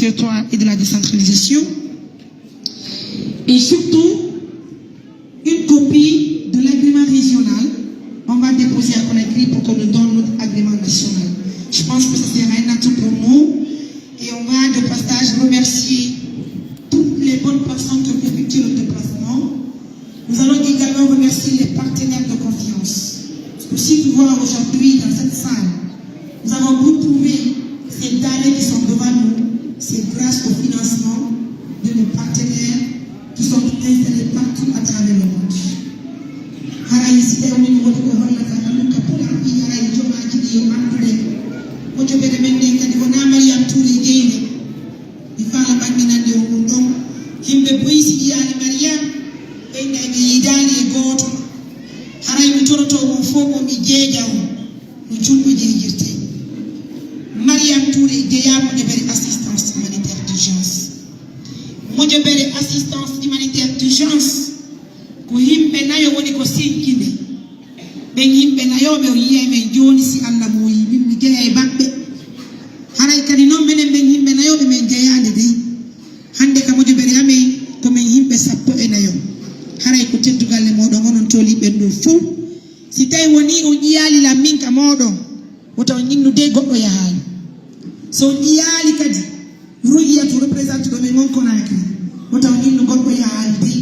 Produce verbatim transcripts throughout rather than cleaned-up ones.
territoire et de la décentralisation. Et surtout, une copie de l'agrément régional, on va déposer à Conakry pour qu'on nous donne notre agrément national. Je pense que ce sera un atout pour nous. Et on va de passage remercier toutes les bonnes personnes qui ont effectué le déplacement. Nous allons également remercier les partenaires de confiance. Pour ceux qui voient aujourd'hui dans cette salle, nous avons retrouvé ces denrées qui sont devant nous, c'est grâce au financement de nos partenaires qui sont installés partout à travers le monde. Haray si tawii no woni ko hollata tan ka Pulaar fii, haray jomaaji ɗi yo anndude. Ko jogere men nden kadi wonaa Mariam Touré jeyi nde. Mi faala ɓanginande on ɗum ɗon. Yimɓe buy si yiyaali Mariam, ɓe inday ɓe yiidaali e gooto. Haray mi torotoo on fow ko mi jeeja on no julɓe jeejirtee. Mariam Touré jeyaa mojobere assistance humanitaire d'urgence. Mojobere assistance humanitaire d'urgence ko yimɓe nayo woni ko sinkinde. Ɓen yimɓe nayo ɓe o yi'ay men jooni, si Alla muuyi, min mi jeyaa e maɓɓe. Haray kadi non menen ɓen yimɓe nayo ɓe men jeyaande dey. Hannde ka mojobere amen ko men yimɓe sappo e nayo. Haray ko teddugal e mooɗon onon tooliiɓe ɓen ɗoo fow. Si tawi wonii on yiyaali lan min ka mooɗon, wota on innu dey goɗɗo yahaali. So on yiyaali kadi, Ru'iyatu represente ɗo men on Conakry. Wota on innu goɗɗo yahaali dey.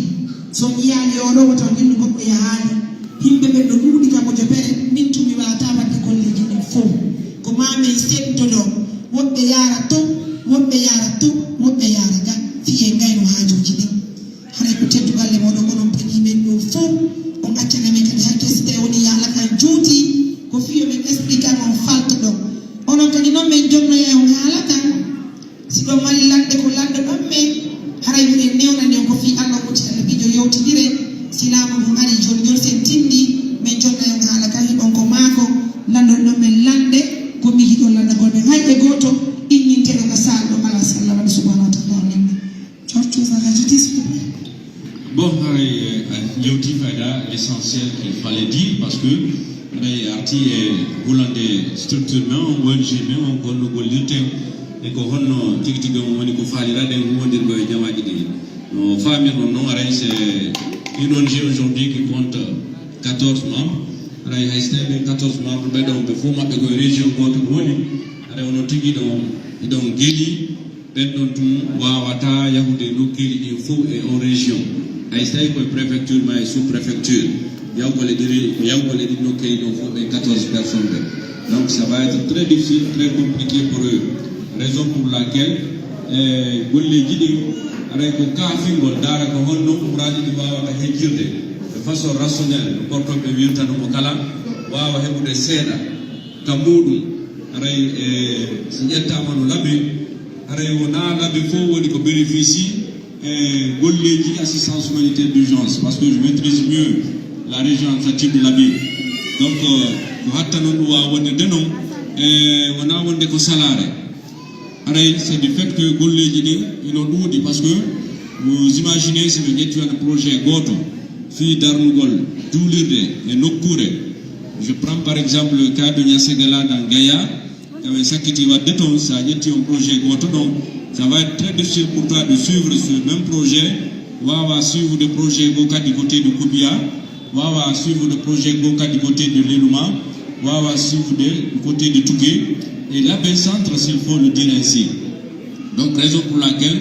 So on yiyaali oo ɗoo, wota on innu goɗɗo yahaali. Yimɓe ɓen no ɗuuɗi ka mojobere, min tun mi waawataa waɗde golleeji ɗin fow. Ko maa men seddodoo, woɓɓe yaara ton, woɓɓe yaara ton, woɓɓe yaara ga, fii en ngayno haajuuji ɗin. Haray ko teddugal e mooɗon, onon peñii men ɗoo fow. On accana men kadi hakke si tawii wonii haala kan juuti, ko fii yo men explique on faltoɗon. Onon kadi non men jonnoya on haala kan. Si ɗon mari lanɗe ko lanɗoɗon men, haray miɗen newnani on ko fii Alla woti Alla bijo yewtindire. Si laamu ngun arii jon jon sen tindi, men jonnoya on haala kan, hiɗon ko maako, lanndon ɗon men lanɗe, ko mi yiɗi on lanndagol men. Hay e gooto inninteeɗo ka saal ɗo alaa, si Alla waɗi subhanahu wa ta'ala o newna. Autre chose à rajouter, s'il vous plaît? Bon, haray, eh, a yewti fayda l'essentiel qu'il fallait dire, parce que haray arti e hulande structure men on, O N G men on, ko honno gollirten, e ko honno tigi tigi on woni ko faaliraɗen huuwondirgol e jamaaji ɗin. No faamirɗon non, haray c'est une O N G aujourd'hui qui compte quatorze membres. Haray hay so tawii ɓen quatorze membres ɓen ɗon, ɓe fow maɓɓe ko e région gooto ɓe woni, haray onon tigi ɗon, hiɗon geli. Ɓen ɗon tun waawataa yahude e nokkeeli ɗin fow e on région. Hay so tawii ko e préfecture maa e sous-préfecture, yahugol e ɗin, yahugol e ɗin nokkeeli ɗon fow ɓen quatorze personnes ɓen. Donc, ça va être très difficile, très compliqué pour eux. Raison pour laquelle, eh, golleeji ɗin, haray ko kaafingol, ndaara ko honno umraaji ɗin waawata hejjirde de façon rationnelle, no korkooɓe wiirta no mo kala, waawa heɓude seeɗa ka muuɗum. Haray, eh, si ƴettaama no laɓi, haray wonaa laɓi fow woni ko bénéficie, eh, golleeji assistance humanitaire d'urgence, parce que je maîtrise mieux la région administrative de Labin. Donc, euh, ko hatta non ɗum waawa wonirde non, eh, wonaa wonde ko salaare. Haray, c'est du fait que golleeji ɗin ino ɗuuɗi, parce que vous imaginez, si ɓe ƴetti wano projet gooto fii darnugol juulirde e nokkuure, je prends par exemple le cas de Niassagala dans Gaïa, ka ɓe sakkiti waɗde ton, si a ƴetti on projet gooto ɗon, ça va être très difficile pour toi de suivre ce même projet, waawa suivre de projet goo kadi côté de Koubiya, waawa suivre de projet goo kadi côté de Leluma, waawa suivre de côté de Touké, et Labin Centre, s'il faut le dire ainsi. Donc, raison pour laquelle,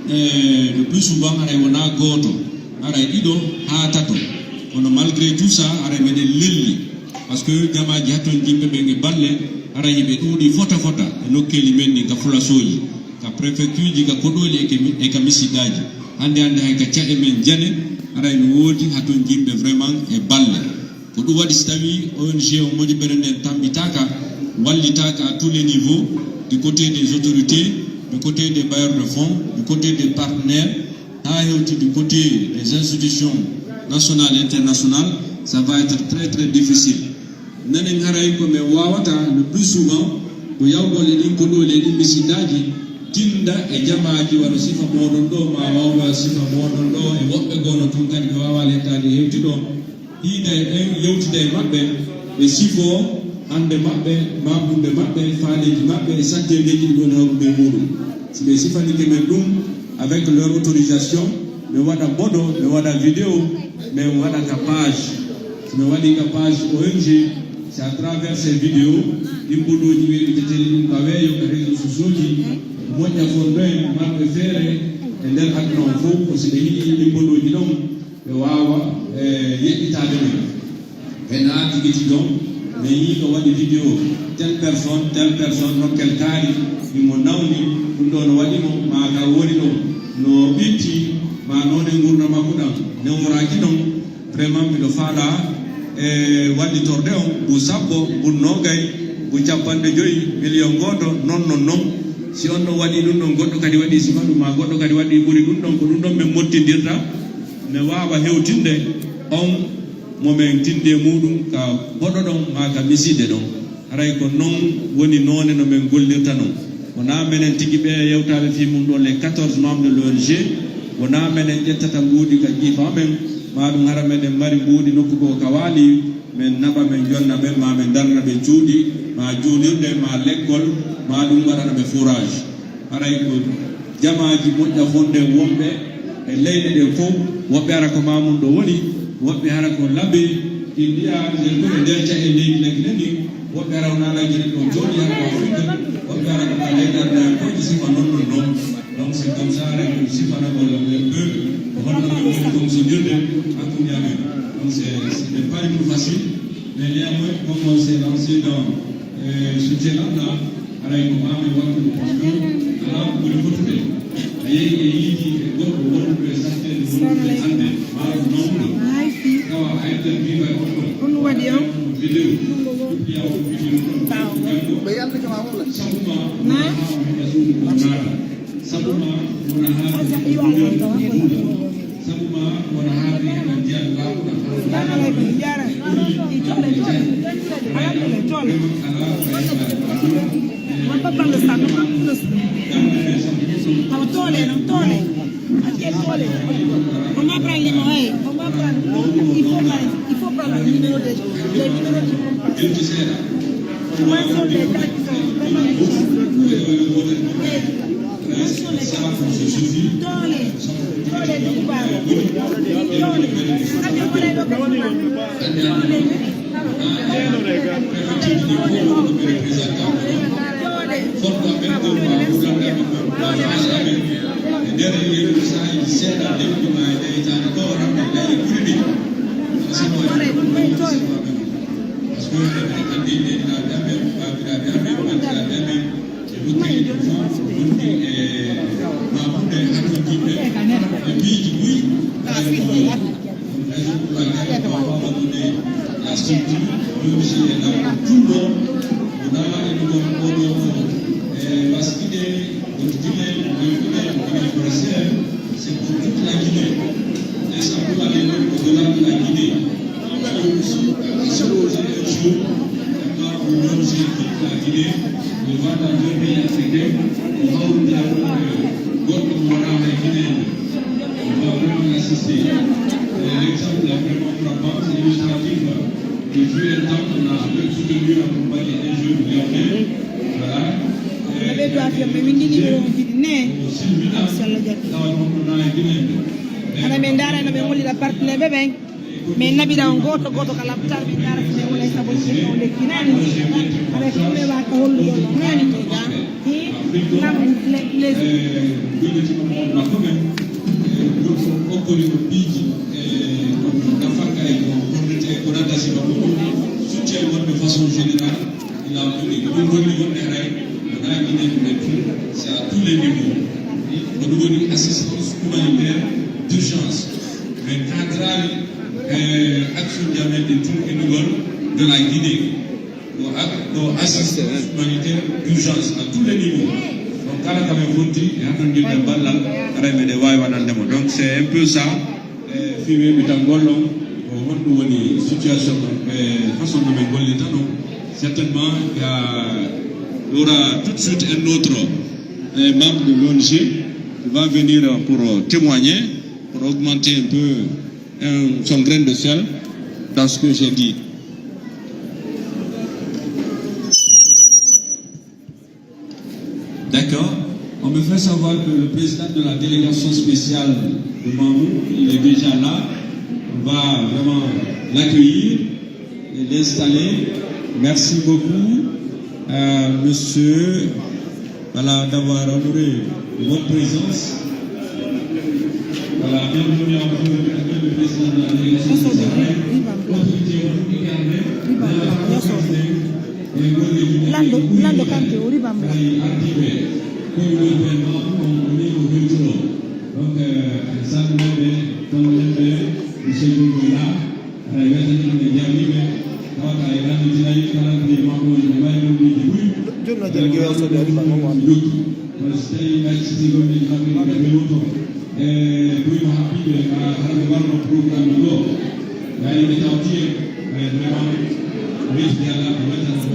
eh, le plus souvent, haray wonaa gooto, haray ɗiɗo haa tato. Kono malgré tout ça, haray meɗen lelli. Parce que jamaaji hattonjinɓe ɓen e balle, haray hiɓe ɗuuɗi fota fota e nokkeeli men ɗin ka fulasooji, ka prefectureji, ka koɗooli e ke mi-, e ka misidaaji. Hannde hannde hay ka ca'e men jane, haray no woodi hattonjinɓe vraiment e balle. Ko ɗum waɗi si tawii O N G on moƴƴere nden tammbitaaka, wallitaaka à tous les niveaux, du côté des autorités, du côté des bailleurs de fonds, du côté des partenaires, haa hewti du côté des institutions nationales et internationales, ça va être très, très difficile. Nanen haray ko men waawata le plus souvent ko yawgol e ɗin koɗooli e ɗin misidaaji, tinda e jamaaji wano sifa mooɗon ɗoo, maa wano sifa mooɗon ɗoo, e woɓɓe goo no tun kadi ɓe waawaa lettaade hewti ɗoo. Hiida e ɓen, yewtida e maɓɓe, ɓe sifoo hannde maɓɓe, maabunde maɓɓe, faaleeji maɓɓe, e satteedeeji ɗi woni hawrude e muuɗum. Si ɓe sifanike men ɗum, avec leur autorisation, mi waɗa mbodo, mi waɗa vidéo, mi waɗa ka page. Si mi waɗi ka page O N G, c'est à travers ces vidéos, ɗin mbodoji weeɓitetee ɗum ka weeyo, ka réseaux sociaux ji, moƴƴa fondoen marɓe feere e nder aduna on fof, ko si ɓe yi'i ɗin mbodoji ɗon, ɓe waawa, eh, yeɗɗitaade men. Ɓe naati giti ɗon, ɓe yi'i ko waɗi vidéo, telle personne, telle personne, nokkel kaari, himo nawni, ɗum ɗoo no waɗi mo, maa ka woni ɗon, no ɓitti, maa noone ngurndan makko ɗan newnoraaki non. Vraiment, miɗo faalaa, eh, wallitorde on, mbu sappo, mbu noogay, mbu cappanɗe jowi, miliyon gooto, non, non, non. Si on ɗon waɗii ɗum ɗon, goɗɗo kadi waɗii sifa ɗum, maa goɗɗo kadi waɗii ɓuri ɗum ɗon, ko ɗum ɗon men mottindirta. Ne waawa hewtinde on mo men tindi e muuɗum ka mbodo ɗon maa ka misiide ɗon. Haray ko non woni noone no men gollirta non. Wonaa menen tigi ɓe yewtaaɓe fii mun ɗoo, les quatorze membres de l'O N G, wonaa menen ƴettata mbuuɗi ka ƴiifa men, maa ɗum hara meɗen mari mbuuɗi nokku goo ka waali, men naɓa, men jonna ɓen, maa men darna ɓe cuuɗi, maa juulirde, maa lekkol, maa ɗum waɗana ɓe forage. Haray ko jamaaji moƴƴa fonde wonɓe e leyɗe ɗen fow, woɓɓe hara ko Maamun ɗo woni, woɓɓe hara ko Labe, Indiya, nden fof e nder ca'e leydi Lagine ndin, woɓɓe hara wonaa Lagine ɗo jooɗi hara ko Afrique, woɓɓe hara ko ka leyɗe Arabiyaankooje sifa non non non. Donc c'est comme ça, haray ko sifanagol un peu ko honno min woni fonctionirde hakkunde amen. Donc c'est, ce n'est pas du tout facile, mais néanmoins, comme on s'est lancé dans, euh, ce challenge-là, haray ko maa men wattu ɗum, parce que alaa ko ɓuri fotude. A yehi e yiidi e goɗɗo wonduɗo e satteende, wonduɗo e annde, maa ɗum nawnuɗo. Tawa a interview e on ɗon. Ko ɗum waɗi on? Vidéo. Ɗum wi'a on vidéo ɗon. Ɓe yaltike ma walla? Sabu ma wona haa o heɓa suudu ɗum naata. Sabu ma wona haa o heɓa suudu ɗum naata. Sabu ma wona haa ɓe heɓa ndiyam laaɓuɗam. Awa toole non, toole. Awa toole. On va prendre limon, hey. On va prendre. Il faut prendre, il faut prendre le numéro des, les numéros du compte. Moi, ce sont des gars qui sont vraiment riches. Toole, toole, toole. Parce que enen anndi nenniraaɓe amen, baabiraaɓe amen, ɓe lutti e ɗum fof, lutti e maamude hakkundiiɓe e piiji buy, alaa e ɗum ɗoo. Donc, raison pour laquelle on va donner la structure, même si elle a tout le monde, on a une bonne, bonne, euh, parce qu'il est, on dit, on dit, on dit, c'est pour toute la Guinée. Et ça peut aller même au-delà de la Guinée. Parce que aussi, si on se pose un jour, quand on loge toute la Guinée, on va dans un pays africain, on va ouvrir un, euh, goɗɗo mo wonaa hay Guinéen. On va vraiment l'assister. Et l'exemple est vraiment frappant, c'est illustratif. Il fut un temps, on a soutenu, accompagné un jeune Libanais. Voilà. Ɓe ɓeydo affirmé, min ndi numéro on jiɗi ne. Sylvina, tawa ɗum ko naa e Guinée. Hana ɓe ndaara no ɓe ngollira partenaire ɓe ɓen. Min naɓira on gooto gooto ka laptar, min ndaara so ɓe wona e sabotiɓe on lekki nani. Hana ko ɓe waaka hollude on nani. Hi, nam le-, les. Okkori no piiji, e, ko nafaka e ko honnete e ko nata sifa muɗum, soutien mon de façon générale. Ila woni ko ɗum woni wonde haray wonaa Guinée ko ɓe tun, c'est à tous les niveaux. Ko ɗum woni assistance humanitaire d'urgence. Mais kadraali, eh, action ji amen ɗin tun e ɗugol de la Guinée. Ko ak-, ko assistance humanitaire d'urgence à tous les niveaux. Donc kala ka men fotti e hakkunde ballal, haray meɗen waawi waɗande mo. Donc c'est un peu ça. E fii weeɓitangol on, ko honɗum woni situation on, e façon no men gollirta non. Certainement, il y a, il y aura tout de suite un autre, euh, membre de l'O N G qui va venir pour, euh, témoigner, pour augmenter un peu, euh, son grain de sel dans ce que j'ai dit. D'accord. On me fait savoir que le président de la délégation spéciale de Mamou, il est déjà là. On va vraiment l'accueillir et l'installer. Merci beaucoup, euh, monsieur, voilà, d'avoir honoré de votre présence. Voilà, bienvenue à vous, le président de la délégation spéciale. Autorité, on vous regarde. Lando, Lando Kante, o riba mo. Donc, euh, salminde, salminde, monsieur Gogola, aɗa weltanii ɓe, jarnii ɓe, tawata e nannditinayi kala ɗi maɓɓe woni ɓe mbayi ɗum yiɗde buy. Jooni no jere giwel so ɓe riba mo wano. Jokki. Kono so tawii ɓe acciti golleeji maɓɓe ɗi ɓe peloto. E buy mo haɓɓiiɓe, ma hara ɓe warno programme ɗo.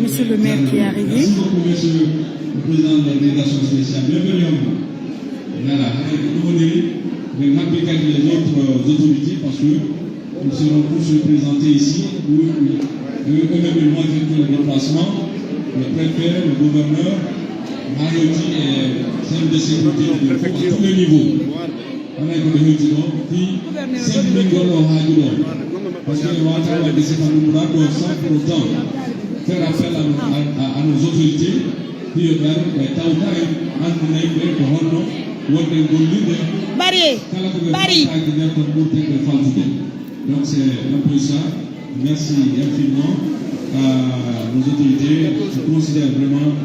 Monsieur le maire qui est arrivé. Merci beaucoup, monsieur le président de la délégation spéciale. Bienvenue à vous. Voilà, et nous, on est, on est happy avec les autres, euh, autorités parce que ils seront tous représentés ici. Eux, eux, eux-mêmes, ils vont effectuer le déplacement. Le préfet, le gouverneur, Marodi et chef de sécurité de à tous les niveaux. Onon ko ɓe hewti ɗo, fii semmbingol oo haaju ɗoo. Parce que en waawataa waɗde sifa ɗum ɗoo sans pour autant faire appel à nos, à, à, à nos autorités, fii yo ɓe ar, ɓe tawta en, anndina en ɓe ko honno wonde gollirde. Bari, kala ko ɓe bari. Faataaki nder ton ɓurten ɓe faltude. Donc c'est un peu ça. Merci infiniment à nos autorités qui considèrent vraiment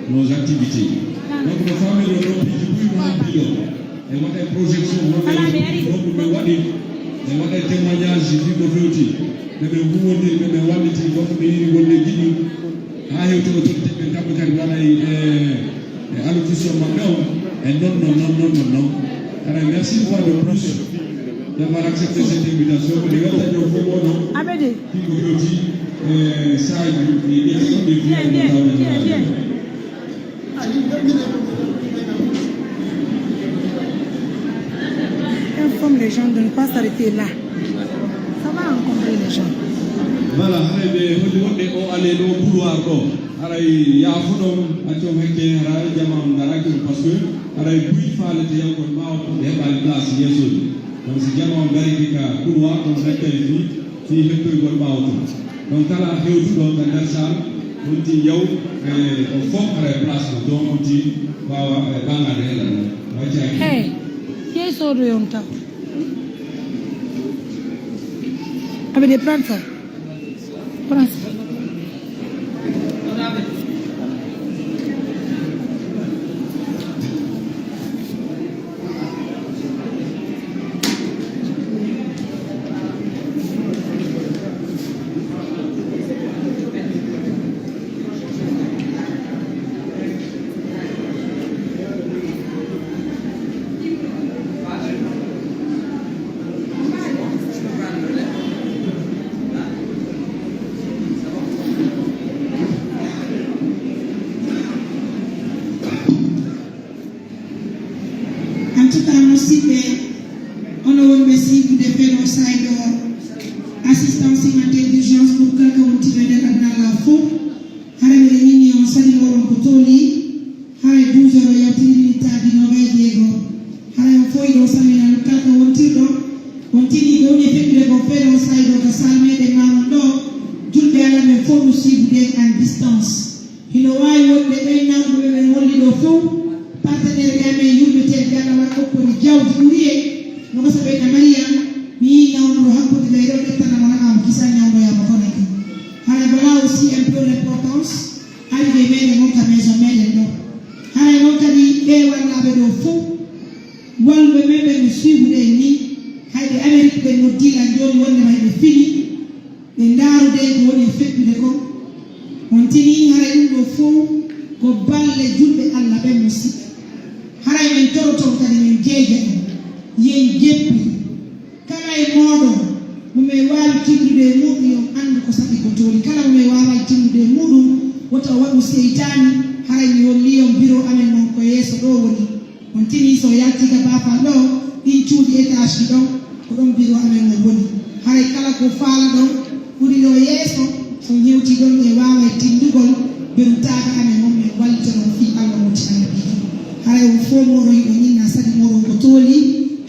nos activités. Donc, no faamiri ɗoo, piiji buy no haɓɓi ɗoo. E waɗa projection, wonɓe, wonɓe ɓe waɗi, e waɗa témoignage fii ko fewti. Ɓe ɓe huwwondiri, ɓe ɓe walliti, wonɓe ɓe yiɗi golleeji ɗin. Haa hewti autorité ɓen kamɓe kadi waɗay, e, e allocution maɓɓe on. E non, non, non, non, non, non. Kadi merci une fois de plus d'avoir accepté cette invitation. Ko ɗe welta ɗoo fof wonoo. Abedi. Fii ko fewti, e, saaji, e, ɗe ɗon ɗe fiyaade no tawde no waawi. Informe les gens de ne pas s'arrêter là. Ça va encombrer les gens. Voilà, haray ɓe holli wonde o ale ɗo couloir ɗo. Haray yaafuɗon, accon hakke, haray jama on ngaraaki on, parce que haray buy faalete yaw kon ɓaawo kon ɓe heɓaali place yeesooji. Donc si jama on ngaraaki ka couloir, on hakkay fii. Fii heɓtoygol ɓaawo tun. Donc, kala hewtuɗo ka nder saal, on tin yaw, e, o fof ara e place mum. Donc, on tin waawa, e, ɓaŋaade hela ɗum. Waccaaki. Hey, yehi soodoyon taw. Aɓe de prendre ça. Prends ça. En tout cas, musidɓe, onon wonɓe siibude Feno Sayɗo, assistance humanitaire d'urgence pour kala ko wontiiɓe nder aduna Allah fof. Hara miɗen inni on salminoɗon ko tolni, hara e douze heures yawtiri minitaaji noogay e jeego. Hara on fof hiɗon salmina kala ko wontirɗo. On tini ko woni e feƴƴude ko Feno Sayɗo ka salle meɗen Mamoun ɗo. Julɓe Allah ɓen fof no siibude en en distance. Hino waawi wonde ɓen nawɓe ɓe ɓen holli ɗoo fow, partenaire ɓe amen yurmeteeɓe ɓe, Allah waɗa okkori jawdi ɓuri en. No ko sabu en Mariam, mi yii nawnuɗo hakkunde leyɗe o ƴettana mo naɓa mo kisan ñawdoyaa mo kono e ɗum. Hara voilà aussi un peu l'importance arrivé meɗen on ka maison meɗen ɗo. Hara e non kadi ɓe wallaaɓe ɗoo fow, walluɓe men ɓen no suivude en ni, hayɓe Amérique ɓen noddii lan jooni wonde ma hiɓe fini. Ɓe ndaarudee ko woni e feƴƴude kon. On tinii haray ɗum ɗoo fow ko balle julɓe Alla ɓen, musiɓɓe. Haray men toroton kadi men jeeja ɗum. Yen jeppir. Kala e mooɗon mo men waawi tindude e muuɗum, yo on anndu ko saɗi ko tooni. Kala mo men waawaali tindude e muuɗum, wota o waɗu seytaani. Haray mi hollii on biro amen on ko yeeso ɗoo woni. On tinii si o yaltii ka baafal ɗoo, ɗin cuuɗi étage ɗi ɗon, ko ɗon biro amen on woni. Haray kala ko faalaɗon ɓuri ɗoo yeeso, so on hewtii ɗon, en waaway tindugol berutaaɓe amen on, men wallita ɗon fii Alla wonti annabiijo. Haray on fow mooɗon hiɗon inna saki mooɗon ko tooli.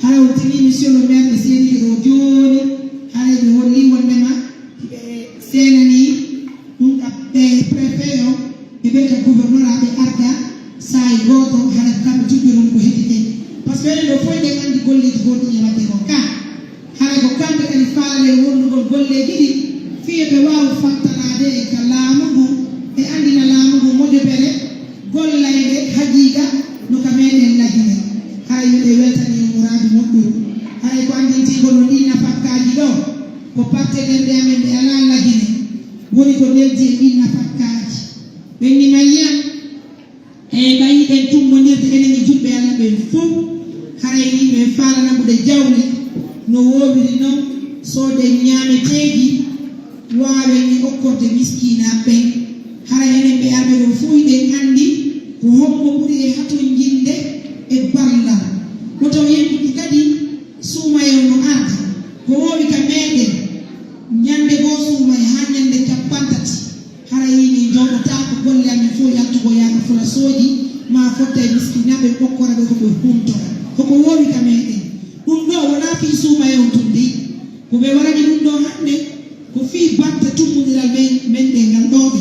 Haray on tini monsieur le maire ɓe seenike ɗoo jooni. Haray ɓe holli wondema hiɓe seenanii ɗum ka ɓe préfet o e ɓe ka gouverneur ɓe arda saa'i gooto, haray ko kamɓe jubbiron ko heddii. Parce que enen ɗoo fow eɗen anndi golleeji goɗɗi e waɗde kon ka. Haray ko kamɓe kadi faalaa e wonndugol golleeji ɗin, fii yo ɓe waawu fattanaade en ka laamu ngun, e anndina laamu ngun mojobere gollayɗe haqiiqa no ka meɗen Lagine. Haray miɗo weltanii on muraadu moƴƴuru. Haray ko anndintingol on ɗin nafakkaaji ɗoo, ko partenaire ɓe amen ɓe alaa Lagine, woni ko neldi e ɗin nafakkaaji. Ɓen ni mayyan. E ɓay hiɗen tummbondirde enen e julɓe Alla ɓen fow, haray ni hiɗen faala naɓude jawle no woowiri non, sooden ñaameteeji, waawen e okkorde miskiinaaɓe ɓen. Haray enen ɓe arɓe ɗoo fow hiɗen anndi ko hombo ɓuri e hatonjinde e ballal. Woto yeddude kadi suumayee on no arda, ko woowi ka meɗen, ñande goo suumayee haa ñande cappanɗe tati. Haray min jooɗotaako golle amen fow yaltugol yaha fulasooji, maa fotta e miskinaaɓe, okkora ɓe ko ɓe huntoo. Ko ko woowi ka meɗen. Ɗum ɗoo wonaa fii suumayee on tun dey. Ko ɓe waɗani ɗum ɗoo hannde, ko fii batte tummbondiral men, men ɗen ngal ɗoo ɓe.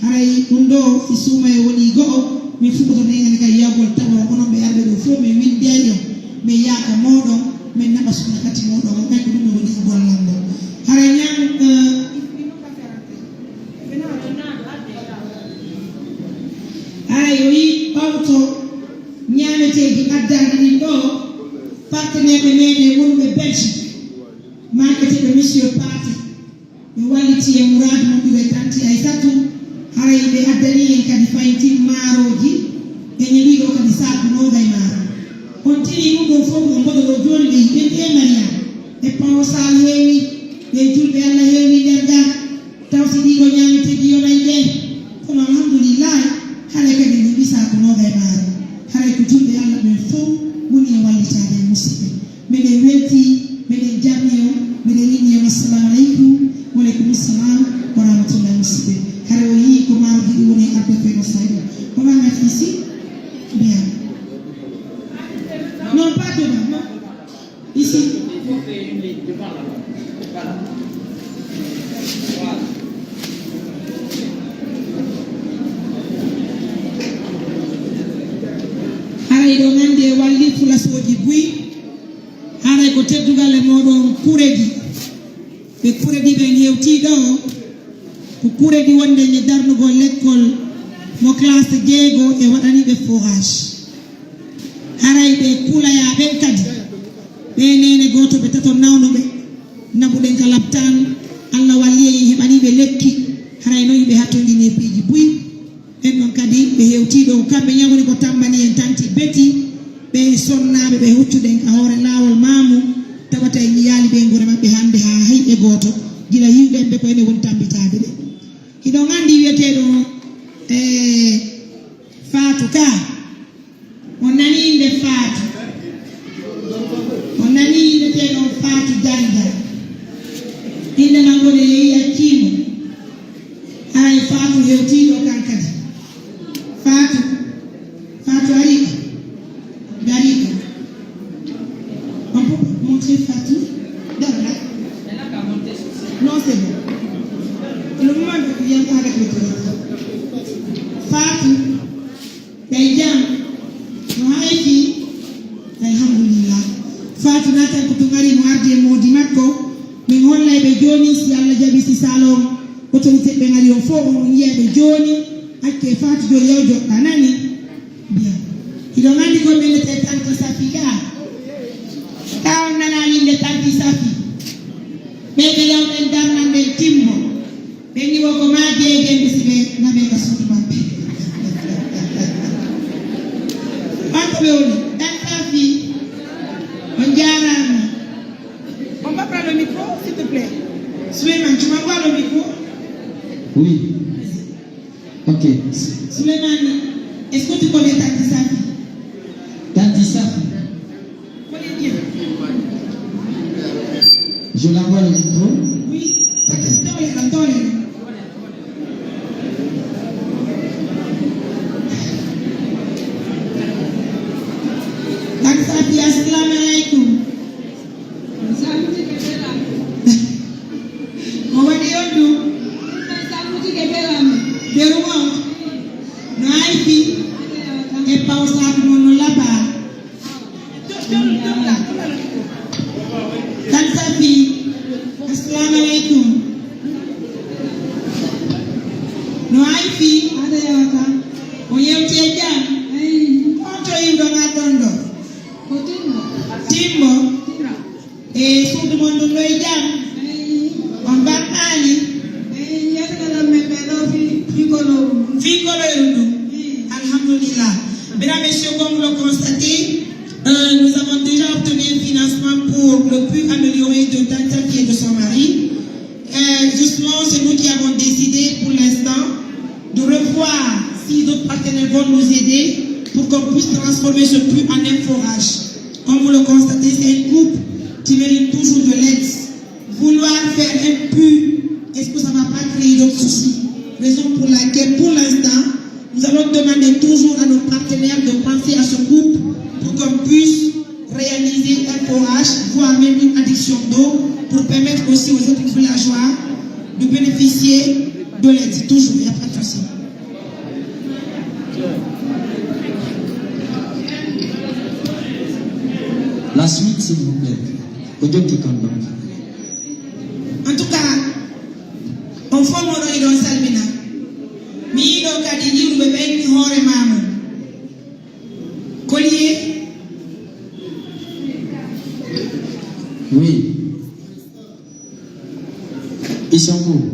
Haray ɗum ɗoo, si suumayee wonii go'o, min fuɗɗoto neeŋani ka yawgol tawa, onon ɓe arɓe ɗoo fow, min winndey on, min yaha ka mooɗon, min naɓa sunnakati mooɗon on, ɓay ko ɗum woni e gollal ngal. Haray ñaam, eh, Haray o wi'i ɓawto ñaameteeji addaaɗi ɗin ɗoo, partenaire ɓe meɗen wonɓe Belgique, maandeteeɓe Monsieur Paate, ɓe wallitii e muraadu moƴƴuru e tanti Aysatu, haray ɓe addanii en kadi fayin tin maarooji, e ñeɗii ɗoo kadi saaku noogay maaro. On tinii ɗum ɗoo fow, on mboɗo ɗoo jooni ɓe yiɓe e Mariam, e Pawo Sall heewi, ɓe julɓe Alla heewi nder gaa. Taw si ɗii ɗoo ñaameteeji yonay ɗee? Kono alhamdulillahi, haray kadi en heɓii saaku noogay maaro. Haray ko julɓe Alla ɓen fow woni e wallitaade en, musidɓe. Meɗen weltii, meɗen jarni on, meɗen inni on assalamu aleykum, wa aleykum salam wa rahmatullahi, musidɓe. Haray o yi'i ko maaro ɗiɗi woni e arde ko e sayɗo. Ko ma merci si? Bien. Non, pas devant, non. Ici. Haray hiɗon anndi e walli fulasooji buy, haray ko teddungal e mooɗon kuredi. Ɓe kuredi ɓen hewtii ɗoo, ko kuredi wonde e darnugol lekkol mo classe jeego e waɗaniiɓe forage. Haray ɓe kulayaaɓe ɓen kadi, ɓee neene gooto ɓe tato nawnuɓe, naɓuɗen ka laptaan, Alla walli en, en heɓanii ɓe lekki, haray non hiɓe hattonjini e piiji buy. Ɓen ɗon kadi ɓe hewtii ɗoo, ko kamɓe ñawni ko tammbani en tanti Beti, ɓee sonnaaɓe ɓe huccuɗen ka hoore laawol maamu, tawata en yiyaali ɓe gure maɓɓe hannde haa hay e gooto, gila yiwɗen ɓe ko enen woni tammbitaade ɓe. Hiɗon anndi wi'eteeɗo, eh, Faatu ka, on nanii innde Faatu? On nanii innde tee ɗon Faatu Dannda? Innde makko nde yehi accii mo. Haray Faatu hewtii ɗoo kan kadi. Faatu, Faatu arii ka? Darii ka. On peut montrer Fatou? Dara. Non, c'est bon. Pour le moment, je viens pas avec le téléphone. Fatou. Ɓay jam, no hayti? Alhamdulillah. Faatu naatan ko tun ari mo ardi e moodi makko. Min hollay ɓe jooni, si Alla jaɓi, si salon autorité ɓe ngari on fof, on yiya ɓe jooni. Accee Faatu jooni, yaw joɗɗa, nani? Bien. Hiɗon anndi ko min wiyetee Tanti Safi ka? Ka on nanaa innde Tanti Safi? Ɓe ɓe yawɗen darnan ɗen timmo. Ɓe ni wo ko maa jeejeende si ɓe naɓe ka suudu maɓɓe. Ɓay ko ɓe woni? Tanti Safi. On jaaraama. On peut prendre le micro, s'il te plaît? Souleymane, tu m'envoies le micro? Oui. Ok. Souleymane, est-ce que tu connais Tanti Safi? Tanti Safi. Connais bien. Je l'envoie le micro. Oui. Ok. Doole la, doole la. Safi, assalamu alaikum. Ko waɗi on ɗum? Beru on? No hay fii? E pawsaatu mon no labaa. Tan Safi, assalamu alaikum. No hay fii? O yewti e jam? On to iwɗon aɗon ɗo? Ko Timbo. Timbo? Tira. E suudu mon ndun no e jam? Eyi. On barmaali? Eyi, yettata men ɓe ɗo fi-, fii ko no ɗum. Fii ko no ɗum ɗum. Eyi. Alhamdulillah. Mesdames, Messieurs, comme vous le constatez, euh, nous avons déjà obtenu un financement pour le puits amélioré de Tanta Fille et de son mari. Euh, justement, c'est nous qui avons décidé pour l'instant de revoir si d'autres partenaires vont nous aider pour qu'on puisse transformer ce puits en un forage. Comme vous le constatez, c'est un couple qui mérite toujours de l'aide. Vouloir faire un puits, est-ce que ça va pas créer d'autres soucis? Raison pour laquelle, pour l'instant, nous allons demander toujours à nos partenaires de penser à ce couple pour qu'on puisse réaliser un forage, voire même une adduction d'eau pour permettre aussi aux autres villageois de bénéficier de l'aide. Toujours, il n'y a pas de souci. La suite, s'il vous plaît. Ko jokki kon ɗon. En tout cas, on fof moɗon hiɗon salmina. Mi yiɗo kadi yiɗuɓe ɓen hoore maamu. Collier. Oui. Ils sont où?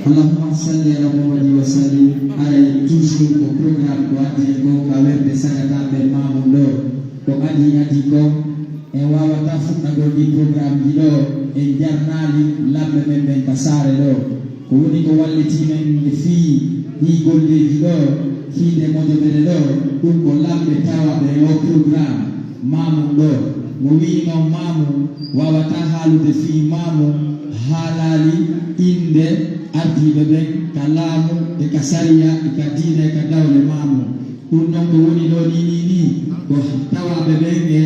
Allahumma salli ala Muhammadin wa sallim. Aray, toujours ko programme ko addi en ko ka werde sagataɓe Mamoun ɗo. Ko adii adii ko, en waawataa fuɗɗagol ɗii programmeji ɗo, en jarnaali lamɓe men ɓen ka saare ɗo. Ko woni ko wallitii men e fii ɗii golleeji ɗo, fii ndee mojobere ɗo, ɗun ko lamɓe tawaaɓe e oo programme. Mamoun ɗo, mo wi'inoo Mamoun, waawataa haalude fii Mamoun haalaali innde ardiiɓe ɓen ka laamu e ka sariya e ka diina e ka dawle Mamoun. Ɗun non ko woni ɗoo nii, nii, nii, ko tawaaɓe ɓen e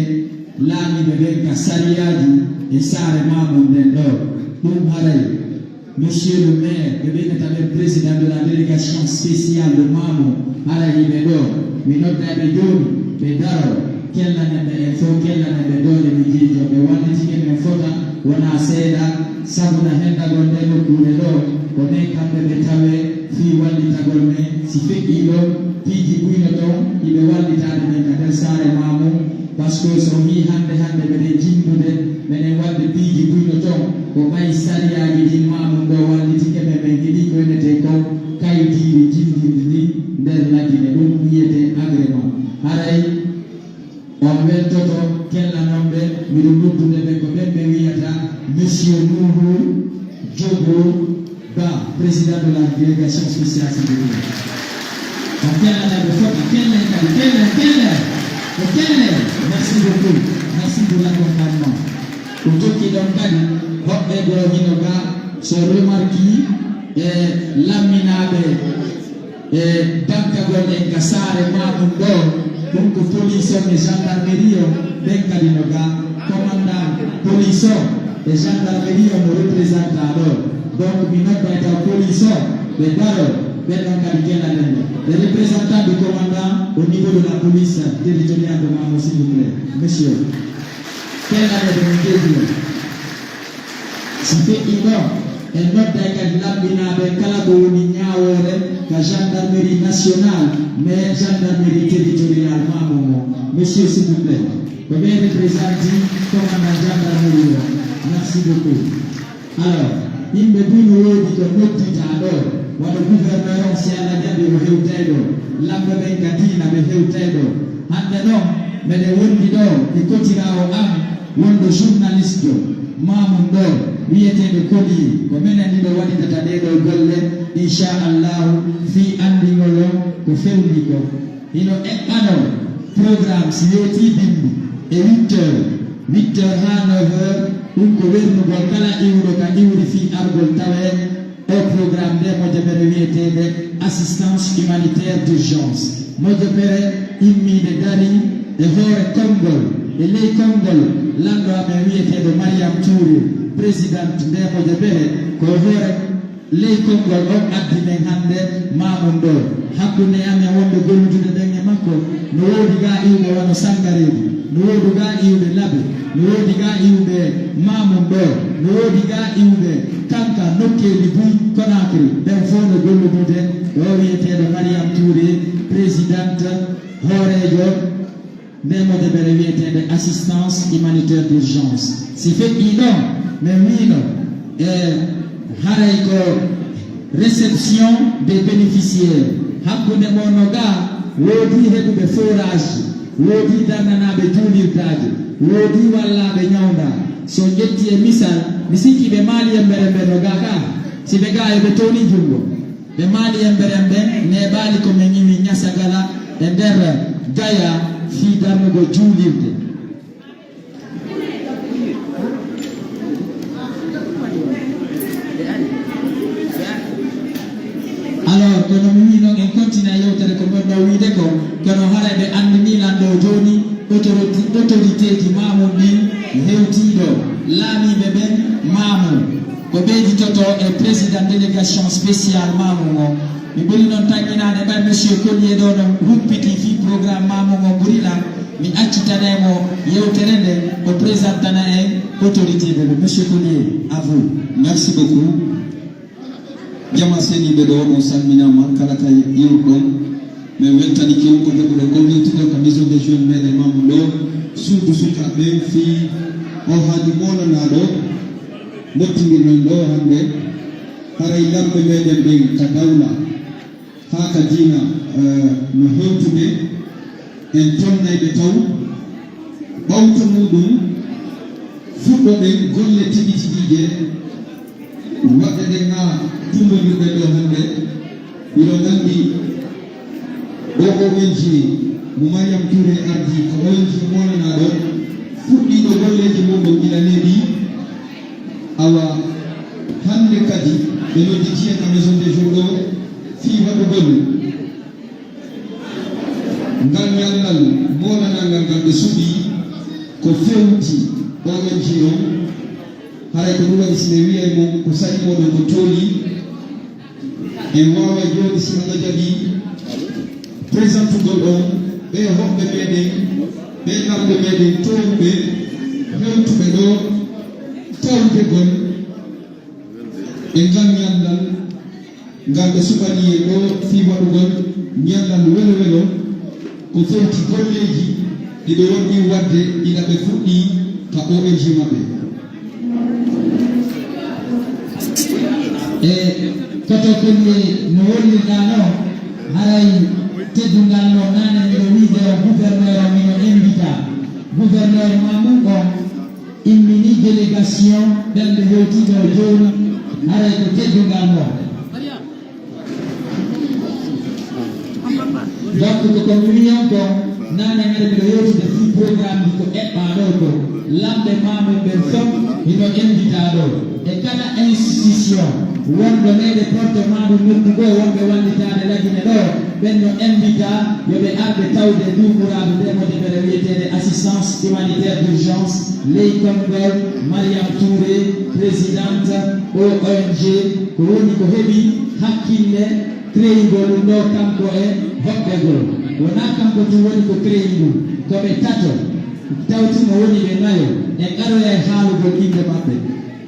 laamiiɓe ɓen ka sariyaaji e saare Mamoun nden ɗoo. Ɗun haray Monsieur le maire, ɓe ɓeynata ɓen président de la délégation spéciale de Mamoun, haray hiɓe ɗoo. Mi nodday ɓe jooni, ɓe daroo, kellanen ɓe en fow, kellanen ɓe doole, mi jeejoo. Ɓe wallitike men fota, wonaa seeɗa, sabu na henndagol ndee nokkuure ɗoo, ko ɓen kamɓe ɓe tawee fii wallitagol men. Si feƴƴii ɗoo, piiji buy no ton, hiɓe wallitaade men ka nder saare Mamoun. Parce que so hii hannde hannde meɗen jinndude, meɗen waɗde piiji buy no ton, ko ɓay sariyaaji ɗin Mamoun ɗoo wallitike men, men heɓii ko wi'etee ko kaydiiri jinndirdi ndin nder Lagine, ɗun wi'etee agrément. Haray on weltoto, kellanon ɓe, miɗo noddude ɓe, ko ɓen ɓe wi'ata Monsieur Nuhu Jogo Ba, président de la délégation spéciale, s'il vous plaît. On kelle la de faute, kelle, kelle, kelle, kelle. Merci beaucoup. Merci pour l'accompagnement. Ko tokki ɗon kadi, hoɓɓe goo hino ga, so remarki, e lamminaaɓe, e bankagol en ka saare Mamoun ɗoo, ɗun ko police on e gendarmerie on, ɓen kadi no ga. Commandant police on e gendarmerie on no représenta ɗoo. Donc, mi nodday taw police on, ɓe daroo, ɓen ɗon kadi kellanen ɓe. Les représentants du commandant au niveau de la police territoriale de Mamoun, s'il vous plaît. Monsieur, kellanen ɓe, min jeejii on. Si feƴƴii ɗoo, en nodday kadi lamminaaɓe kala ko woni ñaawoore ka gendarmerie nationale, mais gendarmerie territoriale Mamoun on. Monsieur, s'il vous plaît, ko ɓe représenti commandant gendarmerie o. Merci beaucoup. Alors, yimɓe buy no woodi ko nodditaa ɗoo, wano gouverneur on, si Alla jaɓii, o hewtay ɗoo. Lamɓe ɓen ka diina ɓe hewtay ɗoo. Hannde non, meɗen wondi ɗoo e kotiraawo an, wonɗo journaliste Mamoun ɗoo, wi'eteeɗo Koli. Ko menen ɗiɗo waɗidata ɗee ɗoo golle, inchallahu, fii anndingol on ko fewndii kon. Hino eɓɓanoo programme si weetii binndi e huit heures, huit heures haa neuf heures, ɗun ko wernugol kala iwɗo ka iwri fii argol tawee oo programme ndee mojobere wi'eteende assistance humanitaire d'urgence. Mojobere immiinde darii e hoore konngol, e ley konngol lanɗo amen wi'eteeɗo Mariam Touré, présidente ndee mojobere, ko e hoore ley konngol on addi men hannde Mamoun ɗoo. Hakkunde amen wonɓe golludude ɓen e makko, no woodi gaa iwɓe wano Sangareedu, no woodi gaa iwɓe Labe, no woodi gaa iwɓe Mamoun ɗoo, no woodi gaa iwɓe Kanka, nokkeeli buy Conakry, ɓen fow no golludude e oo wi'eteeɗo Mariam Touré, présidente, hooreejo ndee mojobere wi'eteende assistance humanitaire d'urgence. Si feƴƴii ɗoo, men wiino, e haray ko réception des bénéficiaires. Hakkunde mon no gaa, woodii heɓuɓe forage, woodii darnanaaɓe juulirdaaji, woodii wallaaɓe ñawndaa. Si on ƴettii e misal, mi sikki ɓe Maali Embere ɓen no gaa kaa. Si ɓe gaa, eɓe townii junngo. Ɓe Maali Embere ɓen neeɓaali ko men iwi Ñasagala e nder Gaya fii darnugol juulirde. Alors, kono mi wi'i non en continue yewtere ko men ɗoo wiide ko, kono haray ɓe anndinii lan ɗoo jooni autorité, autorité ji Mamoun ɗin hewtii ɗoo, laamiiɓe ɓen Mamoun. Ko ɓeyditotoo e président délégation spéciale Mamoun on. Mi ɓuri non tanƴinaade ɓay monsieur Collier ɗoo no humpiti fii programme Mamoun on ɓuri lan. Mi accitanay mo yewtere nden, o présentana en autorité ɓe ɓe. Monsieur Collier, à vous. Merci beaucoup. Jamaa seniiɓe ɗoo, on salminaama kala ka yewruɗon. Min weltanike on ko heɓuɗon kon yewtugol ka Maison des Jeunes meɗen Mamoun ɗoo, suudu sukaaɓe fii oo haaju moolanaaɗo mottindirɗen ɗoo hannde. Haray lamɓe meɗen ɓen ka dawla haa ka diina, eh, no hewtude, en tonnay ɓe taw. Ɓawto muuɗum, fuɗɗoɗen golle tigi tigi ɗe waɗɗen haa tummbondirɗen ɗoo hannde. Hiɗon anndi oo O N G mo Mariam Touré ardii ko O N G moolanaɗo, fuɗɗiiɗo golleeji muuɗum gila neeɓi. Awa, hannde kadi ɓe nodditii en ka Maison des Jeunes ɗoo fii waɗugol ngal ñallal moolanangal ngal ɓe suɓii ko fewti O N G on. Haray ko ɗum waɗi si mi wi'ay mo ko saɗi moɗon ko tooli, en waaway jooni si Allah jaɓii présentugol on ɓee hoɓɓe meɗen, ɓee lamɓe meɗen toowuɓe, hewtuɓe ɗoo, tawde gol e ngal ñallal ngal ɓe suɓanii en ɗoo fii waɗugol ñallal welo welo ko fewti golleeji ɗi ɓe wonɗii waɗde ila ɓe fuɗɗii ka O N G maɓɓe. E koto kolli no wollirɗaa no, haray teddungal no naane miɗo wiide o gouverneur o mino invita. Gouverneur Mamoun on immini délégation ɓen ɓe hewtii ɗoo jooni, haray ko teddungal no. Donc, ko ko mi wi'i on kon, naane hara miɗo yewtude fii programme ji ko eɓɓaa ɗoo ko. Lamɓe Mamoun ɓen fof hino invita ɗoo. E kala institution wonɗo leyɗe porte Mamoun noddu ɗoo wonɓe wallitaade Lagine ɗoo, ɓen no invita yo ɓe arde tawde nduu muraadu ndee mo defere wiyeteende assistance humanitaire d'urgence ley konngol Mariam Touré, présidente O N G, ko woni ko heɓi hakkille créigol ɗum ɗoo kanko e hoɓɓegol. Wonaa kanko tun woni ko créi ɗum, ko ɓe tato, tawti mo woni ɓe nayo, en aroyay haalugol innde maɓɓe.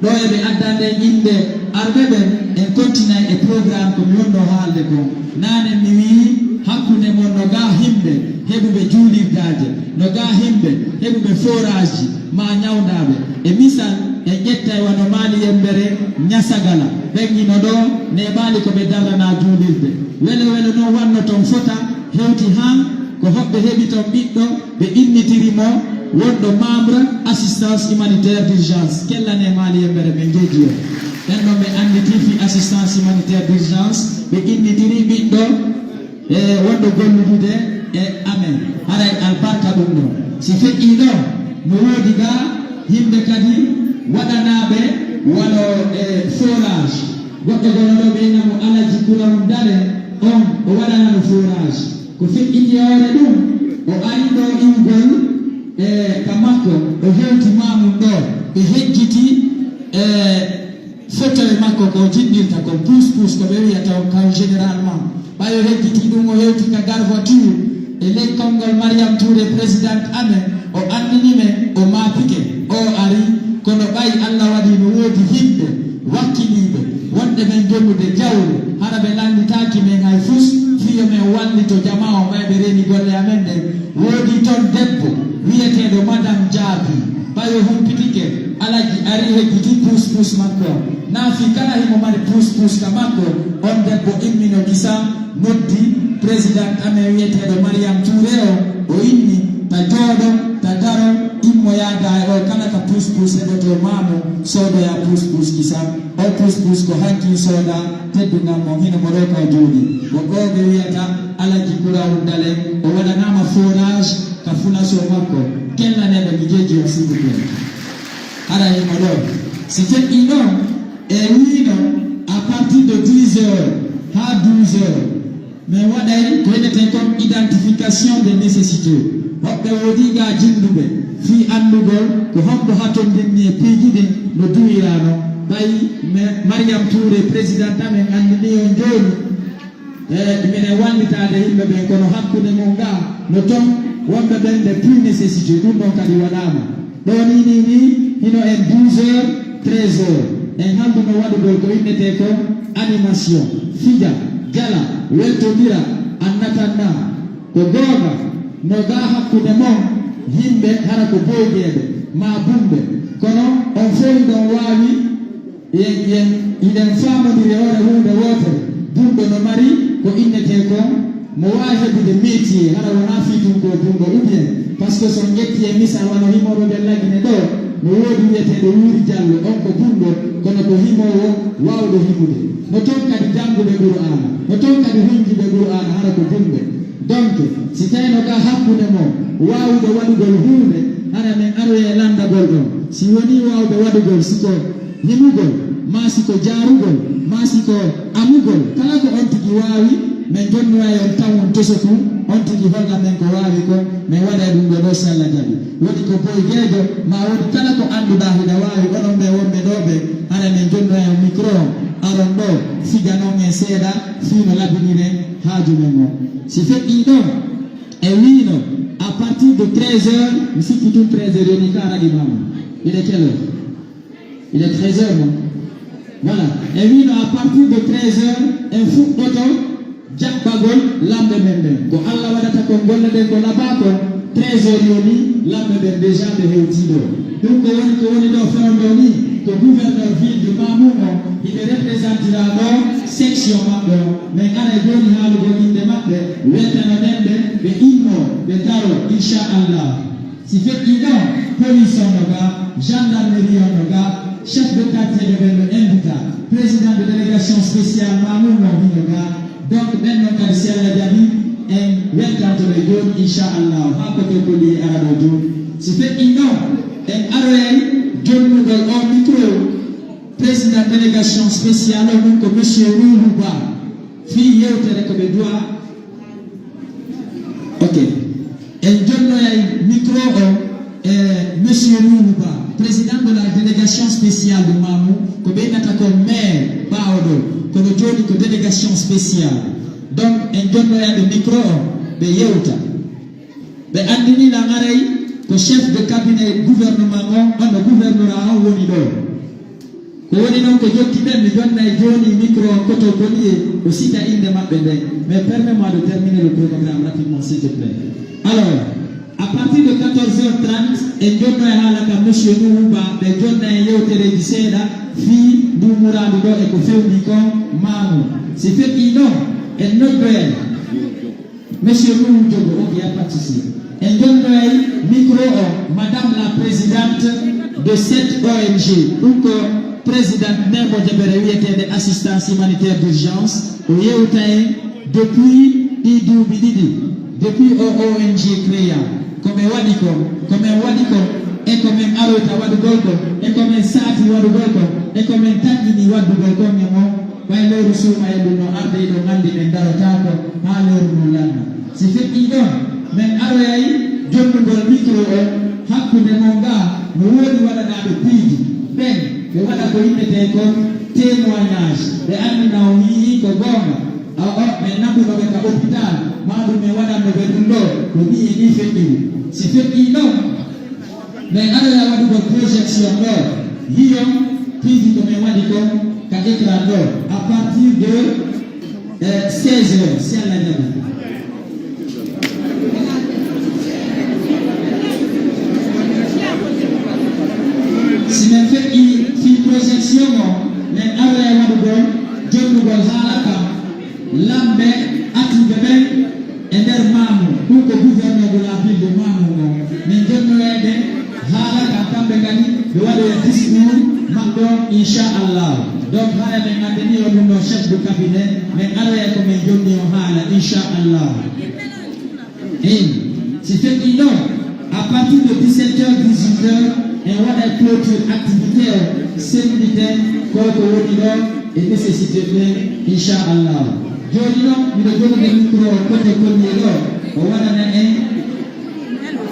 Ɗoo eɓe adda nden innde arɓe ɓen, en kontinay e programme ko mi wonnoo haalde kon. Naane mi wi'i hakkunde mon no gaa himɓe heɓuɓe juulirdaaje, no gaa himɓe heɓuɓe forage ji, maa ñawndaaɓe. E misal, en ƴettay wano Maali Yembere, Ñasagala, ɓen hino ɗoo neeɓaali ko ɓe darranaa juulirde. Welo welo non wanno ton fota, hewti han ko hoɓɓe heɓi ton ɓiɗɗo, ɓe innitiri mo wonɗo membre assistance humanitaire d'urgence. Kellanee Maali Yembere, ɓe njeeji on. Ɓen ɗon ɓe annditi fii assistance humanitaire d'urgence, ɓe innitiri ɓiɗɗo e wonɗo golludude e amen. Haray albarka ɗum ɗon. Si feƴƴii ɗon, no woodi gaa yimɓe kadi waɗanaaɓe wano e forage. Goɗɗo gono ɗo ɓe inna mo Alaji Kurawun Dale, on o waɗanano forage. Ko feƴƴiti e hoore ɗum, o ari ɗo iwgol e ka makko, o hewti Mamoun ɗo, ɓe hejjiti e Foto e makko ko o jinndirta kon, puus-puus ko ɓe wi'ata on kan généralement. Ɓay o hejjiti ɗum, o hewti ka gare voiture e ley konngol Mariam Touré, présidente amen, o anndini men, o maapike, o ari, kono ɓay Alla waɗii no woodi yimɓe wakkiliiɓe, wonɓe men jogude jawle, hara ɓe lannditaaki men hay fus, fii yo men wallito jamaa on, ɓay ɓe reeni golle amen ɗen. Woodi ton debbo wi'eteeɗo Madame Jaabi, ɓay o humpitike, Alaji ari hebbiti puus-puus makko. Naa fii kala himo mari puus-puus ka makko, on debbo immino gisa, noddi président amen wi'eteeɗo Mariam Touré o, o inni, ta jooɗo, ta daro, immo yaada e o kala ka puus-puus heɓotoo maa mo, soodoya puus-puus gisa. O puus-puus ko hanki sooda, teddungal mon hino mo ɗo ka o jooɗi. Ko ɗo ɓe wi'ata Alaji Kurawun Dale, o waɗanaama forage ka fulasoo makko. Kellaneeɓe mi jeeji on, s'il vous plaît. Hara himo ɗo. Si feƴƴii ɗon, e wiino à partir de dix heures haa douze heures, min waɗay ko wi'etee kon identification des nécessités. Hoɓɓe woodi ga jinnduɓe fii anndugol ko hombo hatondirnoo e piiji ɗin no duwiraa non. Ɓay me-, Mariam Touré, présidente amen, anndinii on jooni, e minen wallitaade yimɓe ɓen, kono hakkunde mon ga no ton wonɓe ɓen ɓe plus nécessité, ɗum ɗon kadi waɗaama. Ɗoo nii, nii, nii, hino en douze heures, treize heures. En halluno waɗugol ko innetee kon animation. Fija, jala, weltondira, annatannaa. Ko goonga, no gaa hakkunde mon, yimɓe hara ko boogeeɓe, maa bumɓe. Kono on fow hiɗon waawi Yen, yen, hiɗen faamondiri e hoore huunde wootere. Bumɗo no mari ko innetee kon, mo waawi heɓude métier, hara wonaa fii tun ko bumɗo, ou bien, parce que si on ƴetti e misal wano himooɓe ɓen Lagine ɗoo, no woodi wi'eteeɗo Wuuri Jallo, on ko bumɗo, kono ko himoowo waawɗo himude. No ton kadi jannguɓe Qur'aana, no ton kadi hunjiɓe Qur'aana, hara ko bumɓe. Donc, si tawno ka hakkunde mon waawuɓe waɗugol huunde, hara men aroyay e lanndagol on. Si wonii waawuɓe waɗugol, si ko himugol, maa si ko jaarugol, maa si ko amugol, kala ko on tigi waawi, men jonnoyay on, tawon tosoku, on tigi holla men ko waawi kon, men waɗay ɗum ɗoo ɗoo si Alla jaɓi. Woodi ko boy geejo, maa woodi kala ko annduɗaa hiɗa waawi, onon ɓee wonɓe ɗoo ɓee, hara men jonnoyay on micro on, aron ɗoo, siganon en seeɗa, fii no labiniren haaju men on. Si feƴƴii ɗon, en wiino, à partir de treize heures, mi sikki tun treize heures yonii ka ragi maamu. Il est quelle heure? Il est treize heures, non? Voilà. En wiino, à partir de treize heures, en fuɗɗoto jaɓɓagol lamɓe men ɓen. Ko Alla waɗata kon, golle ɗen ko labaa kon, treize heures yonii, lamɓe ɓen déjà ɓe hewtii ɗoo. Ɗum ko woni, ko woni ɗoo fewndo nii, ko gouverneur ville de Mamoun on, hiɓe représenteraa ɗoo section maɓɓe on. Men aray jooni haalugol innde maɓɓe, weltanoɗen ɓe, ɓe innoo, ɓe daroo, inchallah. Si feƴƴii ɗon, police on no ga, gendarmerie on no ga, chef de quartier ɓe ɓen no invita, président de délégation spéciale Mamoun on hino ga. Donc, ɓen non kadi, si Alla jaɓi, en weltanto ɓe jooni, inchallah, haa koto ko lii ara ɗoo jooni. Si feƴƴii ɗon, en aroyay jonnugol on micro, président délégation spéciale on, ɗum ko monsieur Nuhu Ba, fii yewtere ko ɓe duwa. Ok. En jonnoyay micro o e monsieur Nuhu Ba, président de la délégation spéciale de Mamou, ko ɓe innata ko maire ɓaawo ɗoo, kono jooni ko délégation spéciale. Donc, en jonnoyay ɓe micro o, ɓe yewta. Ɓe anndini lan aray ko chef de cabinet gouvernement on, wano gouvernorat on woni ɗoo. Ko woni non ko jokki ɓen, mi jonnay jooni micro on koto Collier, o sika innde maɓɓe nden. Mais permets-moi de terminer le chronogramme rapidement, s'il te plaît. Alors, à partir de quatorze heures trente, en jonnoy haala ka monsieur Nuhu Ba, ɓe jonna en yewtereeji seeɗa fii nduu muraadu ɗoo e ko fewndii kon Mamou. Si feƴƴii ɗon, en noddoyay Monsieur Nuhu Jogo, ok, y a pas de souci. En jonnoyay micro o, Madame la Présidente de cette O N G, ɗum ko Présidente Nembo Jebere wiyeteende Assistance Humanitaire d'Urgence, o yewta en depuis ɗii duuɓi ɗiɗi, depuis o O N G créa, ko ɓe waɗi ko, ko men waɗi ko, e ko men aroyta waɗugol ko, e ko men saati waɗugol ko, e ko men tanƴini waɗugol kon e mo. Ɓay lewru suumayee ndun no arde, hiɗon anndi men darotaako haa lewru ndun lanna. Si feƴƴii ɗon, men aroyay jonnugol micro o hakkunde mon gaa, no woodi waɗanaaɓe piiji. Ɓen, ɓe waɗa ko innetee kon témoignage. Ɓe anndina on hi'i ko goonga. Awa, men naɓuno ɓe ka hôpital, maa ɗum men waɗanno ɓe ɗum ɗoo, ko nii e nii feƴƴiri. Si feƴƴii ɗon, Men aroya waɗugol projection ɗoo, hiyo, piiji ko men waɗi kon ka écran ɗoo, à partir de, eh, seize heures, si Alla jaɓi. Si men feƴƴii fii projection o, men aroya waɗugol jonnugol haala kan, lamɓe atiiɓe ɓen, e nder Mamou, ɗum ko gouverneur de la ville de Mamou on. Min jonnoyay ɓe haala kan, kamɓe kadi ɓe waɗoya discours maɓɓe on, inchallah. Donc, haya men anndini on ɗum ɗon chef de cabinet, men aroyay ko men jonni on haala, inchallah. Eyi, si feƴƴii ɗon, à partir de dix-sept heures, dix-huit heures, en waɗay clôture activité o, senditen ko ko woni ɗon, e nécessité ɓen, inchallah. Jooni non, miɗo jogude micro o koto Collier ɗoo, o waɗana en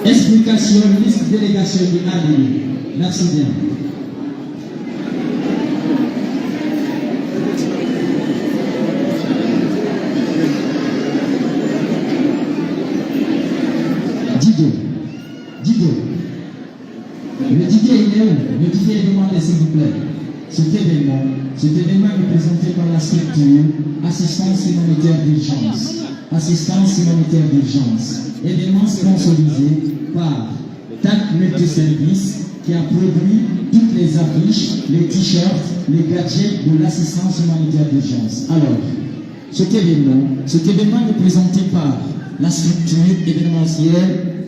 explication liste délégation ji arɗi ɗi. Merci bien. Jijo, Jijo. Le D J est où? Le D J est demandé, s'il vous plaît. Cet événement, cet événement est présenté par la structure Assistance humanitaire d'urgence. Assistance humanitaire d'urgence. Événement sponsorisé par TAC Multiservice, qui a produit toutes les affiches, les t-shirts, les gadgets de l'assistance humanitaire d'urgence. Alors, cet événement, cet événement est présenté par la structure événementielle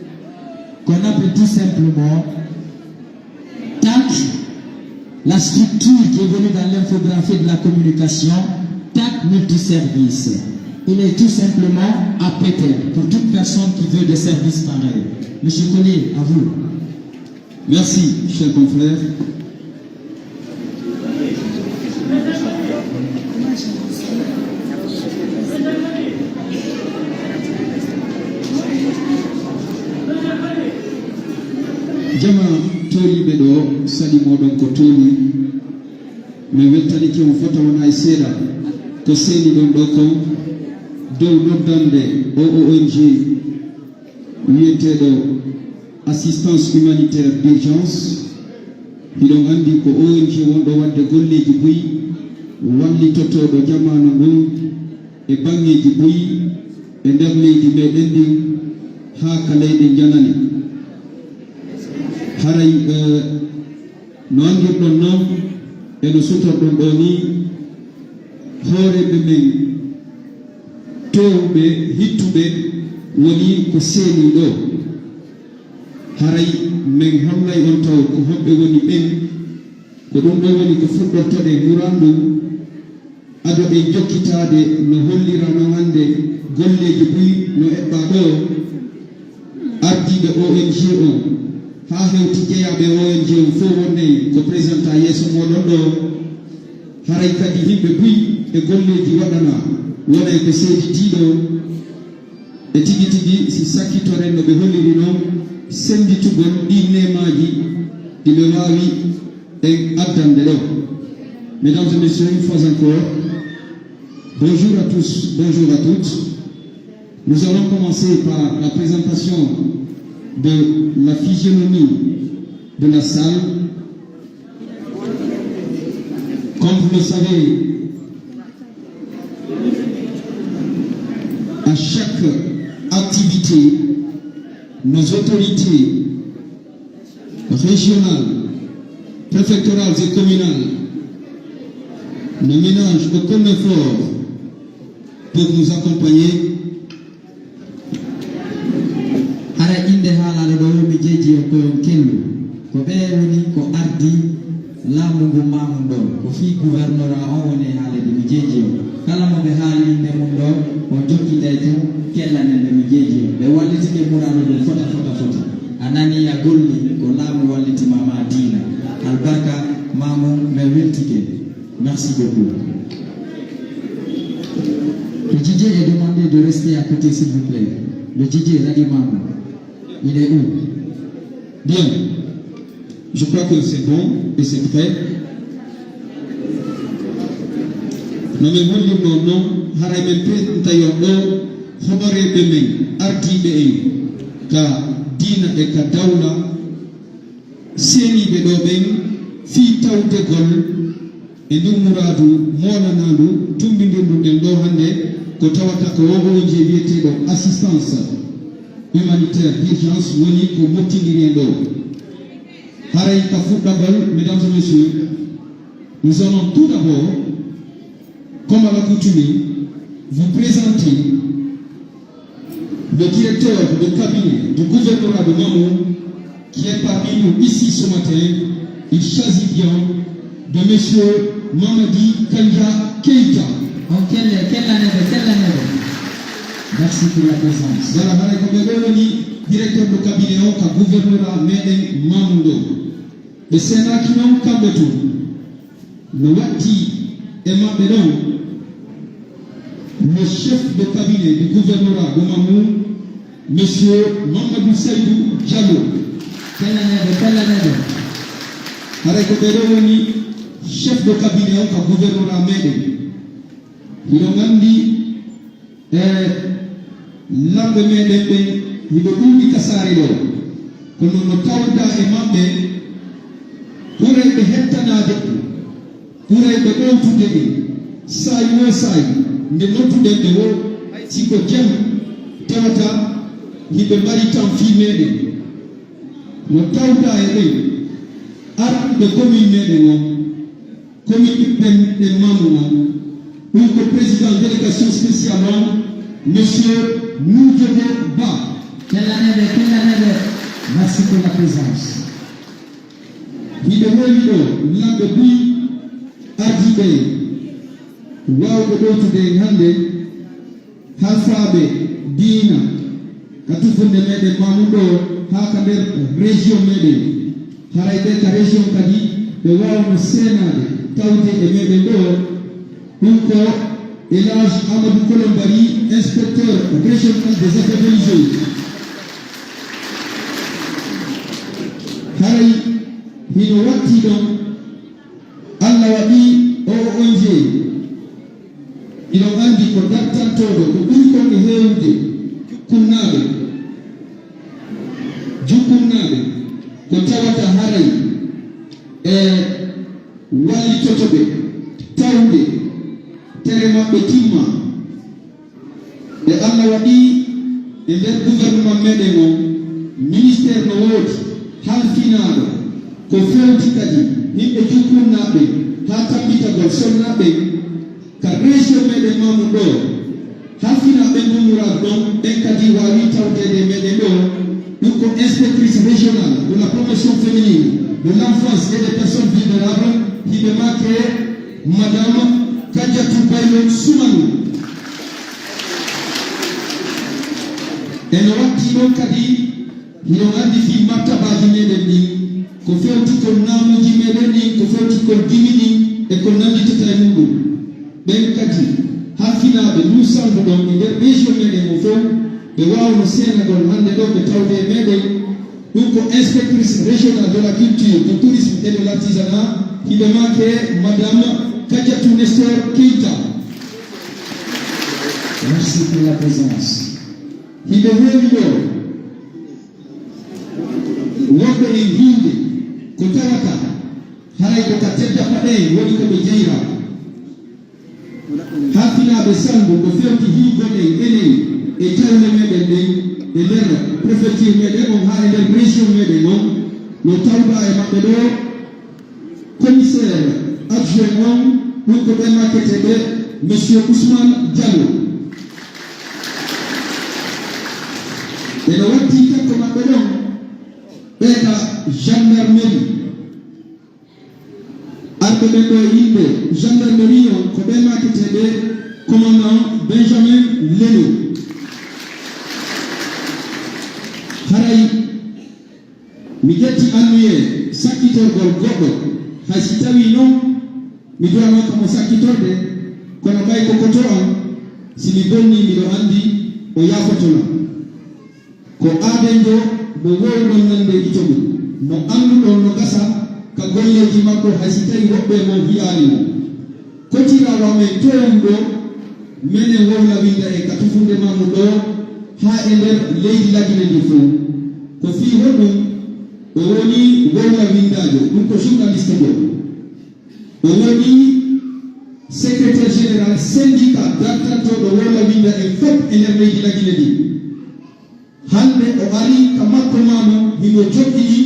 qu'on appelle tout simplement TAC, la structure qui évolue dans l'infographie et de la communication, TAC Multiservice. Il est tout simplement à Pétel pour toute personne qui veut des services pareils. Monsieur Collier, à vous. Merci, cher confrère. Jama tooliiɓe ɗo, saɗi mooɗon ko tooli. Mi weltanike on fota wona e seeɗa ko seeni ɗon ɗo kon dow noddande O O N G wi'eteeɗo Assistance Humanitaire d'Urgence. Hiɗon anndi ko O N G wonɗo waɗde golleeji buy, wallitotooɗo jamaanu ngun e baŋŋeeji buy e nder leydi meɗen ndin haa ka leyɗe janane. Haray, eh, no anndirɗon non e no sutorɗon ɗoo nii, hooreeɓe men toowuɓe, hittuɓe woni ko seenii ɗoo. Haray men hollay on taw ko homɓe woni ɓen. Ko ɗum ɗoo woni ko fuɗɗortoɗen muran ɗum, ado ɓen jokkitaade no hollira non hannde golleeji buy no eɓɓaa ɗoo. Ardiiɓe O N G on, haa hewti jeyaaɓe O N G on fow wonnay ko présenta yeeso mooɗon ɗoo. Haray kadi yimɓe buy e golleeji waɗanaa wonay ko seeditiiɗo. E tigi tigi, si sakkitoren no ɓe holliri non, sennditugol ɗii neemaaji ɗi ɓe waawi en addande ɗoo. Mesdames et messieurs, une fois encore, bonjour à tous, bonjour à toutes. Nous allons commencer par la présentation de la physionomie de la salle. Comme vous le savez, à chaque activité, nos autorités régionales, préfectorales et communales ne ménagent aucun effort pour nous accompagner. Hara innde haalaaɗo ɗoo, yo mi jeeji on ko yo on kellu. Ko ɓee woni ko ardi laamu ngu maamun ɗoo. Ko fii gouvernorat on woni e haalirde, mi jeeji on. Kala mo ɓe haali innde mun ɗoo, on jokkinday tun, kellanen ɓe, mi jeeji on. Ɓe wallitike muraaɗo ɗum fota, fota, fota. A nanii, a golli, ko laamu walliti ma, ma diina. Albarka maamun, men weltike. Merci beaucoup. Le D J est demandé de rester à côté, s'il vous plaît. Le D J Radio Mamou, il est où? Bien. Je crois que c'est bon et c'est prêt. No men hollirnoo non, haray men peeɗantay on ɗoo honoreeɓe men, ardiiɓe en ka diina e ka dawla, seeniiɓe ɗoo ɓen fii tawdegol e ndun muraadu moolanaandu tummbindirndu ɗen ɗoo hannde, ko tawata ko O O N G wi'eteeɗo Assistance Humanitaire d'Urgence woni ko mottindiri en ɗoo. Haray ka fuɗɗagol, mesdames et messieurs, nous allons tout d'abord, comme à l'accoutumée, vous présenter le directeur de cabinet du gouvernorat de Mamou, qui est parmi nous ici ce matin, il s'agit bien de monsieur Mamadi Kanja Keita. On kelle, kelle nebe, kelle nebe. Merci pour la présence. Voilà, haray ko ɓe ɗoo woni directeur de cabinet on ka gouvernorat meɗen Mamou ɗoo. Ɓe seenaaki non kamɓe tun. No watti e maɓɓe ɗon, le chef de cabinet du gouvernorat de Mamou, monsieur Mamadou Seydou Diallo. Fellaneede, fellaneede. Haray ko ɓe ɗon woni chef de cabinet on ka gouvernorat meɗen. Hiɗon anndi E lamɓe meɗen ɓen, hiɓe ɗuuɗi ka saare ɗoo. Kono no tawdaa e maɓɓe, ɓurayɓe hettanaade, ɓurayɓe ɗowtude en, saa'i woo saa'i, nde nodduɗen ɓe woo, si ko jam, tawata hiɓe mari tan fii meɗen. No tawdaa e ɓen, Arɗo commune meɗen on, commune urbaine de Mamoudou, ɗum ko président délégation spéciale on, monsieur Nujjogo Ba. Kellaneeɓe, kellaneeɓe, merci pour la présence. Hiɗo heewi ɗo lamɓe buy ardiiɓe waawɓe ɗowtude en hannde, halfaaɓe diina ka tufunde meɗen Mamoudou ɗo haa ka nder région meɗen. Haray ɓe ka région kadi ɓe waawno seenaade tawde e meɗen ɗo. Ɗum ko El Hadj Amadou Kolombari, inspecteur régional des affaires religieuses. Haray hino watti ɗon, Alla waɗi o O N G, hiɗon anndi ko dartantooɗo ko ɓuri kon e heewude jukkunnaaɓe, jukkunnaaɓe ko tawata haray e wallitoto ɓe tawde tere maɓɓe timma. E Alla waɗi e nder gouvernement meɗen on, ministère no woodi halfinaaɗo ko fewti kadi yimɓe jukkunnaaɓe haa tabbitagol sonnaaɓe ka région meɗen Mamoudou ɗo. Halfinaaɓe ndun muraadu ɗon, ɓen kadi waawi tawdeede e meɗen ɗo. Ɗum ko inspectrice régionale de la promotion féminine, de l'enfance et des personnes vulnérables, hiɓe maake Madame Kadiatou Baylo Soumanou. Eno watti ɗon kadi, hiɗon anndi fii martabaaji meɗen ɗin, ko fewti kon naamuuji meɗen ɗin, ko fewti kon gimi ɗin, e ko nannditata e muɗum. Ɓen kadi, halfinaaɓe ndun salndu ɗon e nder région meɗen on fow, ɓe waawno seenagol hannde ɗo ɓe tawde e meɗen. Ɗum ko inspectrice régionale de la culture, du tourisme et de l'artisanat, hiɓe maake Madame Kadiatou Nestor Keita. Merci pour la présence. Hiɓe heewi ɗo wonɓe en hiinde ko tawata haray ko ka tedda paɗe woni ko ɓe jeyra. Halfinaaɓe salndu ko fewti hiigol en enen e jawle meɗen ɗen e nder préfecture meɗen on haa e nder région meɗen on, no tawɗaa e maɓɓe ɗo commissaire adjoint on, ɗum ko ɓe makketeeɓe monsieur Ousmane Diallo. Ɓe no watti takko maɓɓe ɗon, ɓe ka gendarmerie. Arɓe ɓen ɗo e innde gendarmerie on ko ɓe makketeeɓe commandant Benjamin Leno. Haray mi ƴetti anniyee sakkitorgol goɗɗo, hay si tawii non mi duwanoka mo sakkitorde, kono ɓay ko koto an, si mi bonnii miɗo anndi o yaafoto lan. Ko aadenjo mo woowuɗon nande gito mum, mo annduɗon no gasa ka golleeji makko hay si tawii woɓɓe e mon hi'aali mo. Kotiraawo amen toowuɗo, menen wowla winda en ka tufunde Mamoudou ɗo haa e nder leydi Lagine ndi fow. Ko fii honɗum o woni wowla windaajo? Ɗum ko journaliste mo. O woni secrétaire général syndicat dartantooɗo wowla winda en fow e nder leydi Lagine ndi. Hannde o arii ka makko maa non, himo joɗɗini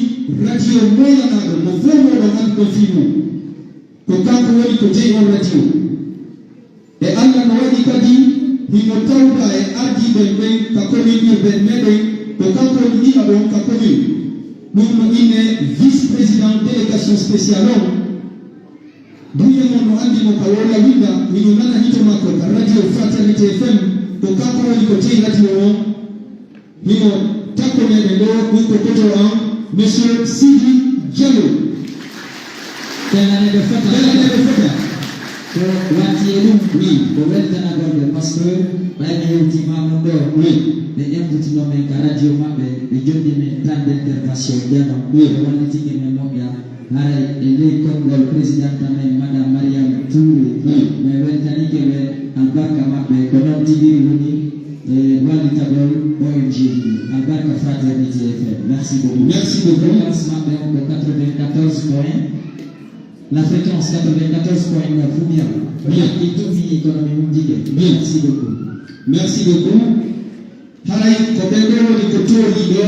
radio moolanaaɗo mo fow mooɗon annduɗon fii mum. Ko kanko woni ko jeyi on radio. E Alla no waɗi kadi himo tawda e ardiiɓe ɓen ka commune urbaine meɗen, ko kanko woni ɗiɗaɓo on ka commune. Ɗum no innee vice-président délégation spéciale on. Buy e mon no anndi mo ka Wowla Winda, hino nana hito makko ka radio Fraternité F M, ko kanko woni ko jeyi radio on. Himo takko meɗen ɗo, ɗum ko koto an, Monsieur Sidi Diallo. Kellaneeɓe fota. Kellaneeɓe fota. Ko watti e ɗum, oui, ko weltanagol ɓe, parce que ɓay mi hewtiima mum ɗo, oui, ɓe ƴambutinoo men ka radio maɓɓe, ɓe jonni men temps d'intervention jano, oui, ɓe wallitike men moƴƴa. Haray e ley konngol présidente amen, Madame Mariam Touré, oui, ɓe weltanike ɓe albarka maɓɓe, ko noon tigi woni e wallitagol O N G ɗi. Albarka Fraternité F M. Merci beaucoup. Merci beaucoup. Fréquence maɓɓe on ko quatre-vingt-quatorze point, la fréquence quatre-vingt-quatorze point neuf ou bien? Bien. Ɗi tumi kono mi hunndike. Bien. Merci beaucoup. Merci beaucoup. Haray ko ɓen ɗo woni ko tooli ɗo.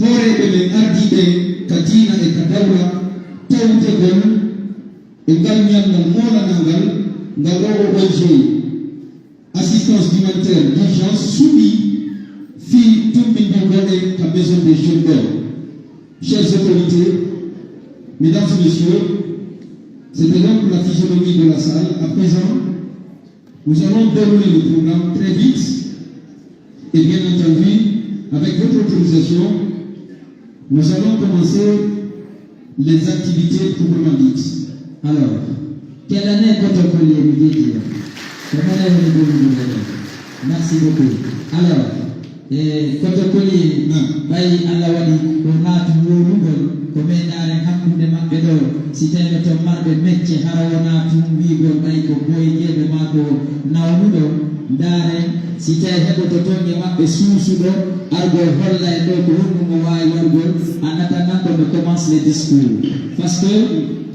hooreeɓe men ardiiɓe ka diina e ka dawla, tawtegol e ngal ñallal moolanangal ngal O O O G, assistance humanitaire d'urgence, suɓii fii tummbindirgol en ka Maison des Jeunes ɗoo. Chères autorités, mesdames et messieurs, c'était donc la physionomie de la salle. À présent, nous allons dérouler le programme très vite et bien entendu, avec votre autorisation, nous allons commencer les activités proprement dites. Alors, Kela ne Kotokoli e mi jeeji on. Ko mone woni ɗum ɗum ɗum. Merci beaucoup. Alors, e Kotokoli, ɓay Alla waɗi ko naatu wowlugol, ko men ndaaren hakkunde maɓɓe ɗoo, si tawii no ton marɓe mecce, hara wonaa tun wi'ugol ɓay ko boykeeɓe maa ko nawnuɗo, ndaaren si tawii heɓoto ton e maɓɓe suusuɗo, argol holla en ɗoo ko honɗum o waawi waɗugol, en attendant qu'on ne commence les discours. Parce que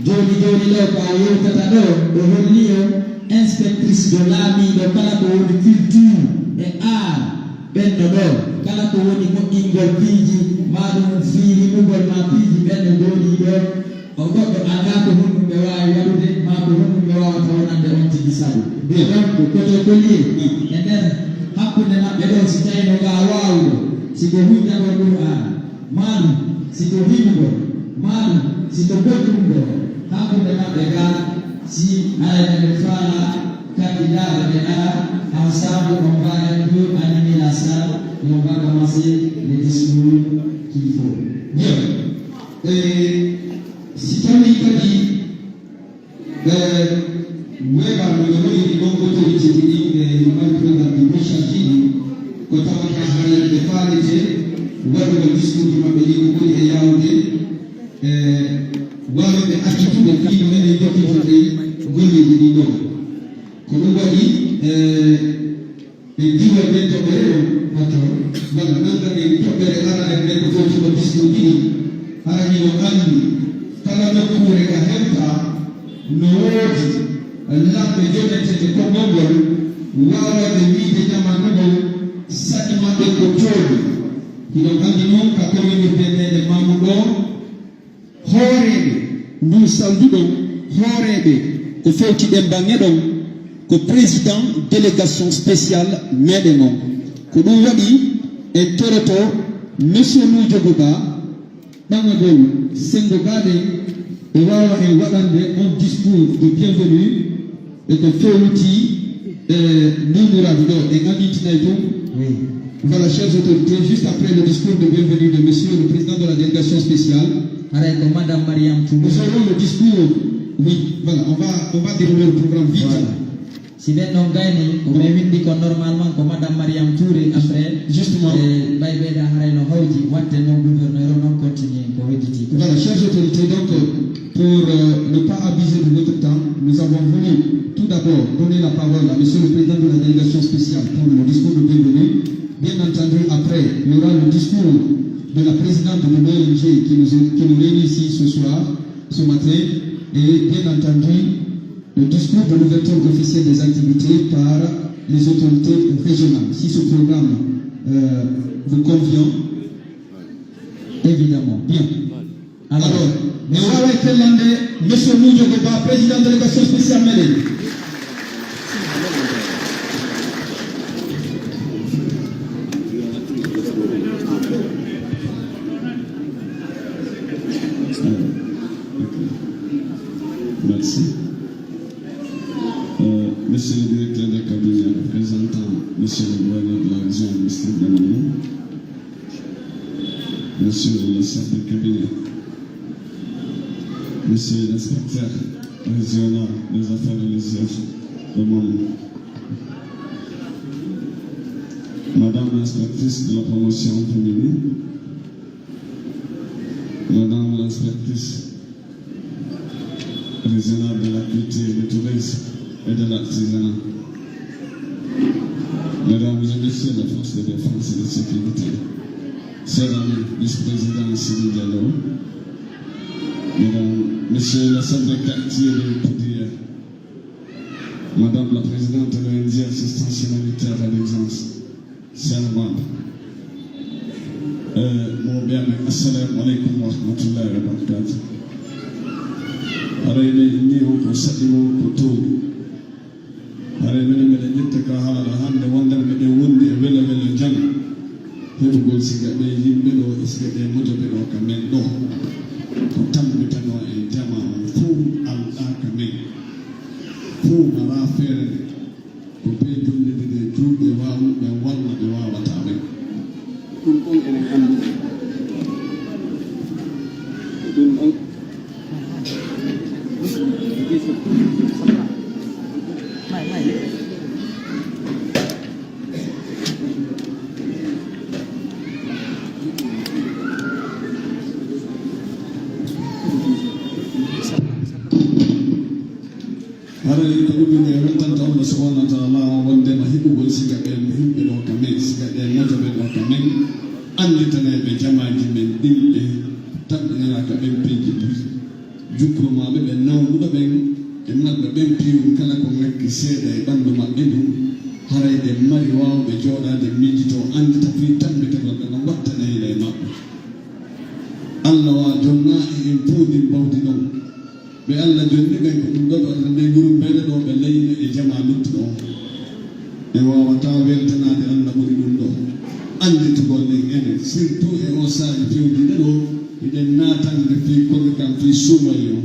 jooni jooni ɗoo, ko a yewtata ɗoo, o holli on inspectrice de laamiiɗo kala ko woni culture e art ɓenno ɗoo, kala ko woni moƴƴingol piiji, maa ɗum fii himugol maa piiji ɓenno jooɗii ɗoo, o goɗɗo anndaa ko honɗum ɓe waawi waɗude, maa ko honɗum ɓe waawata wonande on tigi sabu. Donc, Kotokoli e nder hakkunde maɓɓe ɗoo, si tawii no ngaa waawuɗo, si ko hujjagol Qur'aana, maa ɗum si ko himugol, maa ɗum si ko goɗɗungol, hakkunde maɓɓe gaa, si aray no ɓe faala, kandidaaɓe ɓe ara ensemble, on va un peu animer la salle et on va commencer les discours qu'il faut. Bien. Eh, si tawii kadi ɓe weeɓaano no hoyri ɗon autorité ji ɗin, ɓe no mari programme ji déchargé ɗi, ko tawata haray ɓe faalete waɗugol discours ji maɓɓe ɗin ko ɓuri e yaawde, e waawde accitude fii no enen jokkitirɗen golleeji ɗin ɗon. Ko ɗum waɗi, e, E diiwal men toɓɓere ɗon, wata walla nanngan en toɓɓere arana en men ko fewti ko discours ɗiɗi. Hara hino anndi kala nokkuure ka hewta no woodi lamɓe jonneteeɓe konngol ngol waawayɓe wiide ɲamandu ngon saɗi maɓɓe ko jooɗi. Hiɗon anndi non ka kominirde meɗen Maamu ɗoo, hooreeɓe ndun salndu ɗon, hooreeɓe ko fewti ɗen baŋŋe ɗon, ko président délégation spéciale meɗen on. Ko ɗum waɗi en toroto Monsieur Nuujo Buba ɓaŋagol senngo baaɗen, o waawa en waɗande on discours de bienvenue. E ko fewti, eh, nduu muraadu ɗoo, en anndintinay ɗum. Oui. Voilà, chers autorités, juste après le discours de bienvenue de Monsieur le Président de la délégation spéciale, Haray ko Madame Mariam Touré. Nous aurons le discours. Oui, voilà, on va, on va dérouler le programme vite. Voilà. Si ɓen non gayni, ko ɓe winndi ko normalement ko Madame Mariam Touré, après, justement, eh, ɓay ɓeyda haray no hawji, watte non gouverneur o non continue ko wedditi. Voilà, chers autorités, donc, euh, pour, euh, ne pas abuser de votre temps, nous avons voulu tout d'abord donner la parole à Monsieur le Président de la délégation spéciale pour le discours de bienvenue. Bien entendu, après, il y aura le discours de la présidente de l'O N G qui nous, qui nous réunit ici ce soir, ce matin, et bien entendu, le discours de l'ouverture officielle des activités par les autorités régionales. Si ce programme, euh, vous convient, évidemment. Bien. Alors, mi waaway fellande Monsieur Mujogo Ba, président délégation spéciale meɗen. Merci. Euh, Monsieur le directeur de cabinet, représentant Monsieur le gouverneur de la région administrative de Mamou, Monsieur le chef de cabinet, Monsieur l'inspecteur régional des affaires religieuses de Mamou, Madame l'inspectrice de la promotion féminine, Madame l'inspectrice régionale de la culture, du tourisme et de l'artisanat. Mesdames et messieurs, les forces de défense et de sécurité, chers amis, vice-président Sidi Diallo, mesdames, messieurs les chefs de quartier de Poudière, Madame la présidente de l'O N G Assistance humanitaire à l'urgence, Servante. Eh, mo ɓe amen, assalamu aleykum wa rahmatullahi wa barakatuh. Haray ɓe inni on ko saɗi mo ko tooñi. Haray menen meɗen ƴetta ka haala hannde wonde meɗen wondi e welo welo jam. Heɓugol siga ɓe yimɓe ɗo e siga ɗe mojoɓe ɗo ka men ɗo. Ko tambitanoo e jamaa on fow alɗaa ka men. Fow maraa feere nde. Ko ɓe jonnitiri e juuɗe waawuɓe walla ɓe waawataa ɓen. Ɗun ɗon enen anndi. Ɗun ɗon. Haray ko ɗum ene weltanta Allah subhanahu wa ta'ala on wondema heɓugol siga ɓen yimɓe ɗo ka men, siga ɗen mojoɓe ɗo ka men, annditaneeɓe jamaaji men ɗin ɓe tamƴinanaa ka ɓen piiji buy. Jukkormaaɓe ɓen nawnuɗo ɓen e marɓe ɓen piiwun kala ko ŋakki seeɗa e ɓanndu maɓɓe ndun, haray ɓe mari waawɓe jooɗaade miijitoo anndita fii tammbitagol ɓe no wattaneyla e maɓɓe. Allah wa jonnaa e en fow ndin bawdi ɗon. Ɓe Alla jonni ɓen ko ɗum ɗoo ɓe waɗata ndee ngurumbeere ɗoo ɓe layna e jamaa luttuɗo on. En waawataa weltanaade Alla ɓuri ɗum ɗoo. Annditugol en enen, surtout e oo saa'i fewjinde ɗoo, hiɗen naatande fii koɗo kan fii suumayee on.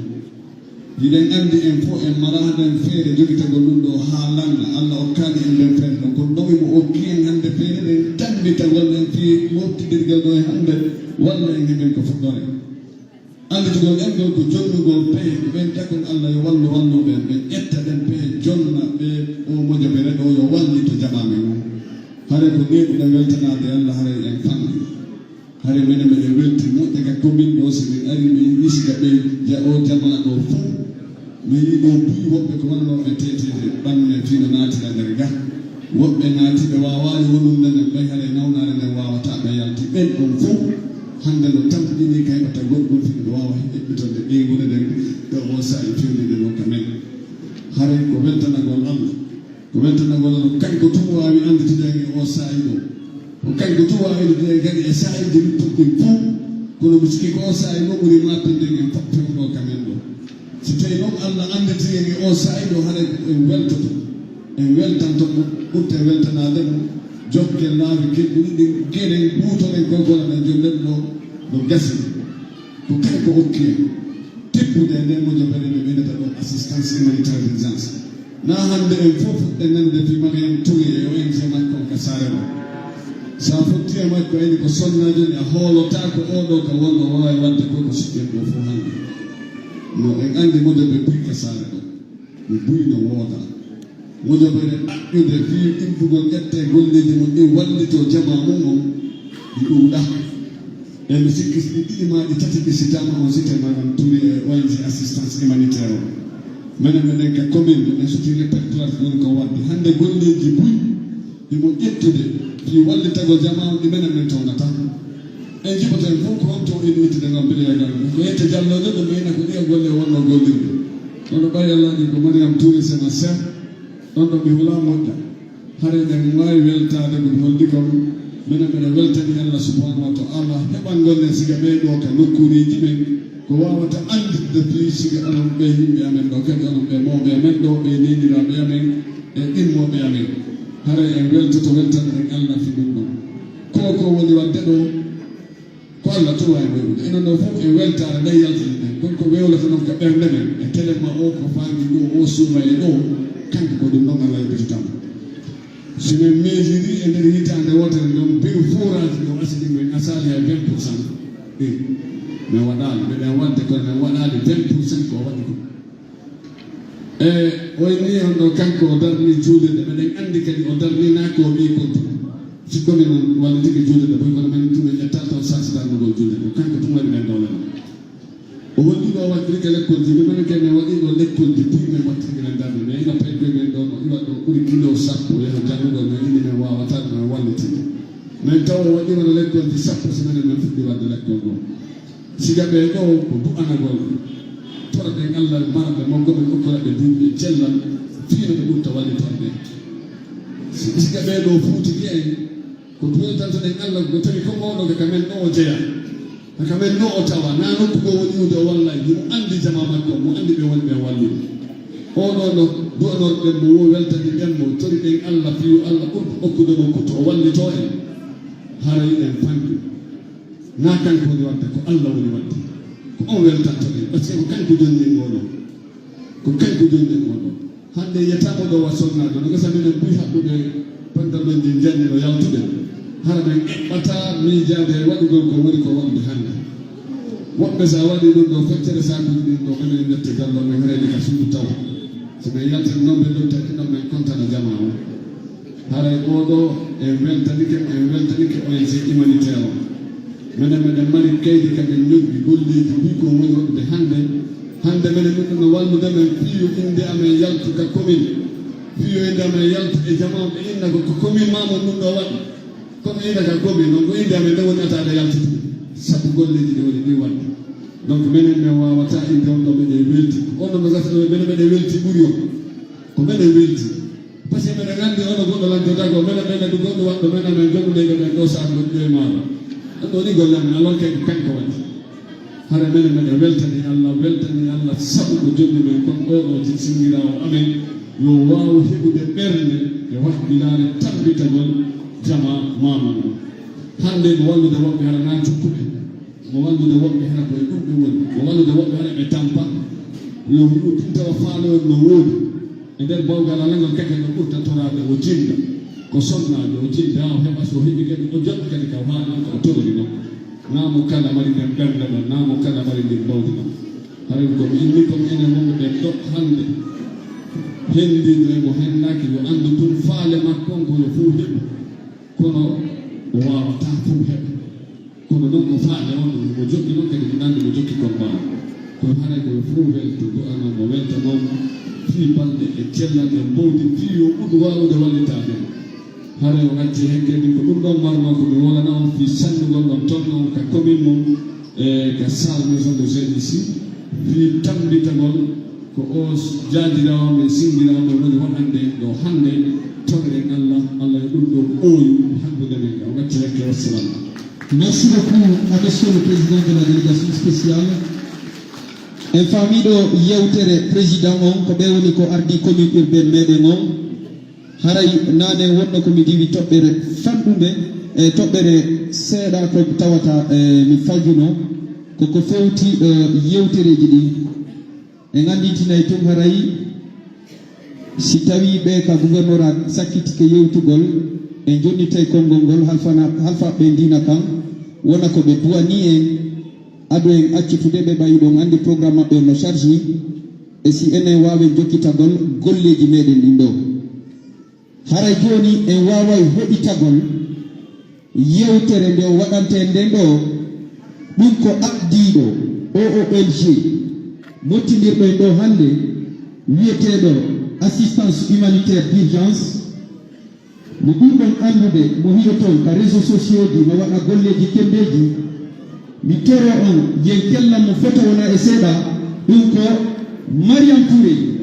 Hiɗen anndi en fow en maraa nden feere jogitagol ɗum ɗoo haa lanna. Alla okkaali en nden feere ɗon. Kono ɗoo himo okki en hannde feere nden tammbitagol en fii woptidirgal ɗoo e hannde, walla en heɓen ko fuɗɗoree. Annditugol en ngol ko jonnugol pehe ko ɓen takon Alla yo wallu walluɓe en, ɓe ƴetta ɗen pehe jonna ɓe oo mojobere ɗoo yo wallito jamaa men on. Haray ko neeɓuɗen weltanaade Alla, haray en fanɗi. Haray menen meɗen welti moƴƴa ka commune ɗoo, si min arii min yi'ii siga ɓe ja-, oo jamaa ɗoo fow. Mi yi'ii ɗoo buy woɓɓe ko wonnooɓe teeteede ɓannu men fii no naatira nder ga. Woɓɓe naati ɓe waawaali wonunde nden, ɓay haray nawnaare nden waawataa ɓe yalti. Ɓen ɗon fow hannde no tamƴinii ka heɓata goɗɗum fii ɓe waawa eɓɓitonde ɓeynguure nden ɗo oo saa'i fewndinde ɗon ka men. Haray ko weltanagol Alla. Ko weltanagol Alla, ko kanko tun waawi annditude en e oo saa'i ɗoo. Ko kanko tun waawi annditude en kadi e saa'iiji luttuɗi ɗin fow. Kono mi sikki ko oo saa'i ɗoo ɓuri maapinde en fof fewndo ka men ɗoo. Si tawii non Alla annditii en e oo saa'i ɗoo, haray ko en weltoto, en weltanto mo, ɓurten weltanaade mo, jokken laawi kedduɗi ɗin, geren, huutoren ko gonaɗen jonɗen ɗoo no gasi. Ko kanko okki en teppude e nden mojobere nde ɓe innata ɗoo assistance humanitaire d'urgence. Naa hannde en fow fuɗɗen nanude fii Mariam Touré e O N G makko on ka saare ɗoo. Si a fotti e makko, a yi'i ko sonnaa jooni, a hoolotaako oo ɗoo ka wonnoo waawi waɗde ko ko siɗɗen ɗoo fow hannde. No en anndi mojobe buy ka saare ɗoo. Mi buy no wooda. Mojobere ɗaɓɓude fii immugol ƴetta e golleeji mun ɗin wallitoo jamaa mun on, ɗi ɗuuɗaa. E mi sikki si ɗi ɗiɗi maa ɗi tati ɓisitaama on site Mariam Touré e O N G assistance humanitaire on. Menen, menen ka commune, men sutii répertoire woni ko waɗde. Hannde golleeji buy himo ƴettude fii wallitagol jamaa on ɗi menen men toownata. En jiɓoto en fow ko honto en ittide ngam bileyagal. Ko yette jallooje ɗo ɓeyna ko ɗiya golle wonnoo gollirde. Kono ɓay Alla ɗin ko Mariam Touré c'est ma sœur. Ɗon ɗo mi hulaa moƴƴa. Haray ɗen waawi weltaade ko mi holli kon. Minen miɗo weltani Alla subhanahu wa ta'ala heɓangol en siga ɓee ɗoo ka nokkuureeji men. Ko waawata annditde fii siga onon ɓee yimɓe amen ɗoo, kadi onon ɓee mawɓe amen ɗoo, ɓee neeniraaɓe amen e ɗimmoɓe amen. Haray en weltoto, weltanɗen Alla fii ɗum ɗon. Ko ko woni waɗde ɗoo, ko Alla tun waawi wewlude. Enen ɗoo fow e weltaare nden yaltini ɗen. Kono ko wewlata non ka ɓernde men, e telen ma oo ko faami ɗoo, oo suumayee ɗoo, kanko ko ɗum ɗon Alla yoɓitata mo. Si men miijirii e nder hitaande wootere nden, bew forage ɗoo asili men asaali hay vingt pour cent. Ɗin, men waɗaali, meɗen waɗde kono men waɗaali vingt pour cent ko o waɗi ko. E o inni on ɗoo, kanko o darni juulirde, meɗen anndi kadi o darninaaki o ɓii kontu. Si komin on wallitike juulirde boy, kono men tun en ƴettaali taw saasi darnugol juulirde, kanko tun waɗi men doole ɗon. O holli ɗoo o waɗtirike lekkolji, minen kadi men waɗi ɗoo lekkolji buy men waɗtirike men darnde, mais ina paykoy men ɗoo no iwa ɗoo ɓuri kilo sappo yaha janngugol, men inni men waawataa ɗum, men wallitike. Men taw o waɗi wano lekkolji sappo si menen men fuɗɗi waɗde lekkol goo. Siga ɓee ɗoo ko du'anagol. Toroɗen Alla marɓe makko ɓe okkora ɓe duuɓi e cellal, fii no ɓe ɓurta wallitorde. Si, siga ɓee ɗoo fuutike en, Ko weltantoɗen Alla, ko tawi ko oo ɗoo ka men ɗoo o jeyaa. Ka men ɗoo o tawaa, naa nokku goo woni iwde o walla, himo anndi jamaa makko, mo anndi ɓe woni ɓe wallude. Oo ɗoo no du'anorɗen mo, wo weltaniɗen mo, toriɗen Alla fii yo Alla ɓurɗo okkude mo kuttu o wallitoo en. Haray en fanɗi. Naa kanko woni waɗde, ko Alla woni waɗde. Ko on weltantoɗen, parce que ko kanko jonni en oo ɗoo. Ko kanko jonni en oo ɗoo. Hannde yiyataamo ɗoo wa sonnaajo, no gasa minen buy haɓɓude pantalonji janni no yaltude. Hara men eɓɓataa miijaade e waɗugol ko woni ko waɗude hannde. Woɓɓe so a waɗii ɗum ɗoo feccere saakuuji ɗin ɗoo, ɓe men ñette gallo men reeni ka suudu taw. Si men yaltini noon ɓe ɗon taƴi ɗon men kontana jamaa on. Haray oo ɗoo en weltanike mo, en weltanike O N G humanitaire on. Menen meɗen mari kaydi ka men ñoggi golleeji buy ko woni waɗude hannde. Hannde menen min ɗum no wallude men fii yo innde amen yaltu ka commune. Fii yo innde amen yaltu e jamaa ɓe inna ko, ko commune maa mon ɗum ɗoo waɗi. Kono ina ka gomi non ko innde amen nde woni ataade yaltude. Sabu golleeji ɗi woni ɗi waɗde. Donc menen men waawataa innde on ɗoo meɗen welti. On ɗoo no gasa ɗoo menen meɗen welti ɓuri on. Ko menen welti. Parce que meɗen anndi ono goɗɗo lantotaako, menen meɗen ɗum goɗɗo waɗɗo, menen men jogude ko men ɗoo saabu ɗum ɗoo e maaro. Ɗum ɗoo ni golle amen, alors que ko kanko waɗi. Hara menen meɗen weltani Alla, weltani Alla sabu ko jonni men kon oo ɗoo singiraawo amen, yo waawu heɓude ɓernde e wahbilaare tambitagol jamaa maamu on. Hannde mo wallude woɓɓe hara naa cukkuɓe, mo wallude woɓɓe hara ko e ɗum ɓe woni, mo wallude woɓɓe hara ɓe tampa. Yo wi'u tun tawa faale on no woodi. E nder bawgal Alla ngal kake no ɓurta toraade o jinda. Ko sonnaajo o jinda, o heɓa so o heɓi kadi o joɗɗa kadi ka o haali on ko o torori non. Naa mo kala mari nden ɓernde ɗon, naa mo kala mari ndin bawdi ɗon. Haray ko mi inni ko mi enen wonɓe ɓen ɗo hannde. Hendiiɗo e mo hennaaki yo anndu tun faale makko on ko yo fuu heɓu. Kono o waawataa fuu heɓa. Kono non ko faale on, mo joɗɗi non kadi ko nandi mo jokki kon maa. Kono haray ko yo fuu weltu, du'anon mo, weltanon mo. Fii balɗe e cellal e mbowdi, fii yo ɓuɗu waawude wallitaade. Haray o acci hekkedi ko ɗum ɗon marnoo ko mi wolana on fii sannugol ɗon tolno on ka commune mon e ka salle maison de jeune ici, fii tammbitagol ko o jaajiraawo men, sinngiraawo men woni waɗande en ɗoo hannde. Torren Alla, Alla yo ɗum ɗoo ɓooyu hakkunde men. O acci hekke, wassalam. Merci beaucoup à monsieur le président de la délégation spéciale. En faamiiɗo yewtere président on, ko ɓe woni ko ardii commune urbaine meɗen on. Haray naane wonno ko mi diwi toɓɓere fanɗunde, e toɓɓere seeɗa ko tawata, e, mi fayjuno ko ko fewti, e, yewtereeji ɗin. En anndintinay tun haray si tawii ɓe ka gouvernorat sakkitike yewtugol, en jonnitay konngol ngol halfana-, halfaaɓe diina kan, wona ko ɓe duwanii en, ado en accutude ɓe ɓay hiɗon anndi programme maɓɓe on no charge, e si enen waawen jokkitagol golleeji meɗen ɗin ɗoo. Haray jooni en waaway heɗitagol yewtere nde o waɗantee nden ɗoo, ɗun ko aqdiiɗo O O L G, mottindirɗo en ɗoo hannde, wi'eteeɗo assistance humanitaire d'urgence. No ɓurɗon anndude mo hiɗoton ka réseaux sociaux ji, no waɗa golleeji kembeeji. Mi toro on, yen kellan mo foto wona e seeɗa, ɗun ko Mariam Touré.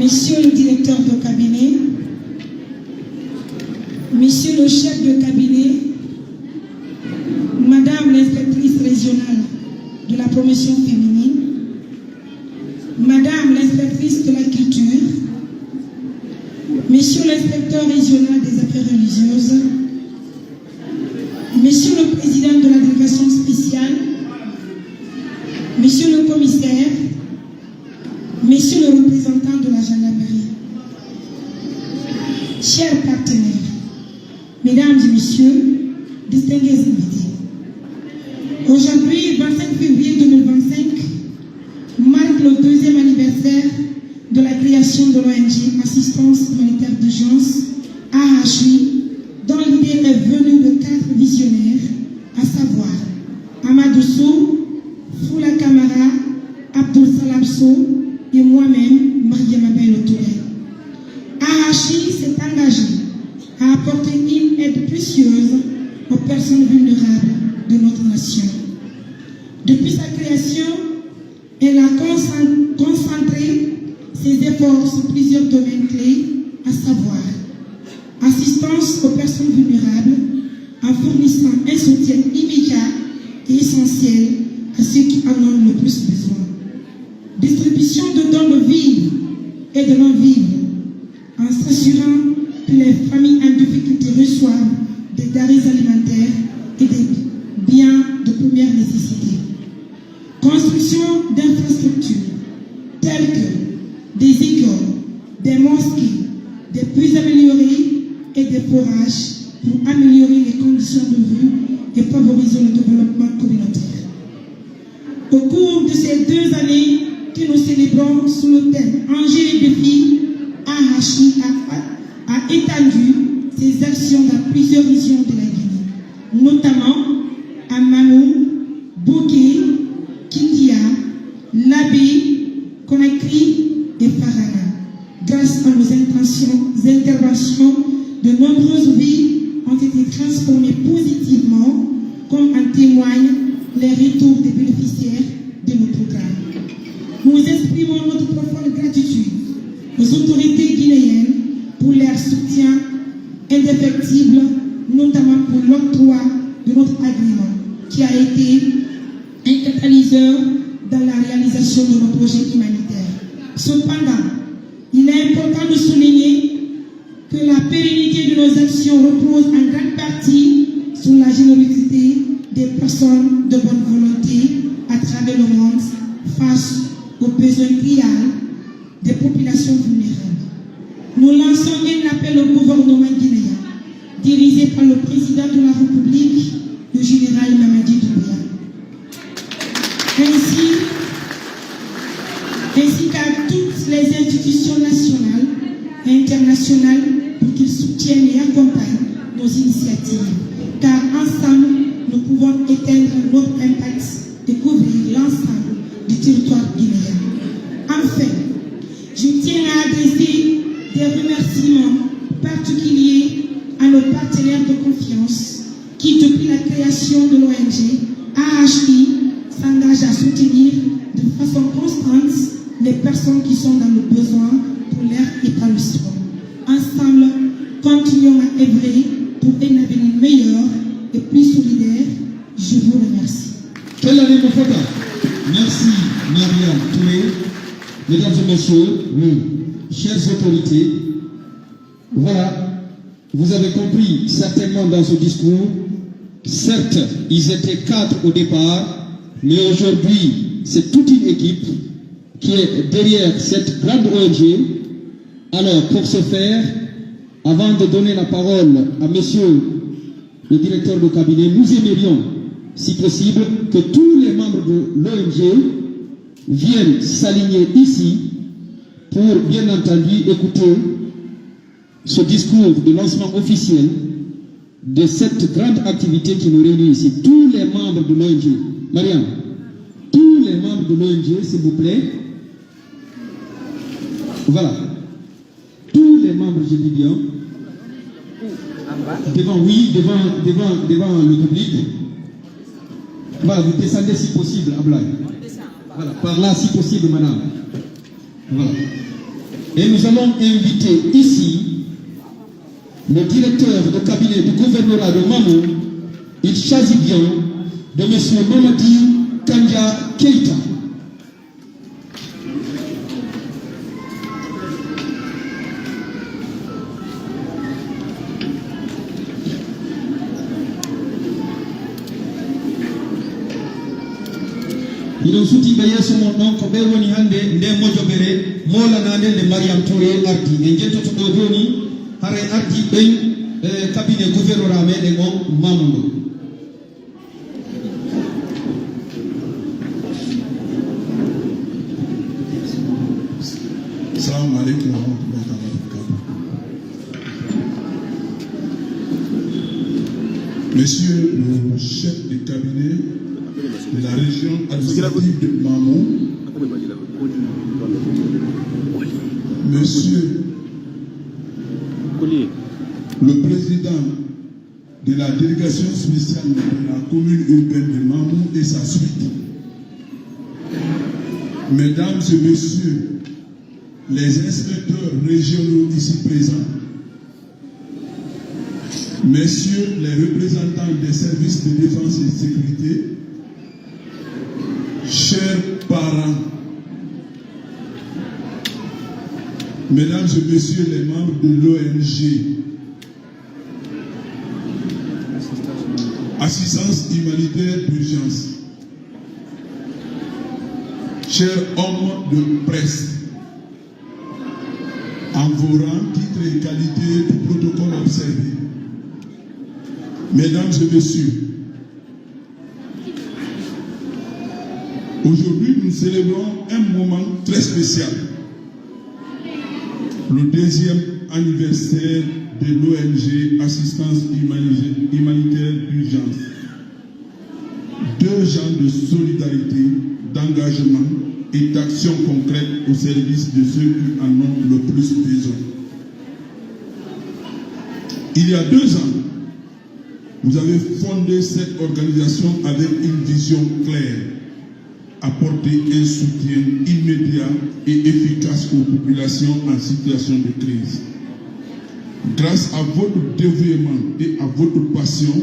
Monsieur le directeur de cabinet, monsieur le chef de cabinet, madame l'inspectrice régionale de la promotion féminine, madame l'inspectrice de la culture, monsieur l'inspecteur régional des affaires religieuses, monsieur le président de la délégation spéciale, monsieur le commissaire, monsieur le représentant de la gendarmerie, chers partenaires, mesdames et messieurs, distingués invités, aujourd'hui, vingt-cinq février deux mille vingt-cinq, marque le deuxième anniversaire de la création de l'O N G Assistance Humanitaire d'Urgence, A H U, dont l'idée est venue de quatre visionnaires, à savoir Amadou Sow, Foula Camara, Abdoul Salam Sow, Hachi s'est engagée à apporter une aide précieuse aux personnes vulnérables de notre nation. Depuis sa création, elle a concen- concentré ses efforts sur plusieurs domaines clés, à savoir assistance aux personnes vulnérables en fournissant un soutien immédiat et essentiel à ceux qui en ont le plus besoin. Distribution de dons de vivres et de non-vivres en s'assurant que les familles en difficulté reçoivent des denrées alimentaires et des biens de première nécessité. Construction d'infrastructures telles que des écoles, des mosquées, des puits améliorés et des forages pour améliorer les conditions de vie et favoriser le développement communautaire. Au cours de ces deux années que nous célébrons sous le thème Enjeux et défis, A H I a, a étendu ses actions dans plusieurs régions de la Guinée, notamment à Mamou, Boké, Kindia, Labé, Conakry et Farana. Grâce à nos intentions, interventions, de nombreuses vies ont été transformées positivement, comme en témoignent les retours des bénéficiaires de nos programmes. Nous exprimons notre profonde gratitude aux autorités guinéennes pour leur soutien indéfectible, notamment pour l'octroi de notre agrément, qui a été un catalyseur dans la réalisation de nos projets humanitaires. Cependant, il est important de souligner que la pérennité de nos actions repose en grande partie sur la générosité des personnes de bonne volonté à travers le monde face aux besoins criants des populations vulnérables. Nous lançons un appel au gouvernement guinéen, dirigé par le président de la République, le général Mamadi Doumbouya, ainsi, ainsi qu'à toutes les institutions nationales et internationales pour qu'ils soutiennent et accompagnent nos initiatives, car ensemble, nous pouvons éteindre notre impact et couvrir l'ensemble du territoire guinéen. Enfin, je tiens à adresser des remerciements particuliers à nos partenaires de confiance qui, depuis la création de l'O N G A H I, s'engagent à soutenir de façon constante les personnes qui sont dans le besoin pour leur épanouissement. Ensemble, continuons à œuvrer pour un avenir meilleur et plus solidaire. Je vous remercie. Kella ni mo fota. Merci, Mariam Touré. Mesdames et messieurs, oui, chères autorités, voilà, vous avez compris certainement dans ce discours, certes, ils étaient quatre au départ, mais aujourd'hui, c'est toute une équipe qui est derrière cette grande O N G. Alors, pour ce faire, avant de donner la parole à monsieur le directeur de cabinet, nous aimerions, si possible, que tous les membres de l'O N G viennent s'aligner ici pour, bien entendu, écouter ce discours de lancement officiel de cette grande activité qui nous réunit ici. Tous les membres de l'O N G, Mariam, tous les membres de l'O N G, s'il vous plaît. Voilà. Tous les membres, je dis bien, devant, oui, devant, devant, devant le public. Voilà, vous descendez si possible, Ablaye. Voilà, par là, si possible, madame. Voilà. Et nous allons inviter ici le directeur de cabinet du gouvernorat de Mamou. Il s'agit bien de monsieur Mamadi Kandia Keita. Hiɗon sutii ɓe yeeso mon ɗon, ko ɓe woni hannde nde mojobere moolanaande nde Mariam Touré ardi. En njettoto ɗo jooni, haray ardi ɓen, eh, cabinet gouvernorat meɗen on Mamou ɗo. Salam alaikum wa rahmatullahi wa barakatuh. Monsieur le chef de cabinet de la région administrative de Mamou, Monsieur Le président de la délégation spéciale de la commune urbaine de Mamou et sa suite, mesdames et messieurs les inspecteurs régionaux ici présents, messieurs les représentants des services de défense et de sécurité, chers parents, mesdames et messieurs les membres de l'O N G, Assistance humanitaire d'urgence, chers hommes de presse, en vos rangs, titres et qualités, tout protocole observé. Mesdames et messieurs, aujourd'hui, nous célébrons un moment très spécial, le deuxième anniversaire de l'O N G Assistance Humani- Humanitaire d'Urgence. Deux ans de solidarité, d'engagement et d'action concrète au service de ceux qui en ont le plus besoin. Il y a deux ans, vous avez fondé cette organisation avec une vision claire, apporter un soutien immédiat et efficace aux populations en situation de crise. Grâce à votre dévouement et à votre passion,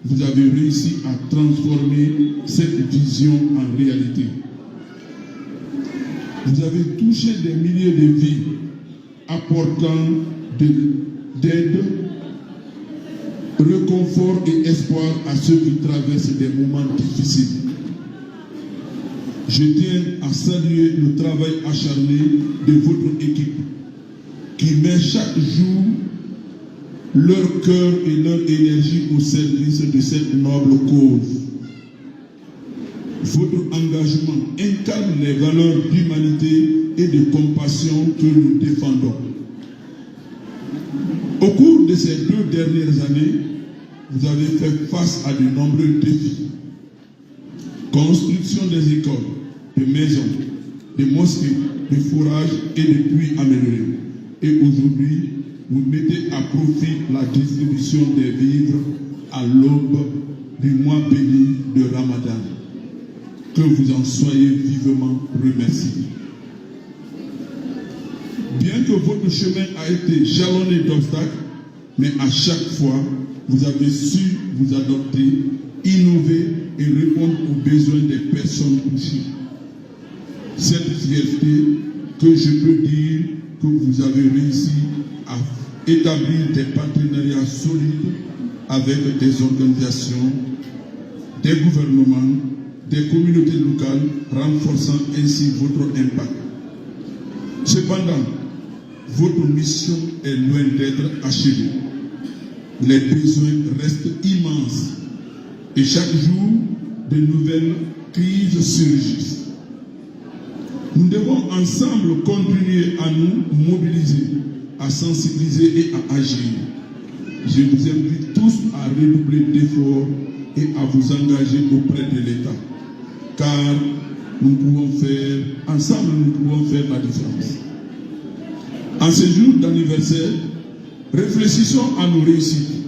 vous avez réussi à transformer cette vision en réalité. Vous avez touché des milliers de vies, apportant de, d'aide, réconfort et espoir à ceux qui traversent des moments difficiles. Je tiens à saluer le travail acharné de votre équipe qui met chaque jour leur cœur et leur énergie au service de cette noble cause. Votre engagement incarne les valeurs d'humanité et de compassion que nous défendons. Au cours de ces deux dernières années, vous avez fait face à de nombreux défis. Construction des écoles, des maisons, des mosquées, des forages et des puits améliorés. Et aujourd'hui, vous mettez à profit la distribution des vivres à l'aube du mois béni de Ramadan. Que vous en soyez vivement remerciés. Bien que votre chemin a été jalonné d'obstacles, mais à chaque fois, vous avez su vous adapter, innover et répondre aux besoins des personnes touchées. Cette fierté que je peux dire que vous avez réussi à établir des partenariats solides avec des organisations, des gouvernements, des communautés locales, renforçant ainsi votre impact. Cependant, votre mission est loin d'être achevée. Les besoins restent immenses et chaque jour, de nouvelles crises surgissent. Nous devons ensemble continuer à nous mobiliser, à sensibiliser et à agir. Je vous invite tous à redoubler d'efforts et à vous engager auprès de l'État, car nous pouvons faire, ensemble, nous pouvons faire la différence. En ce jour d'anniversaire, réfléchissons à nos réussites,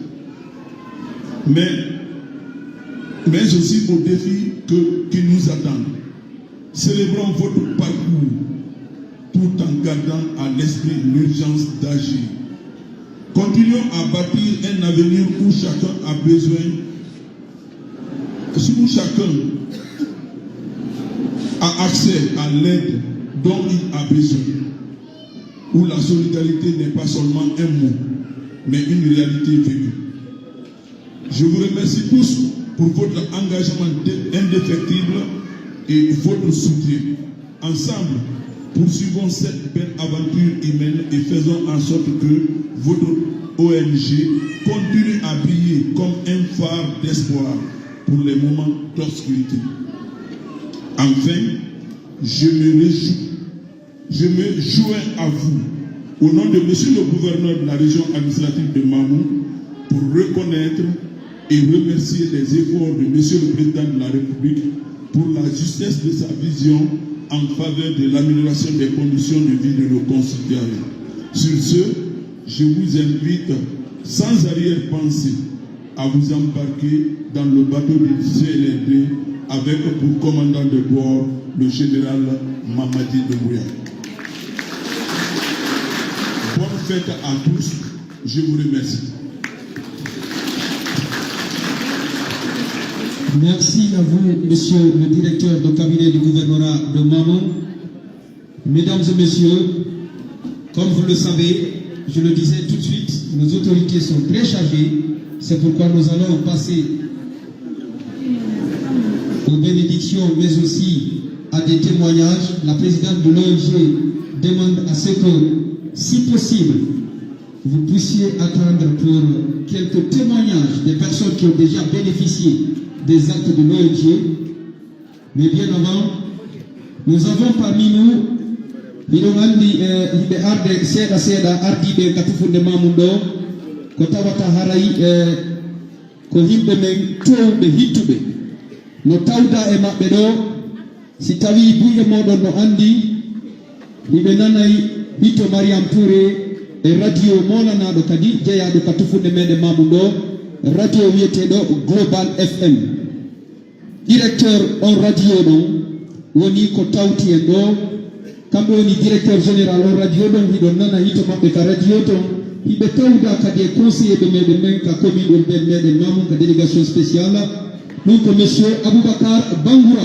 mais, mais aussi aux défis que, qui nous attendent. Célébrons votre parcours tout en gardant à l'esprit l'urgence d'agir. Continuons à bâtir un avenir où chacun a besoin, où chacun a accès à l'aide dont il a besoin, où la solidarité n'est pas seulement un mot, mais une réalité vécue. Je vous remercie tous pour votre engagement dé- indéfectible et votre soutien. Ensemble, poursuivons cette belle aventure humaine et faisons en sorte que votre O N G continue à briller comme un phare d'espoir pour les moments d'obscurité. Enfin, je me réjouis Je me joins à vous, au nom de Monsieur le Gouverneur de la région administrative de Mamou, pour reconnaître et remercier les efforts de Monsieur le Président de la République pour la justesse de sa vision en faveur de l'amélioration des conditions de vie de nos concitoyens. Sur ce, Je vous invite sans arrière-pensée à vous embarquer dans le bateau du C N R D avec pour commandant de bord le général Mamadi Doumbouya. Bonne fête à tous. Je vous remercie. Merci à vous, monsieur le directeur de cabinet du gouvernorat de Mamou. Mesdames et messieurs, comme vous le savez, je le disais tout de suite, nos autorités sont très chargées. C'est pourquoi nous allons passer aux bénédictions, mais aussi à des témoignages. La présidente de l'O N G demande à ce que, si possible, vous puissiez attendre pour quelques témoignages des personnes qui ont déjà bénéficié des actes de l'O N G. Mais bien avant, nous avons parmi nous, hiɗon anndi, eh, yimɓe arde seeɗa seeɗa ardiiɓe ka tufunde Mamou ɗoo, ko tawata haray, eh, ko yimɓe men toowɓe, hittuɓe. No tawdaa e maɓɓe ɗoo, si tawii buy e mooɗon no anndi, hiɓe nanay hito Mariam Touré e radio moolanaaɗo kadi jeyaaɗo ka tufunde meɗen Mamou ɗoo, radio wiyeteeɗo Global F M. Directeur on radio ɗon woni ko tawti en ɗoo. Kamɓe woni directeur général on radio ɗon, hiɗon nana hito maɓɓe ka radio ton. Hiɓe tawda kadi e conseiller ɓe meɗen men ka commune urbaine meɗen Mamou ka délégation spéciale. Ɗum ko monsieur Aboubacar Bangoura.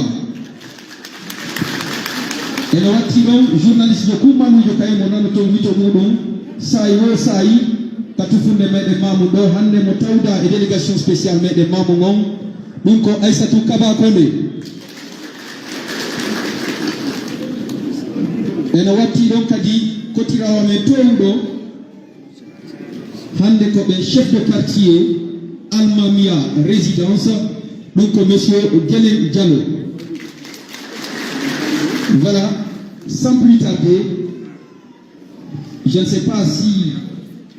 Ene watti ɗon journaliste jo kummalujo kay mo nanoton hito muɗum saa'i wo saa'i ka tufunde meɗen Mamou ɗoo hannde mo tawda e délégation spéciale meɗen Mamou on. Ɗum ko Aissatou Kaba Kone. Ene watti ɗon kadi kotiraawo men toowuɗo. Hannde ko ɓe chef de quartier Almamia Résidence, ɗum ko monsieur Gelen Diallo. Voilà, sans plus tarder, je ne sais pas si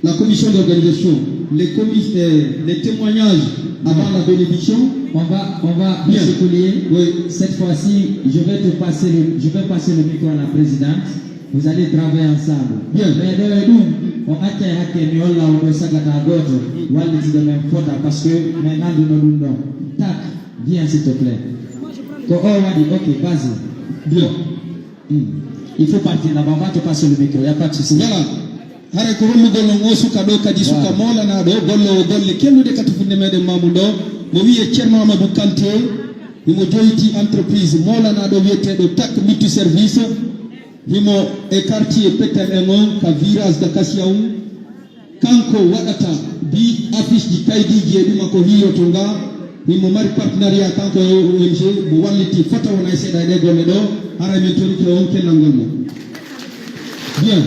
la commission d'organisation, les commis-, euh, les témoignages avant la bénédiction. On va, on va, bien. Monsieur Collier, oui. Cette fois-ci, je vais te passer le, je vais passer le micro à la présidente. Vous allez travailler ensemble. Bien. Mais ɗoo e ɗum, o accay hakke mi holla on ɗoo sagata gooto, wallitiiɗo men fota, parce que men annduno ɗum ɗon. Tak, viens s'il te plaît. Ko o waɗi, ok, vas-y. Bien. Hmm. Il faut partir là-bas, on va te passer le micro, y a pas de souci. Voilà. Haray ko hollugol on oo suka ɗoo kadi, suka moolanaaɗo, golloowo golle kelluɗe ka tufunde meɗen Mamou ɗoo. Mo wiyee Ceerno Amadou Kanté, himo joyti entreprise moolanaaɗo wiyeteeɗo Tak Multiservice. Himo e quartier Petel en on ka virage Acacia on. Kanko waɗata bi affiche ji, kaydiiji e ɗuma ko hiiroto nga. Himo mari partenariat kanko e O N G mo walliti fota wona e seeɗa e ɗee golle ɗoo. Haray men torike on kellangol mo. Bien.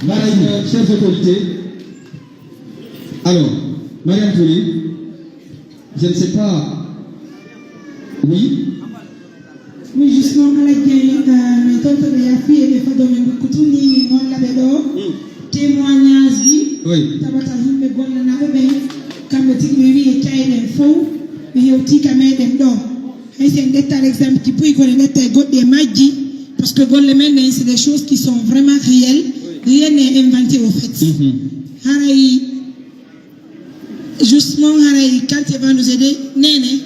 Haray, euh, chers autorités. Alors, Mariam Touré, je ne sais pas. Oui. Oui, justement, Alhaji Dieng, euh, mi tonto ɓe yaafii e ɓe fadoo men bukku tun ni, min holla ɓe ɗoo témoignage ji, oui, tawata yimɓe gollanaaɓe ɓen, kamɓe tigi ɓe wi'i e ca'e ɗen fow, ɓe hewtii ka meɗen ɗoo. Hay si en ƴettaa l'exemple ji buy, kono en ƴetta e goɗɗi e majji, parce que golle men ɗen, c'est des choses qui sont vraiment réelles, rien n'est inventé au fait. Mhm. Haray, justement, haray, quartier va nous aider, Néné.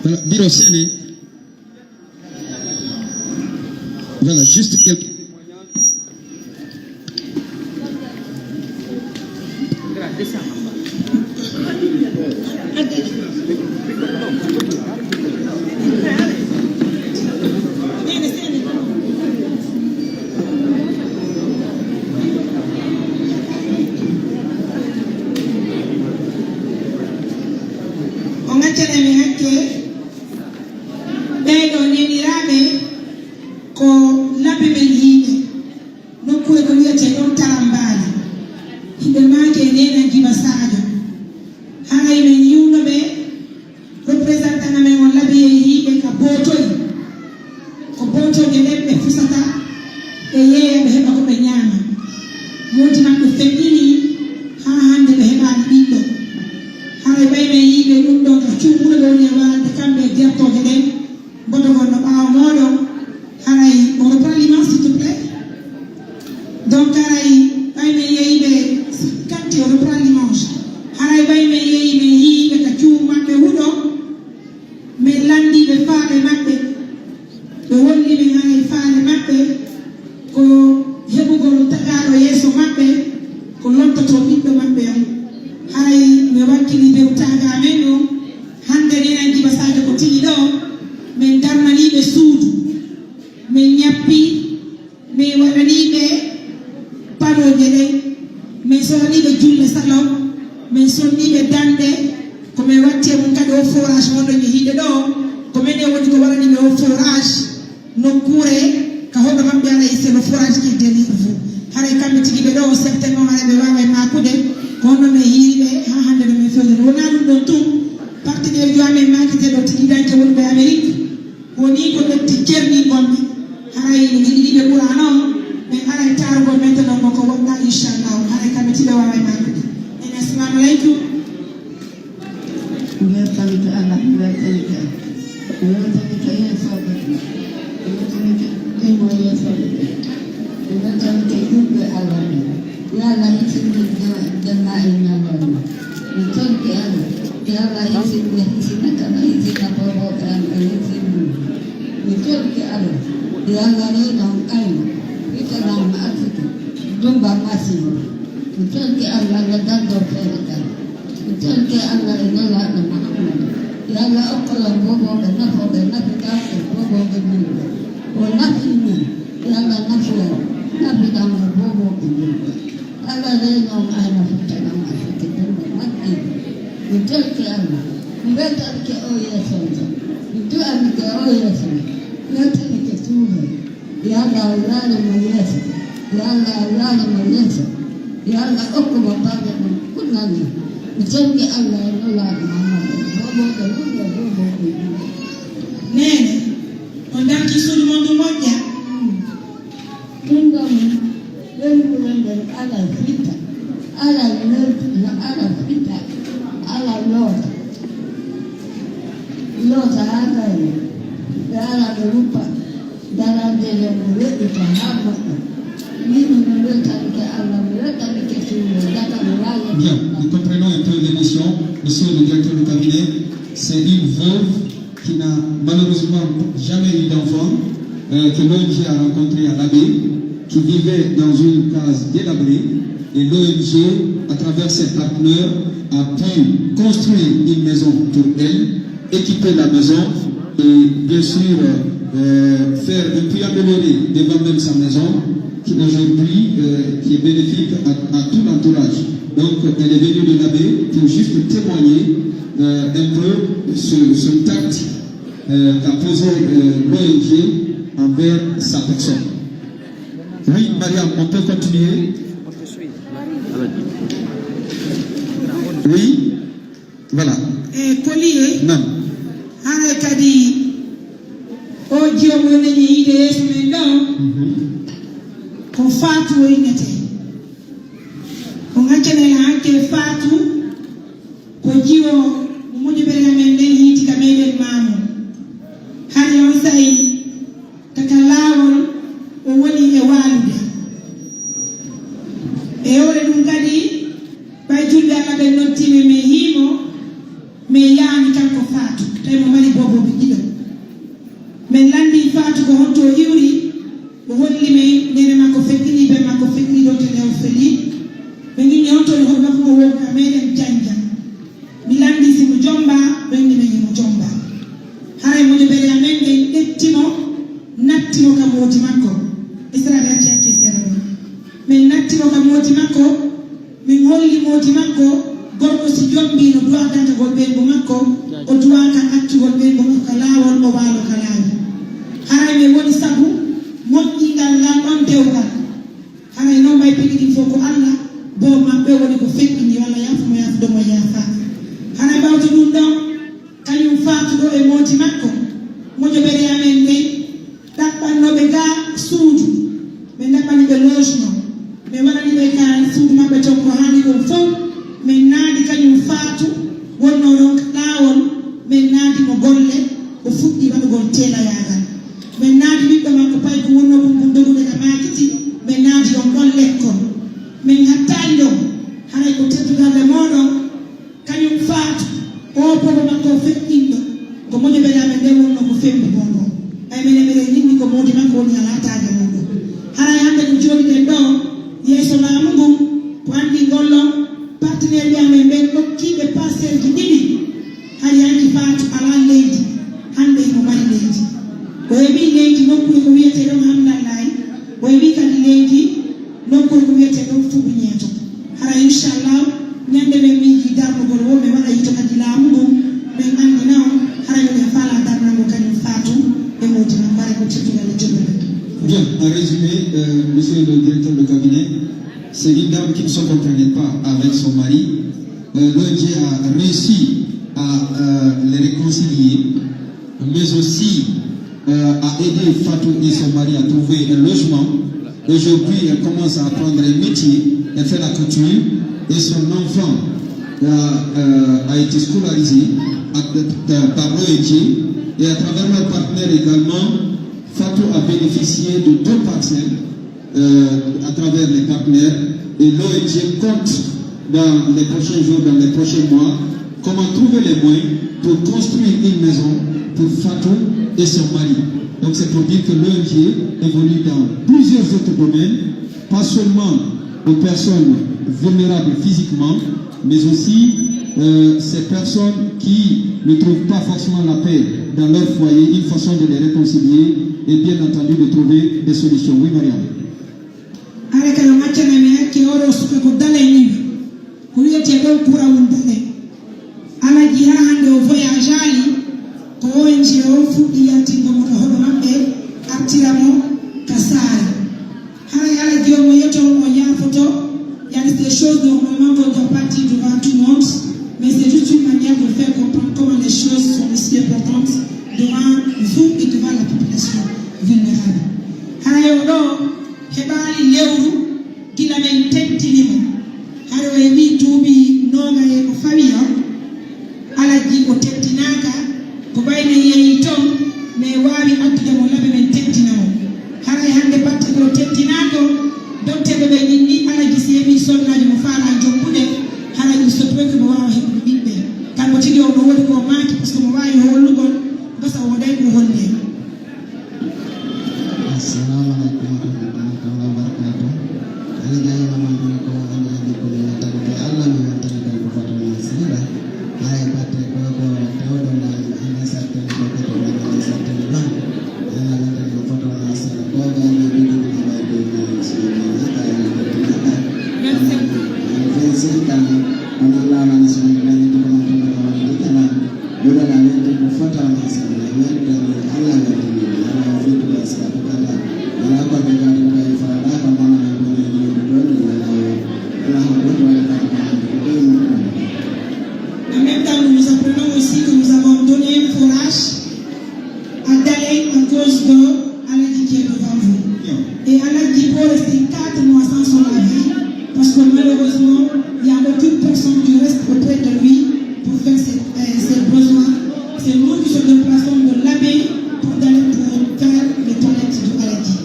Voilà, Biro Séné. Voilà, juste quelques témoignages. On accana mi hakke. Ɓee ɗoo neeniraaɓe ko labbe men yiiɓe, nokkuure ko wi'etee ɗon Tarambaali. Hiɓe maaki e Neena Jiba Saajo. Haray men yi'uno ɓe, représentant amen on labbe e yiiɓe ka bootoyi. Ko bootooje ɗen ɓe fusata, ɓe yeeya, ɓe heɓa ko ɓe ñaama. Moodi maɓɓe feƴƴinii, haa hannde ɓe heɓaali ɓiɗɗo. Haray ɓay men yi'uɓe ɗum ɗon ka cuuɗi ɓe woni e waalde kamɓe e gertooje ɗen, mboto gonno ɓaawo mooɗon, haray on reprend l'image, s'il te plaît. Donc, haray ɓay men yeeyi Ɗen, min sonanii ɓe julle salon, min sonnii ɓe danɗe, ko min watti e mum kadi o forage wonɗo njehiiɗe ɗoo, ko minen woni ko waɗani ɓe o forage, nokkuure ka hoɗo maɓɓe alay selo forage ki delivré. Haray kamɓe tigi ɓe ɗoo, o septembre on haray ɓe waaway maakude, ko honno min hiiri ɓe haa hannde no min fewndiri. Wonaa ɗum ɗon tun, partenaire jo amen maaketeeɗo tigi danke wonɓe Amérique, Wonii ko ƴetti cerɗi gonɓe, haray no yiɗi ɓe ɓura non, ɓe aray taarugol men to non ko wonɗaa, inchallahu, haray kamɓe tiɓe waaway maakude. En assalamu aleykum. Welcome to Allah, welcome to Allah. Welcome to your father. Welcome to your father. Welcome to you, Allah. Yo Allah hisinu jama e ñalawma. Mi torike Allah. Yo Allah hisinu, hisina kama hisina bobo kan e hisinu. Mi torike Allah. Yo Allah reno ayno. Wita nan arsiki. Dumba masini. Mi torike Allah na dando fere kan. Mi torike Allah e nelaɗo Muhammad. Yo Allah okkolan bobo ɓe nafo ɓe nafi kan e bobo ɓe min. O nafi min. Yo Allah nafi o. Nafi kan e bobo ɓe min. Kala reenoowo ayna futtana ma foti ɗum e majji. Mi torike Allah. Mi weltanike o yeeso on. Mi du'anike o yeeso on. Mi weltanike tuuba. Yo Allah o yaare mo yeeso. Yo Allah o yaare mo yeeso. Yo Allah okku mo baɗe mo kunnani. Mi torike Allah e nulaaɗo Muhammad. Bobo ko yimɓe bobo ko yimɓe. Neene, on darti suudu mon ndu moƴƴa? Ɗum ɗon, ɓeynguure nden ala fitta, ala weltu, no ala fitta, ala loota. Loota haa gayna, ɓe ala ɓe wuppa, darande nden ɓe weɗɗita haa moƴƴa. Min no weltanike Allah, mi weltanike suudu, daga mi waawi. Bien, nous comprenons un peu l'émotion. Monsieur le directeur de cabinet, c'est une veuve qui n'a malheureusement jamais eu d'enfant, euh, que l'O N G a rencontré à Labé, qui vivait dans une case délabrée, et l'O N G, à travers ses partenaires, a pu construire une maison pour elle, équiper la maison et bien sûr, euh, faire un puits amélioré devant même sa maison, qui aujourd'hui, euh, qui est bénéfique à, à tout l'entourage. Donc, elle est venue de Labé pour juste témoigner, euh, un peu ce, ce tact euh, qu'a posé, euh, l'O N G envers sa personne. Oui, Mariam, on peut continuer. Oui, voilà. E koliye, non. Haray kadi o jiyo mo nani yiide yeeso men ɗo, mhm, ko Faatu o innete. On accana en hanke Faatu. Ko jiwo mo moƴƴere amen nden hiiti ka meɗen maamu. Hari on saa'i ka, ka laawol o woni e waalude. E hoore ɗum kadi, ɓay julɓe Allah ɓen noddiiɓe, men yiimo, men yaani kanko Faatu, tawi mo mari boobooɓe ɗiɗo. Men lanndii Faatu ko honto o iwri, o holli men neene makko feƴƴinii, ben makko feƴƴinii ɗon to nde o feli. Men inni honto woni hoore makko ko woni ka meɗen jannja. Mi lanndii si mo jomba, o inni men himo jomba. Haray moƴƴere amen nden ƴetti mo, natti mo ka mooti makko. Israel acci acci seeɗa ɗon. Men natti mo ka mooti makko, Min holli mooti makko, gorko si jombii no du'a dankagol ɓeyngu makko, o du'aaka accugol ɓeyngu makko ka laawol, o waalo ka laawi. Haray ɓe woni sabu moƴƴingal ngal ɗon dewgal. Haray non ɓay piɗi ɗin fow ko Allah, bo maɓɓe woni ko feƴƴini, yo Allah yaafo mo, yaafuɗo mo yaafaa. Haray ɓawto ɗun ɗon, Kañum faatuɗo e mooti makko, moƴƴere amen nden, ɗaɓɓanno ɓe ga suudu, ɓe ɗaɓɓani ɓe logement, ɓe waɗani ɓe ka suudu maɓɓe ton ko haani ɗon fow, min naadi kañum faatu wonnoo ɗon ka laawol, min naadi mo golle, o fuɗɗii waɗugol teelayaagal. Min naadi ɓiɗɗo makko payko wonnoo kon kon dogude ka maakiti, min naadi on ɗon lekkol. Min hattaali ɗon, haray ko teddungal e mooɗon, Kañum faatu, oo bobo makko feƴƴinɗo, ko moƴƴere amen nden wonnoo ko fembi bonbon. Ɓay menen meɗen yinni ko moodi makko woni alaa taage muuɗum. Haray hannde ko jooɗiɗen ɗoo yeeso laamu ngun, ko anndingol on, partenaire ɓe amen ɓen okkiiɓe parcelleji ɗiɗi. Hari hanki faatu alaa leydi, hannde himo mari leydi. O heɓii leydi nokkuure ko wiyetee ɗon Hamdallaay, o heɓii kadi leydi nokkuure ko wiyetee ɗon qui ne se comprenaient pas avec son mari, euh, l'O N G a réussi à euh, les réconcilier, mais aussi euh, a aidé Fatou et son mari à trouver un logement. Aujourd'hui, elle commence à apprendre un métier, elle fait la couture, et son enfant euh, euh, a été scolarisé à- par l'O N G, et à travers leur partenaire également, Fatou a bénéficié de deux parcelles euh, à travers les partenaires. Et l'O N G compte dans les prochains jours, dans les prochains mois, comment trouver les moyens pour construire une maison pour Fatou et son mari. Donc c'est pour dire que l'O N G évolue dans plusieurs autres domaines, pas seulement aux personnes vulnérables physiquement, mais aussi euh, ces personnes qui ne trouvent pas forcément la paix dans leur foyer, une façon de les réconcilier et bien entendu de trouver des solutions. Oui, Mariam. Hara kala maccanami hakke oɗo suka ko Dale ni. Ko wiyete ɗon Kurawun Dale. Alaji ha hande o voyageali, ko O N G o fuɗɗi yaltingo mo ka hoɗo maɓɓe, artira mo ka saare. Haray Alaji o mo yeto, o yaafoto, il y a des choses dont vraiment on doit partir devant tout le monde, mais c'est juste une manière de faire comprendre comment les choses sont aussi importantes devant vous et devant la population vulnérable. Haray o ɗo heɓaali lewru gila men teddini mo. Haray o heɓi duuɓi noogay e ko fawi on. Alaji o teddinaaka, ko ɓay men yehi ton, men waawi addude mo laɓe men teddina mo. Haray hande batte ko o teddinaako, dokteeɓe ɓen inni Alaji si heɓi sonnaajo mo faalaa jokkude, haray il se peut que mo waawa heɓude ɓiɓɓe. Kanko tigi o no woodi ko o maaki, par ce que mo waawi hollugol, basa o waɗay ko holli en. Assalamu alaikum warahmatullahi taala wabarakatuh. Ala jaayi maman dole ko ala jaayi ko le tagi pe Allah mi wantani kan ko fata na sira. Ay batte ko ko tawdo na ina sartan ko ko to na ina sartan ban. Ala wantani ko fata na sira. Ko ga ni bi ni ba de ni sira na ka ya ko na ka. Merci. Vingt-cinq ans, on a la na sira na ni ko na ko na ni ko na. Joɗa na wente ko fata na sira na wente ni Allah na ni ala fitu da sira ko kala. Ala ko be ga ko e fara da ko na na ko ni ni ko ni na. Ala ko ko na ko ni. En même temps, nous nous apprenons aussi que nous avons donné un forage à Daleng à cause de Aladji qui est devant vous. Et Aladji peut rester quatre mois sans son avis, parce que malheureusement, il n'y a aucune personne qui reste auprès de lui pour faire ses, euh, ses besoins. C'est nous qui se déplaçons de l'abbé pour d'aller pour faire les toilettes de Aladji.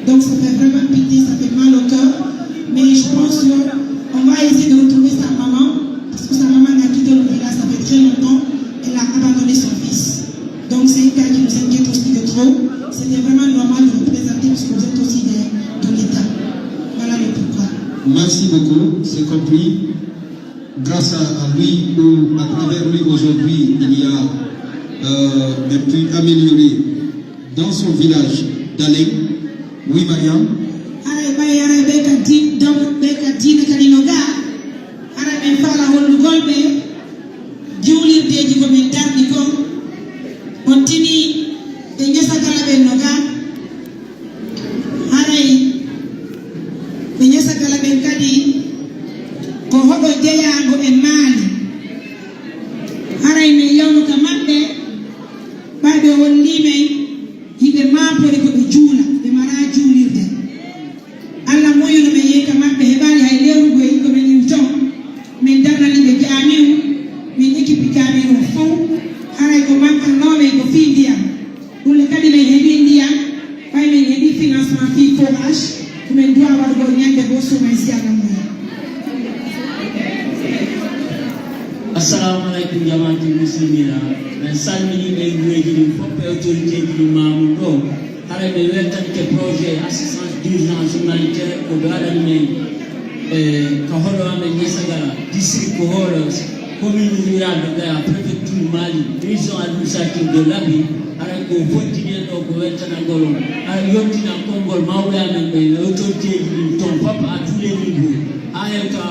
Donc ça fait vraiment pitié, ça fait mal au cœur. Mais je pense qu'on va essayer de retrouver sa maman, parce que sa maman a quitté le village, ça fait très longtemps, elle a abandonné son fils. Donc c'est un cas qui nous inquiète aussi de trop. C'était vraiment normal de vous présenter parce que vous êtes aussi des, de l'État. Voilà le pourquoi. Merci beaucoup, c'est compris. Grâce à, à lui ou à travers lui aujourd'hui, il y a euh, même plus amélioré dans son village d'Aleng. Oui, Mariam. Haray ɓay haray ɓe ka din dom ɓe ka diina kadi no ga. Haray ɓen faala hollugol ɓe juulirdeeji ko min darni kon. On tini ɓe ñesa kala ɓen no ga. Haray ɓe ñesa kala ɓen kadi ko hoɗo jeyaango e maali. Haray min yawno ka maɓɓe, ɓay ɓe hollii men hiɓe maapori ko ɓe juula, ɓe maraa juulirde. Alla muuyuno men yehi ka maɓɓe, heɓaali hay lewru goy ko men iwi ton. Min darnani ɓe jaamiu, min ekipi jaamiu on fow. Haray ko mankannoo men ko fii ndiyam. Ɗun le kadi men heɓii ndiyam, ɓay men heɓii financement fii forage, ko men duwaa waɗugol ñannde goo so men si Alla muuyii. Assalamu alaikum jama'atul muslimina. Men salmini ɓe ngureji ɗin fof e autorité ji ɗin mamun ɗo. Haray ɓe weltanike projet assistance d'urgence humanitaire ko ɓe waɗani men e ka hoɗo amen Niassagara, district ko Hoolo, commune rurale de Gaya, préfecture Mali, région administrative de Labi. Haray ko fottini en ɗo ko weltanagol on. Haray yottina konngol mawɓe amen ɓe e autorité ji ɗin ton fof à tous les niveaux. Haa hewta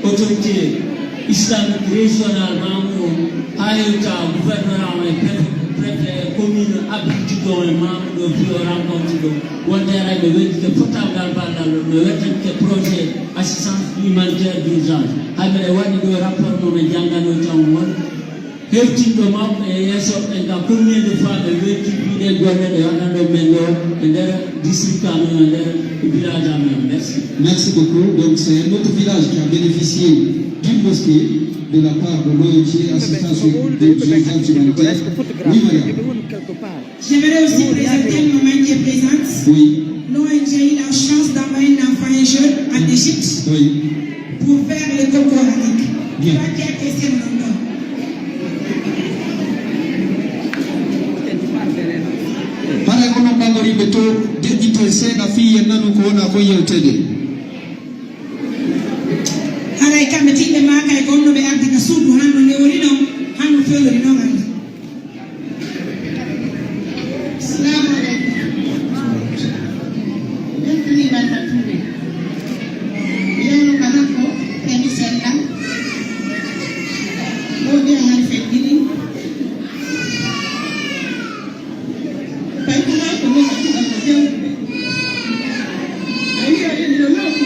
autorité islamique régional mamu on, haa hewta gouvernement on e préfet. Préfet commune abritiɗo e membre ɗo fii o rencontre ɗo, wonde ara ɓe weddite potaagal ballal ɗo, no weddante projet assistance humanitaire d'urgence. Hay ɓe waɗi ɗo rapport mo ɓe janngano tan won hewtinɗo mawɓe e yeeso ɓe, nga combien de fois ɓe wedditi ɗe golle ɗe waɗanɗo men ɗo e nder district amen, e nder village amen. Merci. Merci beaucoup. Donc, c'est un autre village qui a bénéficié d'une mosquée de la part de l'O N G Assistance d'urgence humanitaire. Oui, Maria. J'aimerais aussi présenter le moment qui est présente. Oui. L'O N G a eu la chance d'envoyer un enfant, un jeune en Égypte Oui. pour faire l'école coranique. Bien. Fatiha et Sirlongo. Haray onon ɓangoriiɓe to, deƴƴitee seeɗa fii en nanu ko wona kon yewteede. Haray kamɓe tiiɗɓe maa kay ko honno ɓe ardi ka suudu, hano newori non, hano fewlori non Allah. Salaamu aleykum. Weltanii Marma Tuure. Yewno ka makko, tawi sella. Ɗo ɓiya ngal feƴƴini. Tawi ko maa ko nokku ɗiɗi ko jawtuɓe. A wi'a en no nokku.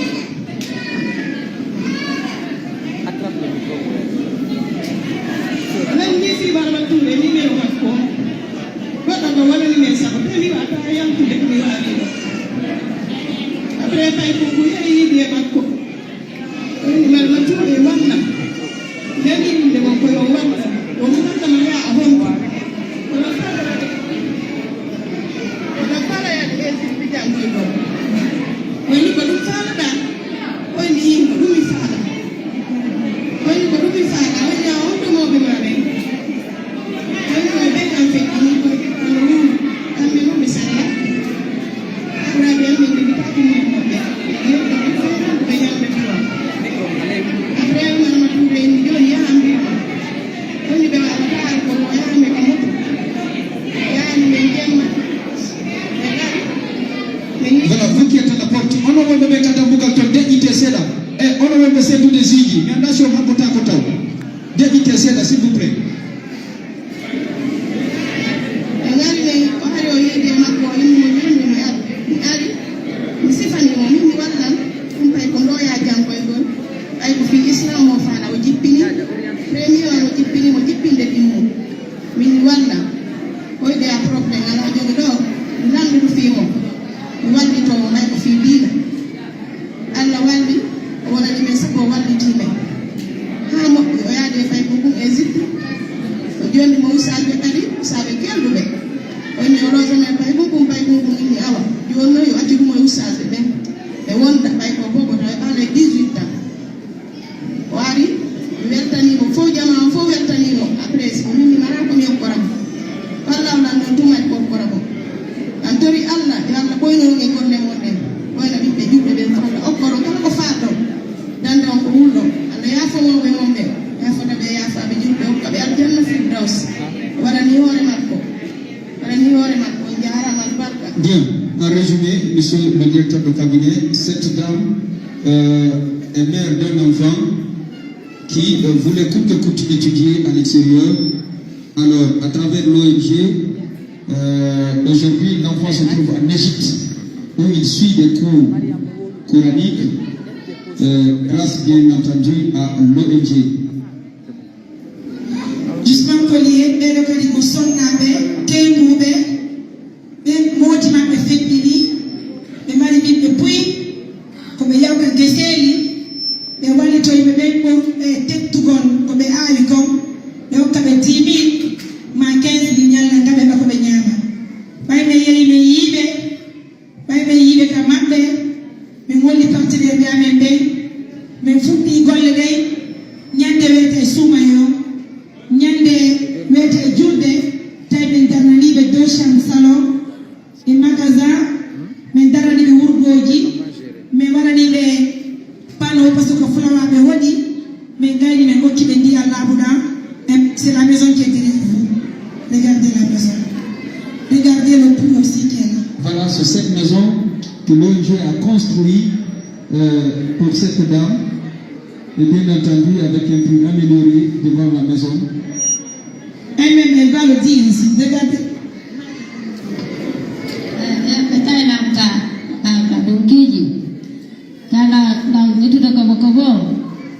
Nan ni si Marma Tuure numéro makko. Goɗɗo ko wonani men sago, tawi mi wata yantude ko mi waɗi ɗo. Après, tawi ko ko yehi yiide makko. Woni Marma Tuure walla. Nani inde makko yo walla. Woni walla ma yaa a honto. Kono fala. Kono fala yaa ɗe esi mi janngoy ɗo. Woni ko ɗum faalaɗaa? Woni ko ɗum mi faala. Woni ko ɗum mi faala. Woni a honto mawɓe maa ɓen. Woni ko ɓen an feƴƴini ko. Kono ɗum kamɓe non ɓe salla. Après, ɓe Marma Tuure en jooni yaha mbiya ma. Woni ɓe waɗata alkol o yaha mi ka moto. Yaani men jemma. Ɓe ngari. Ɓe ni Voilà, vous qui êtes à la porte, onon wonɓe ɓe ka dambugal ton, deƴƴitee seeɗa. E onon wonɓe seedude juge, mi anndaa si on habbotaako taw. Deƴƴitee seeɗa, s'il vous plaît. Ɓe ngari ɓe, o ari o yiidi e makko, o inni mo, "Jooni mi ari, mi ari, mi sifani mo, min mi wallan, ɗum tawi ko ndo ya janngoygol, ɓay ko fii Islam o faala, o jippini, premier o jippini mo, jippinde ɗimmo, min mi wallan, koyɗe a problème, alaa jogi ɗo, mi landuɗo fii mo, mi wallito mo, ɓay ko fii diina." Allah walli, o waɗani men sago, o wallitii men. Haa moƴƴi, o yaadi e paykun kun Egypte, o jonni mo usaaɓe kadi, usaaɓe kelɗuɓe. O inni o looto men paykun kun, paykun kun inni awa. Jooni non yo accu ɗum e usaaɓe ɓen. Ɓe wonda, ɓay ko bobo, tawa e ɓaale dix-huit ans. O ari, mi weltanii mo, fow jamaa on fow weltanii mo. Après, si o min mi maraa ko mi okkora mo. Walla o lanndon tuma e ko okkora mo. An tori Allah, yo Allah ɓoynoron e golle mon ɗen. Ɓoyna ɓiɓɓe julɓe ɓen, Allah okkoron kala ko faalɗon. Dande on ko wulɗon. Allah yaafo mawɓe mon ɓen. Yaafana ɓe yaafaaɓe julɓe, hokka ɓe aljanna firdaws. Waɗani hoore makko. Waɗani hoore makko. On jaaraama albarka. Bien. En résumé, monsieur le directeur de cabinet, cette dame, euh, est mère d'un enfant qui, euh, voulait coûte que coûte étudier à l'extérieur. Alors, à travers l'O N G, euh, aujourd'hui, l'enfant se trouve en Égypte, où il suit des cours coraniques, euh, grâce, bien entendu, à l'O N G. Justement, ko lié, ɓeeɗo kadi ko sonnaaɓe, teeŋuɓe, ɓe moodi maɓɓe feƴƴini, ɓe mari ɓiɓɓe puy, ko ɓe yawta geseeli, ɓe wallitoyi ɓe ɓen ɗon e tettugol ko ɓe aawi kon, ɓe hokka ɓe dix mille maa quinze mille ñalla ngaɓe ɓa ko ɓe ñaama. Ɓay ɓe yehi ɓe yiiɓe, ɓay ɓe yiiɓe ka maɓɓe, min holli partenaire ɓe amen ɓen, min fuɗɗii golle ɗen, ñande weeta e suumaye on, ñande weeta e julde, tawi min darnanii ɓe deux chambres salon, e magasin, min darani ɓe wurgooji, min waɗani ɓe panneau, parce que ko fulawa ɓe waɗi, min gayni, min hokki ɓe ndiyam laaɓuɗam. Et c'est la maison qui est derrière vous. Regardez la maison. Regardez le puits aussi qui est là. Voilà, c'est cette maison que l'O N G a construit, euh, pour cette dame. Et bien entendu, avec un puits amélioré devant la maison. M M, elle va le dire ici. Regardez. Eh, eh, ɓe tawi lam ka, ka, ka donkiiji. Kala ɗon ƴettude kobo kobo,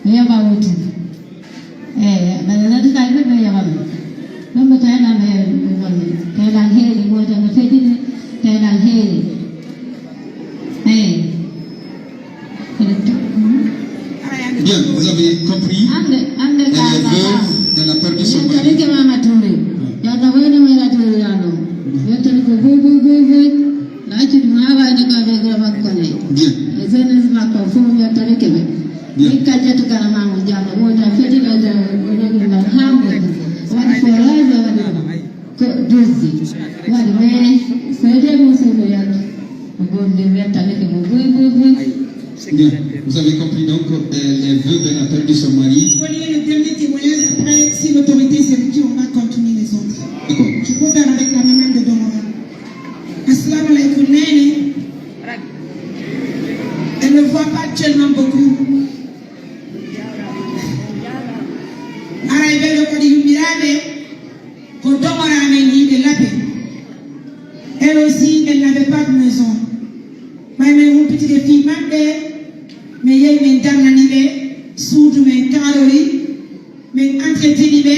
mi yoɓa wuti. Eh, ɓe noddi tawi ɓe, ɓe yoɓa ɓe. Ɗum ɓe tawi lam ɓe, ɓe woni. Tawi lam heeri, mo jam no fedini, tawi lam heeri. Eh. Bien, vous avez compris. Hannde, hannde. Elle est veuve, elle a perdu son mari. Yettanike Mama Touré. Yalla wayno mo yalata yalla. Yettanike buy, buy, buy, buy. Laaci ɗum haa wayde ka ɓe gura makko ne. Bien. E jeunesse makko fof yettanike ɓe. Bien. Min ka ƴettu kala Mamoudou Diallo, mo ta fedde ɗo jaw, o jogi ngal haa mo. Waɗi forage, waɗi ɗum. Ko dusde. Waɗi, mais ko hedde mo suudu yaltu. Ko gomde yettanike mo buy, buy, buy. Bien. Vous avez compris donc, euh, les veuves, elle a perdu son mari. Prenez le dernier témoignage, après, si l'autorité est séduite, on va continuer les autres. D'accord. Je peux faire avec la maman de Domora. Assalamu alaikum, Nene. Elle ne voit pas actuellement beaucoup. Aray bello kadi yummiraɓe ko Domora men yiɓe Labe. Elle aussi, elle n'avait pas de maison. Ɓay men humpitike fii maɓɓe, men yehi men darnani ɓe suudu men kaarori, men entretini ɓe,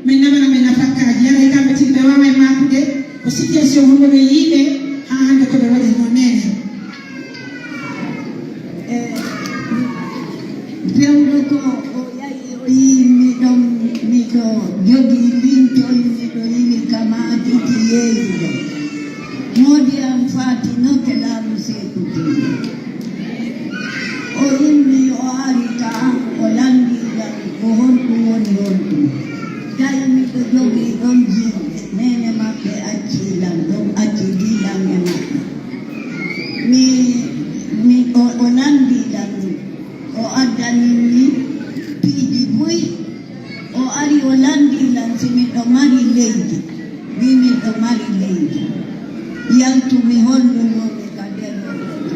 men namana ɓe nafakkaaji. Yara e kamɓe tigi ɓe waaway maakude ko situation honno ɓe yiiɓe haa hannde ko ɓe waɗi no Nene. E fewndo ko o yahi o yii miɗon, miɗo jogii lintol, miɗo yiwi ka maakiti yeeyude. Moodi am faati nokke laamu seekuti. O immi, o ari ka an, o lanndii lan ko honɗum woni honɗum. Tawi miɗo jogii ɗon jiiɓe, neene maɓɓe accii lan ɗon, accidi lan e maɓɓe. Mi, mi, o, o lanndii lan, o addani mi piiji buy. O ari, o lanndii lan si miɗo mari leydi. Mi, miɗo mari leydi. Yaltu mi hollu mo mi ka nder ogoto.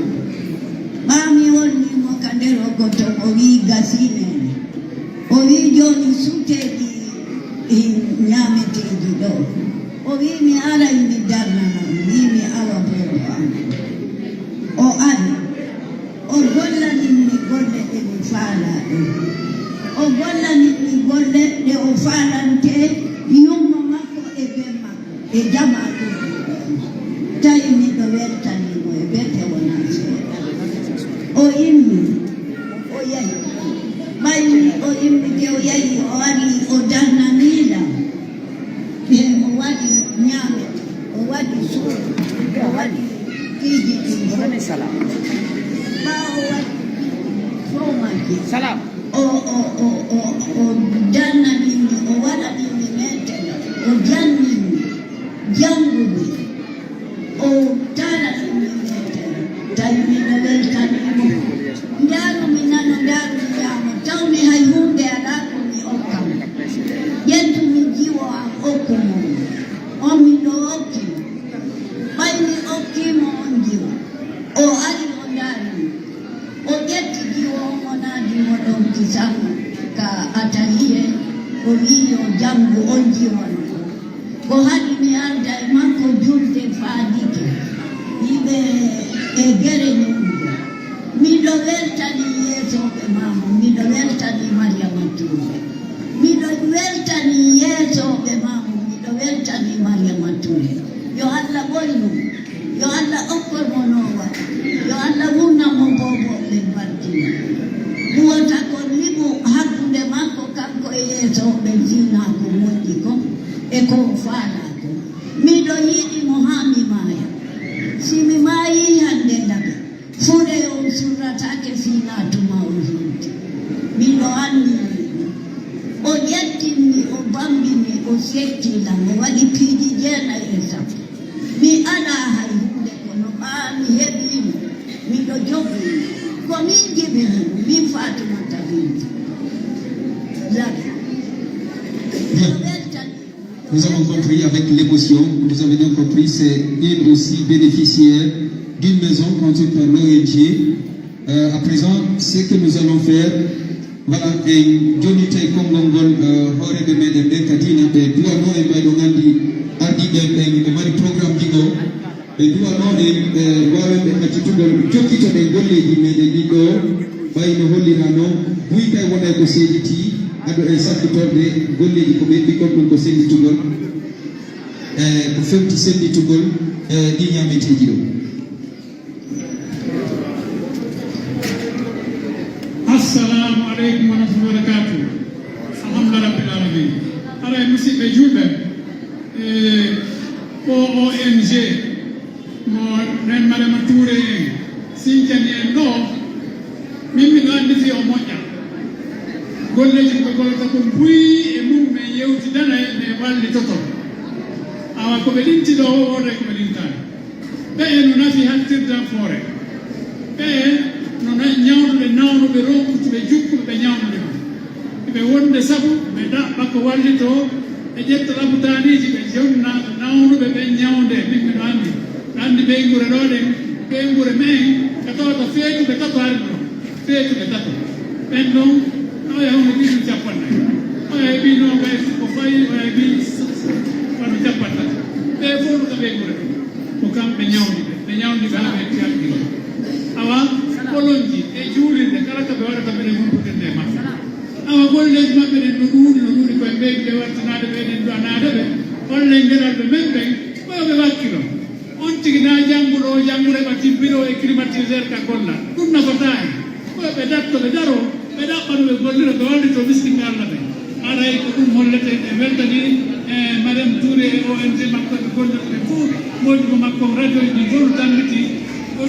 Ɓaa mi holli mo ka nder ogoto, o wi'i, "Gasii neene." O wi'i, "Jooni sutee ɗi, eh, ñaameteeji ɗoo." O wi'i, "Mi aray mi darnana on." Mi wi'i, "Awa boobo an." O ari. O gollanin mi golle ɗe mi faalaa ɗen. O gollanin mi golle ɗe o faalante yumma makko e ben makko e jamaa ɗum. Tawi miɗo weltanii mo e bete wonaa seeɗa. O immi, o yahi. Ɓay o immike, o yahi, o ari, o darnanii lan. Ɓe o waɗi ñaame, o waɗi suudu, o waɗi piiji ɗin fof. Ɓaa o waɗi piiji ɗin fof majji. O, o, o, o, o darnanii mi, o waɗanii mi meetere, o jannii mi, janngude. O taarani min meetere, tawi miɗo weltanii mo. Ndaaru mi nano, ndaaru mi ñaamo, taw mi hay huunde alaa ko mi okka mo. Ƴettu mi jiwo am, okku mo. On miɗo okki mo. Ɓay mi okkii mo on jiwo, o ari o ndaari mi. O ƴetti jiwo on, o naadi mo ɗon kisan ka ataliye, o wi'i yo janngu on jiwo non. Ko haɗi mi arda e makko julde faadike, yiɓe e gere ñuuɗo. Miɗo weltanii yeesooɓe maa mo, miɗo weltanii Mariama Tuure. Miɗo weltanii yeesooɓe maa mo, miɗo weltanii Mariama Tuure. Yo Alla ɓoynu, yo Alla okkor mo noowa, yo Alla wurnan mo boobo ɓe barkina. Ɗuwota ko liɓu hakkunde makko kanko e yeesooɓe fiinaa ko moƴƴi kon e ko o faalaa kon. Miɗo yiɗi mo haa mi maaya. Si mi maayii hannde Labe, fure on surrataake fiinaa tuma o hinti. Miɗo anndi o ƴettinmi, o bambini, o setti lan, o waɗi piiji jeenay e sappo. Mi alaa hay huunde kono ɓaa mi heɓii mo, miɗo jogii mo. Ko min jibini mo, min Faatumata Binta Labe. Bien. Miɗo weltanii. Nous avons compris avec l'émotion, nous avons bien compris, c'est une aussi bénéficiaire d'une maison construite par l'O N G. Euh, à présent, ce que nous allons faire, Voilà, en jonnitay konngol ngol, eh, hooreeɓe meɗen ɓen ka diina, ɓe du'anoo en, ɓayde on anndi ardiiɓe en ɓen ɓe mari programmeji goo. Ɓe du'anoo en, eh, waawen ɓe accitugol, jokkitoɗen golleeji meɗen ɗin ɗoo, ɓay no holliraa non, buy kay wonay ko seeditii, ado en sakkitorde golleeji ko ɓe heɓi kon ɗon ko sennditugol, eh, ko fewti sennditugol, eh, ɗii ñaameteeji ɗoo. Assalamu aleykum wa rahmatullahi wa barakatuh. Alhamdulillah rabbil alamin. Aray, musidɓe julɓe, e O O N G mo nen Marema Touré en sincani en ɗoo, min miɗo anndi fii o moƴƴa. Golleeji ko gollata ko buy e mum, men yewtidanay, men wallitoto. Awa, ko ɓe limti ɗoo, wooday ko ɓe limtaani. Ɓe'e no nafi hattirde am foore. Ɓe'e no na-, ñawnuɓe, nawnuɓe, ronkutuɓe, jukkuɓe, ɓe ñawnude mo. Ɓe wonde sabu ɓe ɗaɓɓa ko wallitoo, ɓe ƴetta labutaaniiji, ɓe jonna nawnuɓe ɓen ñawnde. Min miɗo anndi, ɓe anndi ɓeynguure ɗoo ɗen, ɓeynguure men, ka tawata feetuɓe tato ari ɗoo. Feetuɓe tato. Ɓen ɗon, oya hono ɓiɗɗo capanɗe nayi. Oya heɓi noogay ko fawi, oya heɓi s-, s-, wano capanɗe tati. Ɓe fof no ka ɓeynguure ɗon. Ko kamɓe ñawndi ɓe. Ɓe ñawndi ɓe haa ɓe heɓti hakkille. Awa, kolonji e juulirde, kala ka ɓe waɗata, mbeɗen humpitinde e maɓɓe. Awa, golleeji maɓɓe ɗin no ɗuuɗi, no ɗuuɗi, ko en ɓeydude wattanaade ɓe, eɗen du'anaade ɓe. Hollen geɗalɓe men ɓen, ko yo ɓe wakkilo. On tigi na jannguɗo o janngude ɓa tibbiro e climatiseur ka golla. Ɗum nafataa en. Ko yo ɓe datto, ɓe daro, ɓe ɗaɓɓa no ɓe gollira, ɓe wallito miskinɓe Alla ɓen. Aray ko ɗum holleten, en weltanii, e Marème Touré e O N G makko ɓe gollirta ɓen fof, moodibo makko on, radio ji ɗin fof no tambitii, o,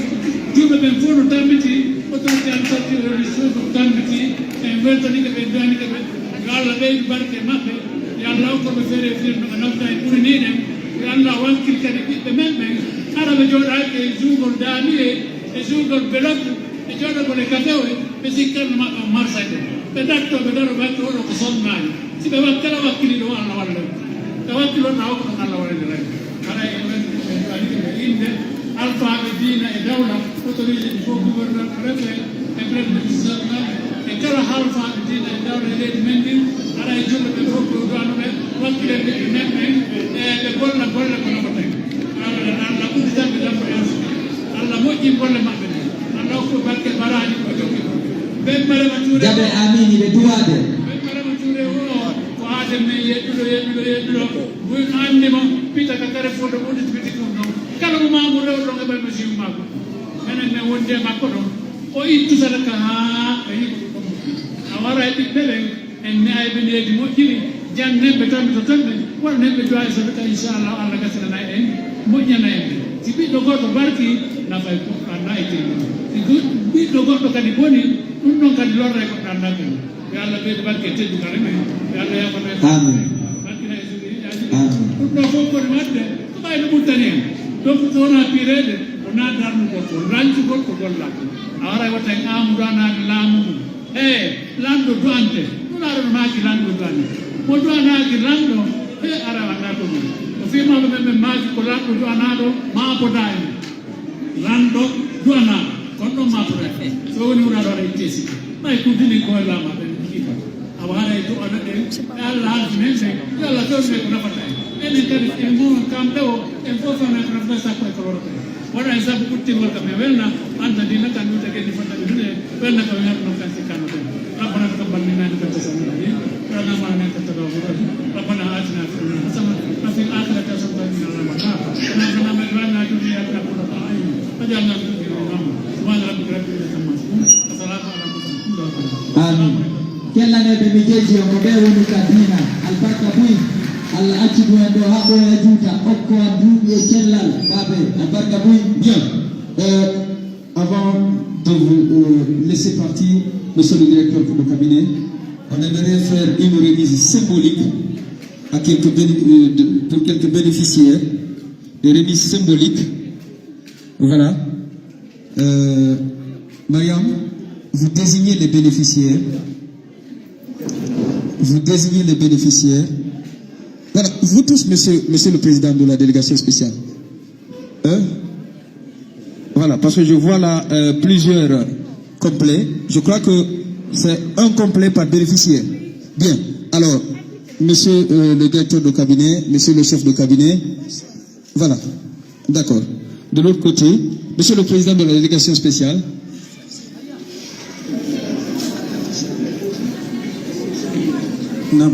juulɓe ɓen fof no tambitii, autorité administrative religieuse no tambitii, en weltanii ɓe, en du'anii ɓe, yo Alla ɓeydu barke e maɓɓe, yo Alla hokku ɓe feere e fiire no ɓe nafta e ɓuri nii ɗen, yo Alla wakkil kadi ɓiɓɓe men ɓen, hara ɓe jooɗaaki e juulgol daamiye, e juulgol belot, e jooɗagol e kafewe, ɓe sikkanno maɓɓe on marsayɓe. Ɓe dattoo, ɓe daroo, ɓe watta oɗo ko sonnaani. Si ɓe wak-, kala wakkiliiɗo on, Alla walla ɓe. Ɓe wakkilorɗaa o ko ɗon Alla wallirani. Haray en weltii, en du'anii ɓe innde alfaaɓe diina e dawla, autorité ɗi fof, gouverneur, préfet, e préfet de district, e kala alfaaɓe diina e dawla e leydi men ndin, haray juulɓe ɓe fof ko du'anuɓe, wakkilen ɓe e men ɓen, e ɓe golla golle ko nafata en. Alla, Alla udditan ɓe dammuɗe arziki. Alla moƴƴin golle maɓɓe ɗen. Alla hokku barke baraaji ko jokki ɗon. Ben Marema Touré Jaɓe o, amiin, hiɓe duwaade. Ben Marema Touré o, ko aaden men yeɗɗuɗo, yeɗɗuɗo, yeɗɗuɗo. Buy no anndi mo, pita ka kare fodo ɓuuɗi biti ɗum ɗon. Kala mo maamu rewɗo ɗon e ɓay mo jiwu maako. Menen men wondi e makko ɗon. O ittu sadaka haa ka yiɗi ɗum. A wara e ɓiɓɓe ɓen. En ne'ay ɓe needi moƴƴiri, jannen ɓe, tammitoton ɓe, waɗanen ɓe du'aayi sadaka, inchallah, Alla gasinanay en, moƴƴanay en ɓe. Si ɓiɗɗo goɗɗo barki, nafay goɗɗo anndaa e teddude. Si du-, ɓiɗɗo goɗɗo kadi boni, ɗum ɗon kadi lorray goɗɗo anndaa kadi. Yo Alla ɓeydu barke e teddungal e men, yo Alla yaafana en. Amiin. Barkina e zurriyaaji ɗin. Amiin. Ɗum ɗoo fof ko waɗde, ko ɓay no ɓurtani en. Donc, so wonaa piireede, wonaa darnugol ko, rancugol ko gollaa. A waray wota en aamu ɗo anaa laamu mum. Ee, lanɗo du'ante. Nulaaɗo no maaki lanɗo du'ante. Mo du'anaaki lanɗo, ee, ara anndaa ko ɗum. Ko fii mawɓe men ɓen maaki ko lanɗo du'anaaɗo maapodaa en. Lanɗo du'anaaɗo, kono ɗon maapodaa en. So woni wonaa ɗo aɗa ittee sikki. Ɓay kuddini ko e laamaa ɓen kiifa. Awa haray du'ana ɗen, e Alla halfinen ɓen, yo Alla fewnu ɓe ko nafata en. Enen kadi, en mo kamɓe o, en fof fewna ko nafata sakko e ko lorata en. Waɗa e sabu ɓuttingol kam e welna, anta diina kan ɗum tagi en fota ɓe ɗum e welna kam e welna kan sikkano ɗum. ربنا تقبل منا إنك أنت السميع العليم، وتب علينا إنك أنت التواب الرحيم. ربنا آتنا في الدنيا حسنة وفي الآخرة حسنة وقنا عذاب النار. ربنا ظلمنا أنفسنا وإن لم تغفر لنا وترحمنا لنكونن من الخاسرين. واجعلنا من المؤمنين. سبحان ربك رب العزة عما يصفون. وسلام على المرسلين. الحمد لله رب العالمين. Amiin. Kellaneeɓe mi jeeji on, ko ɓe woni ka diina. Albarka buy. Allah acci ɗum en ɗo haa ɓooya juuta. Okko am duuɓi e cellal, baabe. Albarka buy. Bien. Euh, avant de vous, euh, laisser partir, monsieur le directeur de cabinet, on aimerait faire une remise symbolique à quelques béné-, euh, de, pour quelques bénéficiaires. Des remises symboliques. Voilà. Euh, Mariam, vous désignez les bénéficiaires. Vous désignez les bénéficiaires. Voilà, vous tous, monsieur, monsieur le président de la délégation spéciale. Hein ? Voilà, parce que je vois là, euh, plusieurs, euh, complets. Je crois que C'est un complet par bénéficiaire. Bien. Alors, monsieur, euh, le directeur de cabinet, monsieur le chef de cabinet, voilà. D'accord. De l'autre côté, monsieur le président de la délégation spéciale. Non.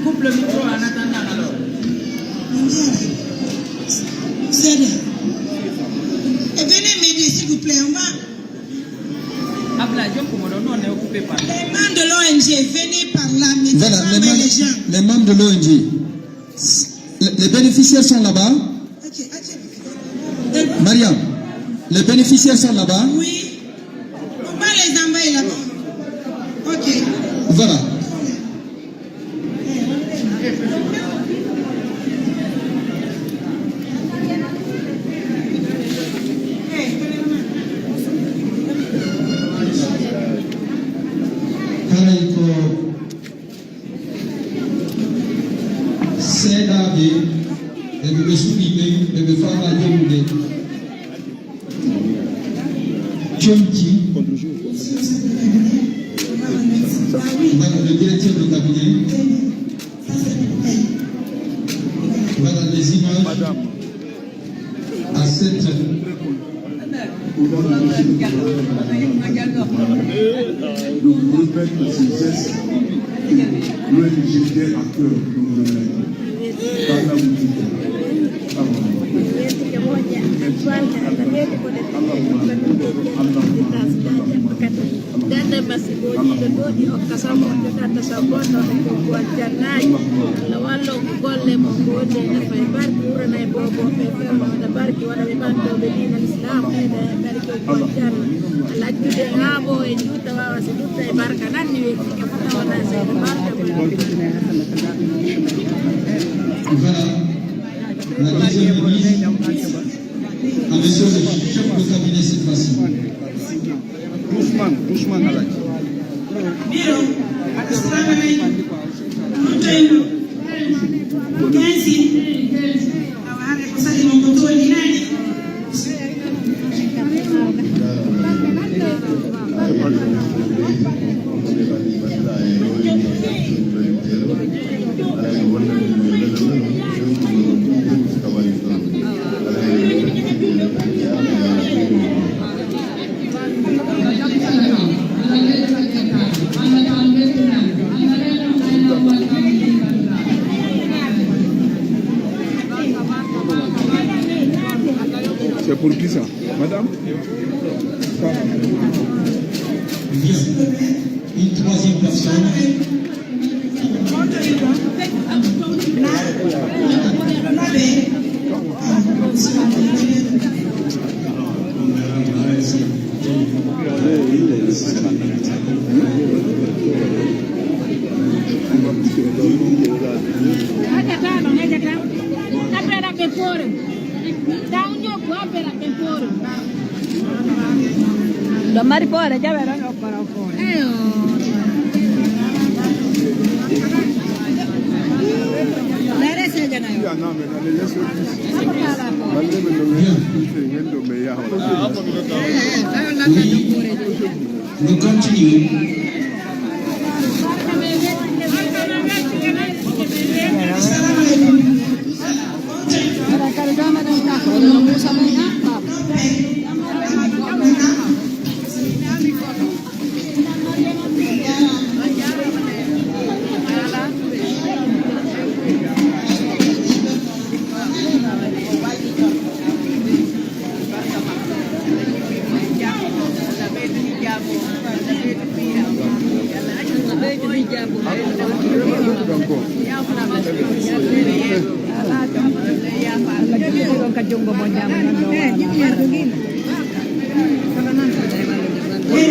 Coupe le micro en attendant alors. C'est bien. Et venez m'aider, s'il vous plaît. On va. Abla, John, comment on est occupé par. Les membres de l'O N G, venez par là, mais voilà, les membres, les gens. Les membres de l'O N G. Les, les bénéficiaires sont là-bas. Ok, ok. Mariam, les bénéficiaires sont là-bas. Oui. On va les envoyer là-bas. Ok. Voilà. Haray ko seeɗaaɓe, e ɓe ɓe suɓii ɓen, ɓe ɓe faalaa jonngude. Conci. Mbaɗa le directeur de cabinet. Mbaɗa les images à sept. Donc, vous faites ces gestes, l'O N G à cœur, donc, vous le mettez. Dande masibo jiiɗo ɗo ɗi okka sabbo, ɗi natta sabbo, ɗo ko ko aljannaji. Allah wallo ko golle mo, ko wonde nafa e barki, ɓurana e bobo ɓe fewno waɗa barki, waɗa ɓe ɓantooɓe diina Islam, ɓe ɓe barki ko aljanna. Allah accude haa bo e juuta wawa si ɗuɗɗa e barka, nan ni wettike fota wona seeɗa barka. Voilà. La deuxième remise à monsieur le chef de cabinet cette fois-ci. Doucement, doucement, Alhaji. Miro, assalamu alaikum. Mutoyno. Kensi. Awa, hare ko sali mon ko tolni nani. C'est pour qui ça, madame? Bien. Une troisième personne. Ɗo mari poore, jawe ɗon okkora o poore. Eyo. Lere se jana yo. Eh, eh, tayo langa ɗo poore. Nous continuons.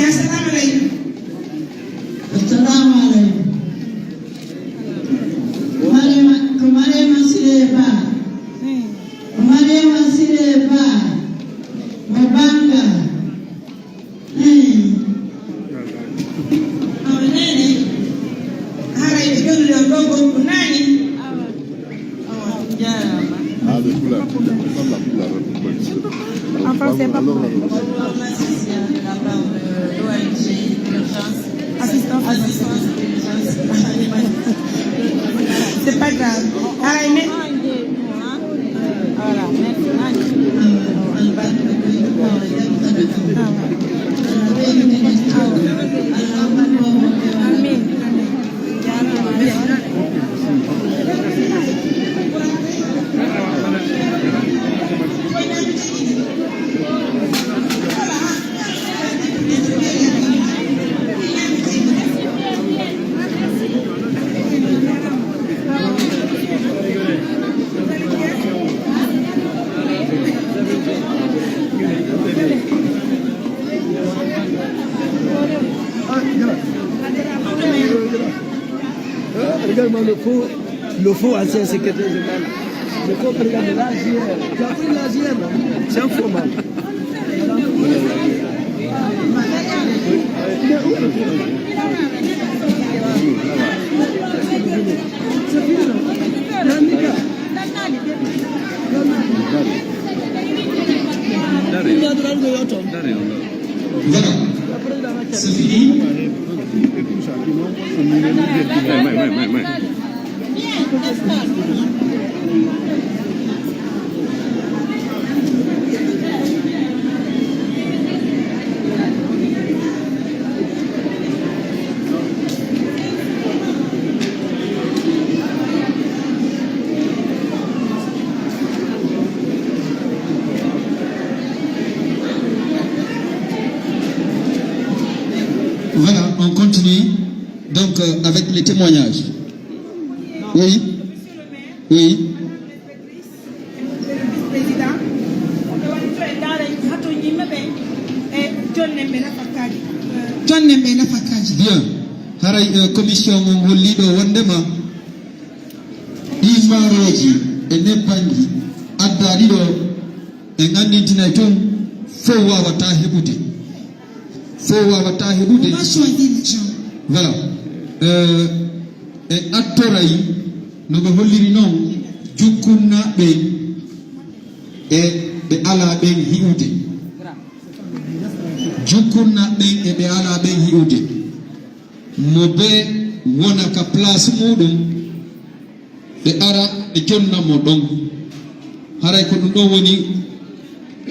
Assalamu alaikum. Assalamu alaikum. Mariama, ko Mariama Sile Ba. Ko Mariama Sile Ba. Mo Banga. Hmm. Awa, nene. Haray ɓe ɗon ɗon ɗo gonku nani. Awa, jaaraama. Ah, le pulaar. En français, pas problème. C'est pas grave. Haray, mais... Voilà, merci. Amin, amin. Ah, regarde-moi le faux, le faux ancien secrétaire général. Le faux président de l'A J R. Tu as pris l'A J R, là. C'est un faux mal. Voilà. C'est fini. Voilà, on continue donc euh, avec les témoignages. Oui, oui. Président, on doit faire dans les hato yimɓe ɓe e jonnen ɓe nafakkaaji. Jonnen ɓe nafakkaaji. Bien. Haray euh, commission on holli ɗo wondema ɗi maarooji e nebbanji addaaɗi ɗo en anndintinay tun fow waawataa heɓude. Fow waawataa heɓude. On va choisir les gens. Voilà. Euh, en attoray no ɓe holliri non jukkunnaaɓe ɓen e ɓe alaa ɓen hi'ude. Jukkunnaaɓe ɓen e ɓe alaa ɓen hi'ude. Mo bee wona ka place muuɗum, ɓe ara ɓe jonna mo ɗon. Haray ko ɗum ɗon woni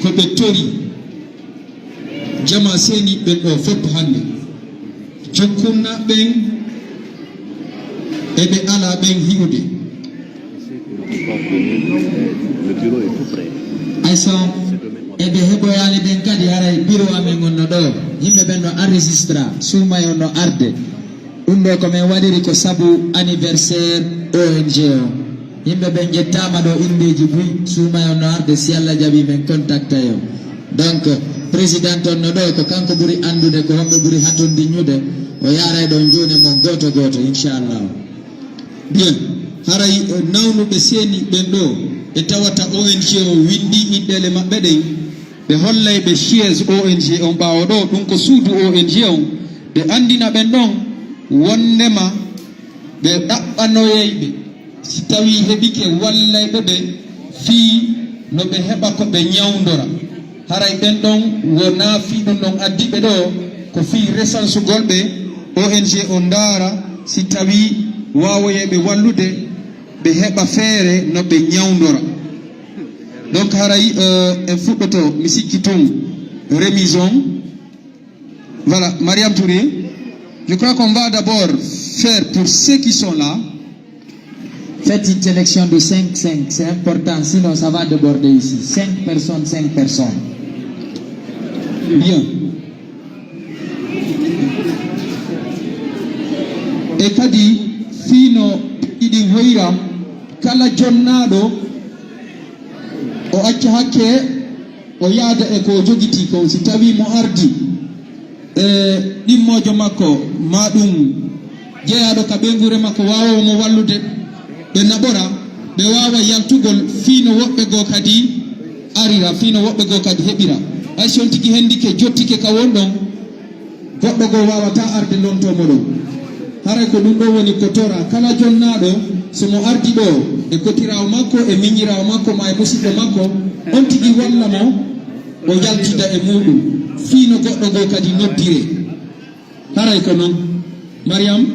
ko ɓe tori jamaa seeniiɓe ɓen ɗoo fof hannde. Jukkunnaaɓe ɓen e ɓe alaa ɓen hi'ude. Ay so e ɓe heɓoyaali ɓen kadi, haray biro amen on no ɗoo. Yimɓe ɓen no enregistra, suumay on no arde. Ɗum ɗoo ko men waɗiri ko sabu anniversaire O N G o. Yimɓe ɓen ƴettaama ɗoo inndeeji buy, suumay on no arde, si Alla jaɓii men contactay on. Donc, président on no ɗoo, ko kanko ɓuri anndude ko honɓe ɓuri hatondiñude, o yaaray ɗon jooni mon gooto gooto, inchallahu. Bien, haray eh, nawnuɓe seeni ɓen ɗoo, ɓe tawata O N G o winndii inɗeele maɓɓe ɗen, ɓe hollay ɓe siège O N G on ɓaawo ɗoo, ɗum ko suudu O N G on, ɓe anndina ɓen ɗon wonndema ɓe ɗaɓɓanoyay ɓe, si tawii heɓike wallayɓe ɓe fii no ɓe heɓa ko ɓe ñawndora. Haray ɓen ɗon wonaa fii ɗum ɗon addi ɓe ɗoo, ko fii resansugol ɓe, O N G o ndaara si tawii waawoyay ɓe wallude, ɓe heɓa feere no ɓe ñawndora. Donc haray euh, en fuɗɗoto mi sikki tun remise on. Voilà, Mariam Touré, je crois qu'on va d'abord faire pour ceux qui sont là. Faites une sélection de cinq cinq, c'est important, sinon ça va déborder ici. Cinq personnes, cinq personnes. Bien. E kadi fii no ɗiɗi hoyra, kala jonnaaɗo o acca hakke o yaada e ko o jogitii kon, si tawii mo ardi e ɗimmoojo makko, maa ɗum jeyaaɗo ka ɓeynguure makko waawoowo mo wallude, ɓe naɓora, ɓe waawa yaltugol fii no woɓɓe goo kadi arira, fii no woɓɓe goo kadi heɓira. Hay si on tigi hendike, jottike ka won ɗon, goɗɗo goo waawataa arde lontoo mo ɗon. Haray ko ɗum ɗoo woni ko toraa kala jonnaaɗo, so mo ardi ɗoo e kotiraawo makko, e miñiraawo makko, maa e musiɗɗo makko, on tigi walla mo, o yaltida e muuɗum, fii no goɗɗo goo kadi noddiree. Haray ko non. Mariam,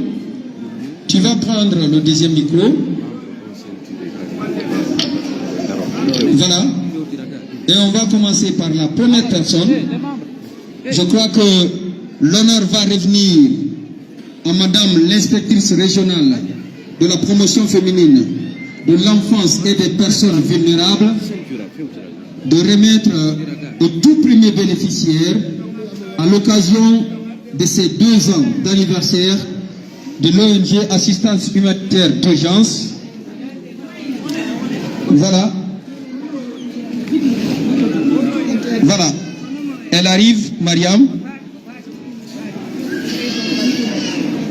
tu vas prendre le deuxième micro. Voilà. Et on va commencer par la première personne. Je crois que l'honneur va revenir à Madame l'inspectrice régionale de la promotion féminine, de l'enfance et des personnes vulnérables de remettre au tout premier bénéficiaire, à l'occasion de ses deux ans d'anniversaire, de l'O N G Assistance Humanitaire d'Urgence. Voilà. Voilà. Elle arrive, Mariam.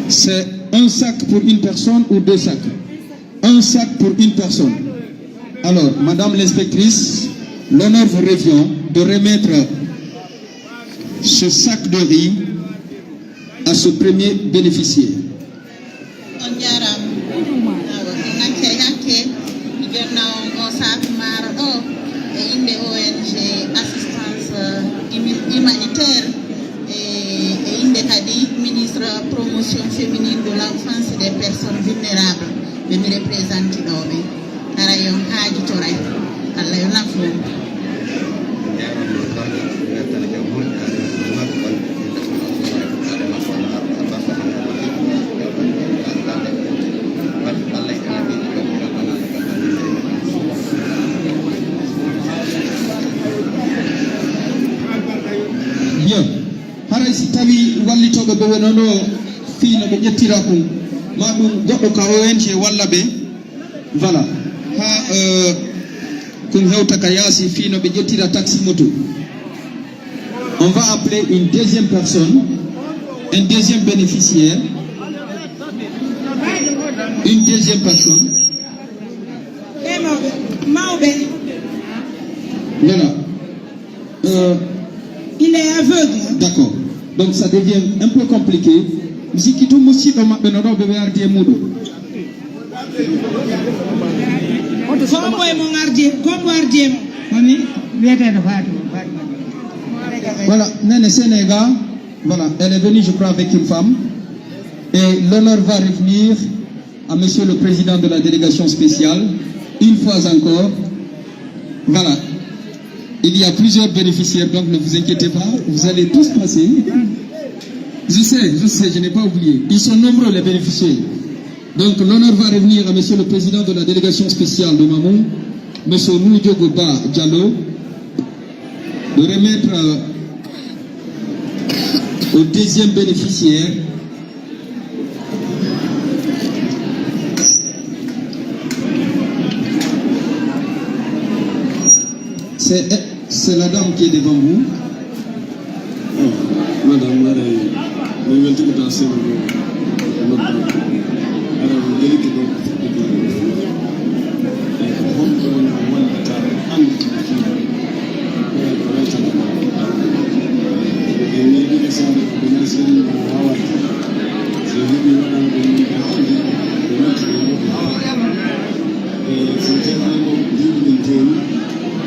C'est un sac pour une personne ou deux sacs? Un sac pour une personne. Alors, Madame l'inspectrice, l'honneur vous revient de remettre ce sac de riz à ce premier bénéficiaire. On jaaraama. Awa, ɗum acca e hakke, mi jonna on oo saaku maaro ɗoo e innde O N G Assistance, euh, Humi-, Humanitaire e, e innde kadi Ministre Promotion Féminine de l'Enfance et des Personnes Vulnérables, ɓe mi représenté ɗoo ɓe. Haray on haajitoray. Allah yo nafu on. Bien. Haray si tawii wallitooɓe ɓe wonano fii no ɓe ƴettira kun, maa ɗum goɗɗo ka O N G walla ɓe, voilà. Haa, euh, kun hewta ka yaasi fii no ɓe ƴettira taxi moto. On va appeler une deuxième personne, un deuxième bénéficiaire, une deuxième personne. Ɓe mawɓe, mawɓe. Voilà. Euh, Il est aveugle. D'accord. Donc ça devient un peu compliqué. Mi sikki tun musiɗɗo maɓɓe no ɗoo ɓe ɓe ardi e muuɗum. Ko moye mon ardi, ko mo ardi e mon? Mami, wiyeteeɗo Fatou, Fatou. Voilà, Nene Sénégal, voilà, elle est venue, je crois, avec une femme. Et l'honneur va revenir à Monsieur le Président de la délégation spéciale, une fois encore. Voilà. Il y a plusieurs bénéficiaires, donc ne vous inquiétez pas, vous allez tous passer. Je sais, je sais, je n'ai pas oublié. Ils sont nombreux, les bénéficiaires. Donc, l'honneur va revenir à Monsieur le Président de la délégation spéciale de Mamou, Monsieur Nujogou Ba Diallo, de remettre, euh, au deuxième bénéficiaire. C'est, c'est la dame qui est devant vous. Oh, madame, haray mi weltike taa seeɗa ko noddaama. Haray mi welike ɗon ko fuɗɗude. E ko honɗun wallata annditinde fii ko weltanama. E mi yiɗi saare ko ɗum seri mo waawata. So heɓi waɗa ɗum ko hannde ko weltata mo. E so tawi ɗum ɗiɗi min tewi.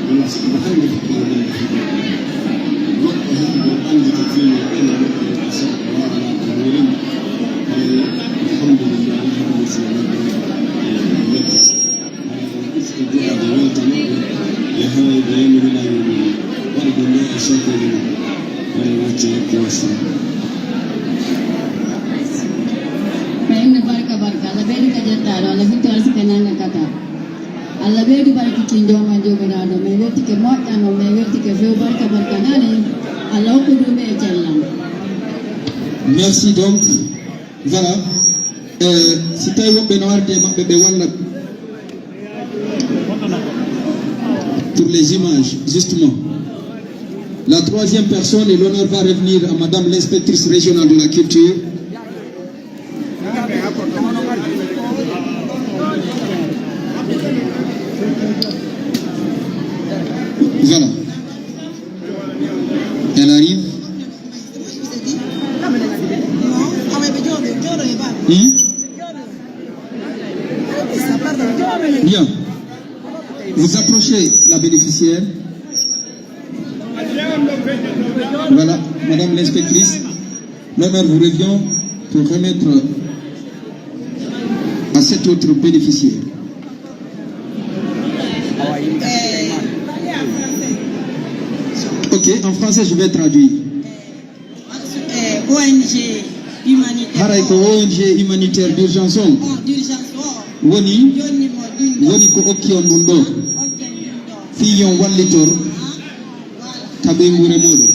Wala si ko hannde ko ɗum ɗum ɗum. Goɗɗo heɓi ɗum anndi ko fii mo ɓen goɗɗo e sabu ko waɗana ko moolin. E alhamdulillahi, hannde si wonde e welta. Haray on ɓurtude jogaade weltanooɓe e haray ɓe yamirinayɓe ɗum waɗude nde e sokkeede mum. Haray wacce yakki wasiyee. Ko inna barka barka, Allah ɓeydu ka jettaaɗo, Allah vitti arsike nanga kata. Allah ɓeydu barki kin jooman joomiraaɗo, men weltike moƴƴano, men weltike few barka barka nani, Allah hokku duuɓi e cellal. Merci donc. Voilà. Euh, si tawi woɓɓe no ardi e maɓɓe ɓe walla. Pour les images, justement. La troisième personne et l'honneur va revenir à Madame l'inspectrice régionale de la culture. Voilà. Elle arrive. Hmm? Bien. Vous approchez la bénéficiaire. Voilà, Madame l'inspectrice, l'honneur vous revient. Pour remettre à cet autre bénéficiaire. Ok, en français, je vais traduire. Eh, O N G humanitaire. Haray ko O N G humanitaire d'urgence on. Oh, d'urgence, oh. Woni, woni ko okki on ɗum ɗo. Okki on ɗum ɗo. Fii yo on wallitor ka ɓeynguure mooɗon.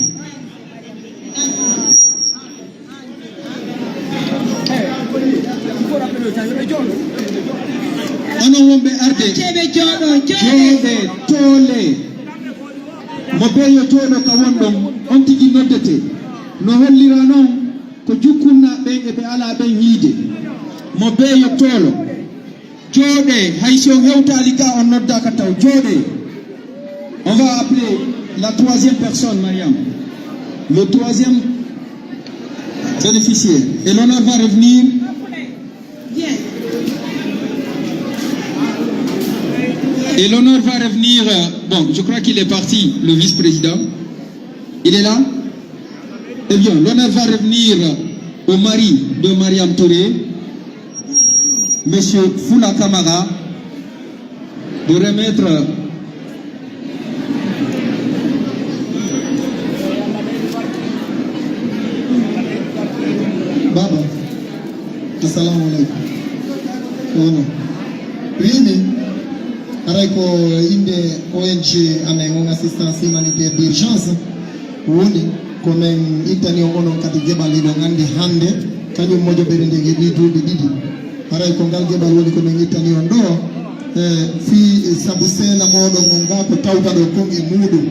Onon wonɓe arde, jooɗee, toolee. Mo beyo jooɗo ka wonɗon, on tigi noddete. No hollira non ko jukkunnaaɓe ɓen e ɓe alaa ɓen yiide. Mo beyo toolo. Jooɗee, hay si on hewtaali ka, on noddaaka taw. Jooɗee. On va appeler la troisième personne, Mariam. Le troisième bénéficiaire. Et l'honneur va revenir. Et l'honneur va revenir, euh, bon, je crois qu'il est parti, le vice-président. Il est là ? Eh bien, l'honneur va revenir au mari de Mariam Touré, Monsieur Foula Camara, de remettre. Baba, assalamu alaikum. Kono, wini, haray ko innde O N G amen on, assistance humanitaire d'urgence. Woni ko men ittani on onon kadi geɓal, hiɗon anndi hannde kañum mojoɓere nden heɓii duuɓi ɗiɗi. Haray ko ngal geɓal woni ko men ittani on ɗoo, e, fii sabu seena mooɗon on ngaa ko tawta ɗoo kon e muuɗum.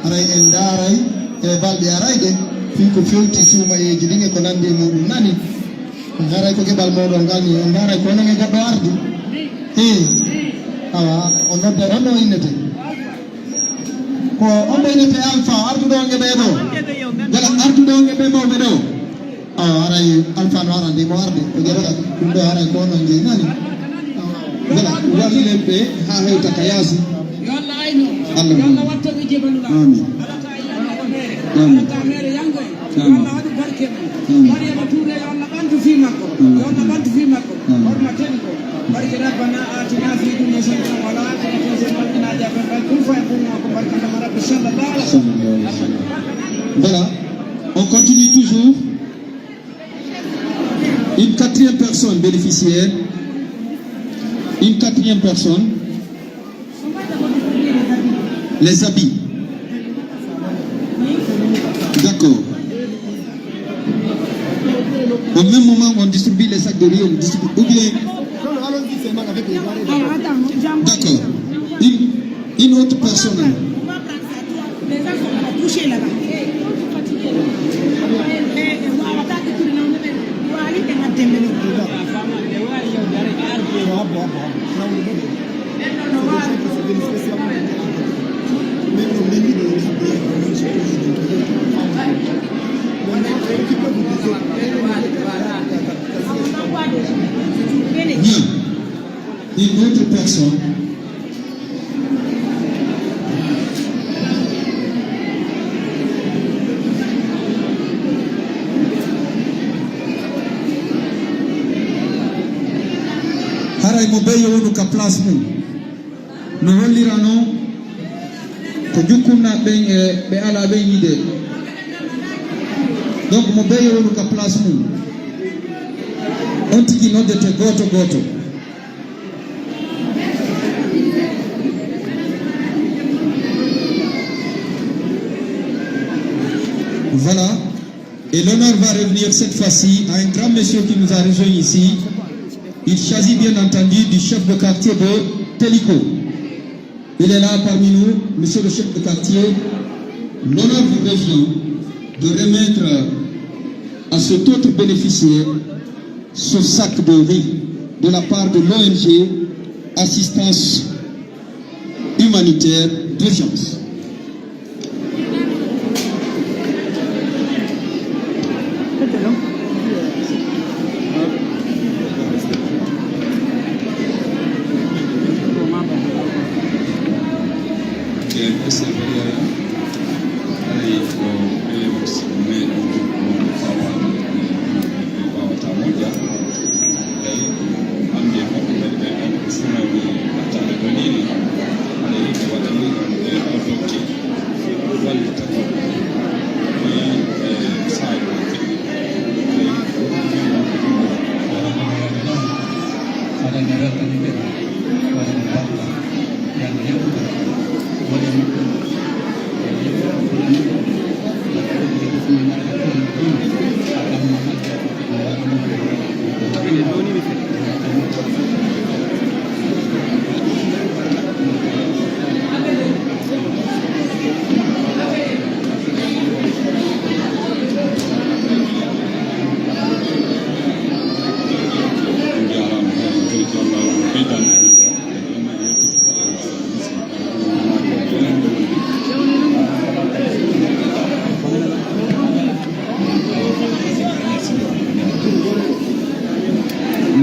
Haray en ndaaray e balɗe arayɗe fii ko fewti suumayeeji ɗin e ko nanndi e muuɗum. Nani? Haray ko geɓal mooɗon ngal ni, en ndaaray ko onon e goɗɗo ardi. Ee. Awa, o nodda, on ɗoo innete. Ko on ɓeynete Alpha, arduɗo on e ɓee ɗoo. Wala arduɗo on e ɓee mawɓe ɗoo. Awa, haray Alpha no arande, mo arde. O ƴetta ɗum ɗoo, haray ko onon jeyi, nani? Wala, wallilen ɓe haa hewta ka yaasi. Yo Allah aynu. Allah yo Allah aynu. Watto ɓe jebaluɗaa. Amin. Amin. Yo Allah waɗu barke mum. Amin. Mariama Touré, yo Allah ɓantu fii makko. Amin. Yo Allah ɓantu fii makko. Amin. Horma teni ko. Barke Rabbana atina fi dunya hasanatan wa fil akhirati hasanatan wa qina adhaban nar. Kun fayakun ko barke Nabi Rabbi sallallahu alaihi wasallam. Sallallahu alaihi wasallam. Voilà. On continue toujours. Une quatrième personne bénéficiaire. Une quatrième personne. Les habits. D'accord. Au même moment, on distribue les sacs de riz, on distribue. Ou bien. D'accord. Une, une autre personne. Bien. Une autre personne. Haray mo beyo wonu ka place mum. No hollira non ko jukkunnaaɓe ɓen e ɓe alaa ɓen yiide. Donc mo beyo wonu ka place mum. On tigi noddete gooto gooto. Voilà. Et l'honneur va revenir cette fois-ci à un grand monsieur qui nous a rejoint ici. Il s'agit bien entendu du chef de quartier de Téliko. Il est là parmi nous, monsieur le chef de quartier. L'honneur vous revient de remettre à cet autre bénéficiaire ce sac de riz de la part de l'O N G Assistance Humanitaire d'Urgence.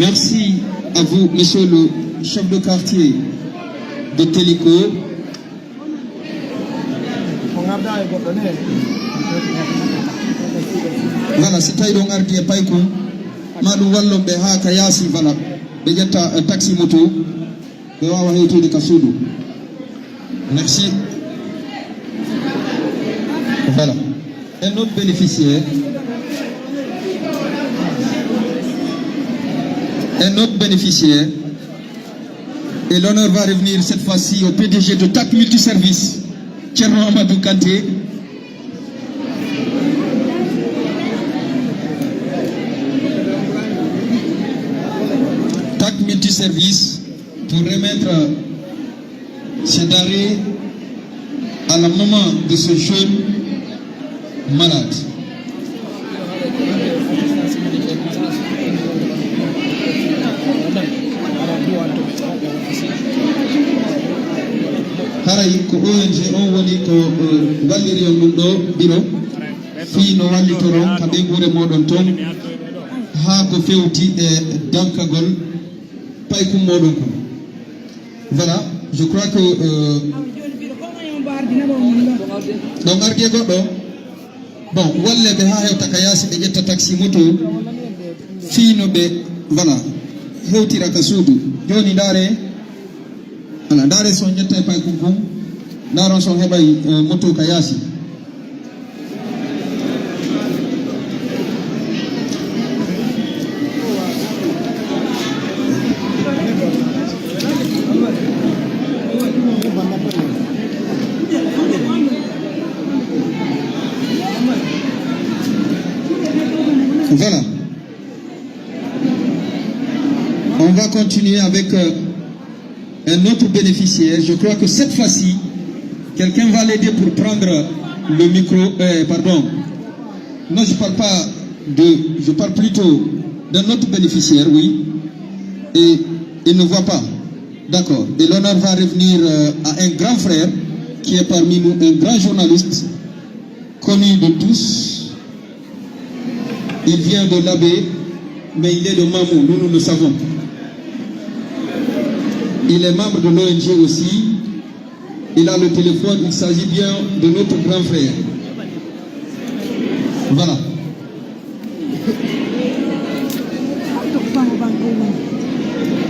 Merci à vous, monsieur le chef de quartier de Téliko. Voilà, si tawi ɗon ardi e paykun, ma ɗum wallon ɓe haa ka yaasi, voilà, ɓe ƴetta, eh, taxi moto. Ɓe waawa hewtude ka suudu. Merci. Voilà. Un autre bénéficiaire. Un autre bénéficiaire. Et l'honneur va revenir cette fois-ci au P D G de TAC Multiservice, Thierno Amadou Kanté. TAC Multiservice. Pour remettre ce denrée à la maman de ce jeune malade. Haray ko O N G on woni ko, eh, walliri on ɗum ɗo biro fii no wallitoron ka ɓeynguure mooɗon ton haa ko fewti e dankagol paykun mooɗon kun. Voilà, je crois que, euh, ɗon ardi e goɗɗo. Bon, walle ɓe haa hewta ka yaasi, ɓe ƴetta taxi moto fii no ɓe, voilà, hewtira ka suudu. Jooni ndaare, voilà, ndaare si on ƴettay paykun kun, ndaaron si on heɓay, euh, moto ka yaasi. Voilà. On va continuer avec, euh, un autre bénéficiaire. Je crois que cette fois-ci, quelqu'un va l'aider pour prendre le micro. Euh, pardon. Non, je parle pas de, je parle plutôt d'un autre bénéficiaire, oui. Et il ne voit pas. D'accord. Et l'honneur va revenir, euh, à un grand frère qui est parmi nous, un grand journaliste connu de tous. Il vient de l'Abbé, mais il est de Mamou, nous, nous le savons. Il est membre de l'O N G aussi. Il a le téléphone, il s'agit bien de notre grand frère. Voilà.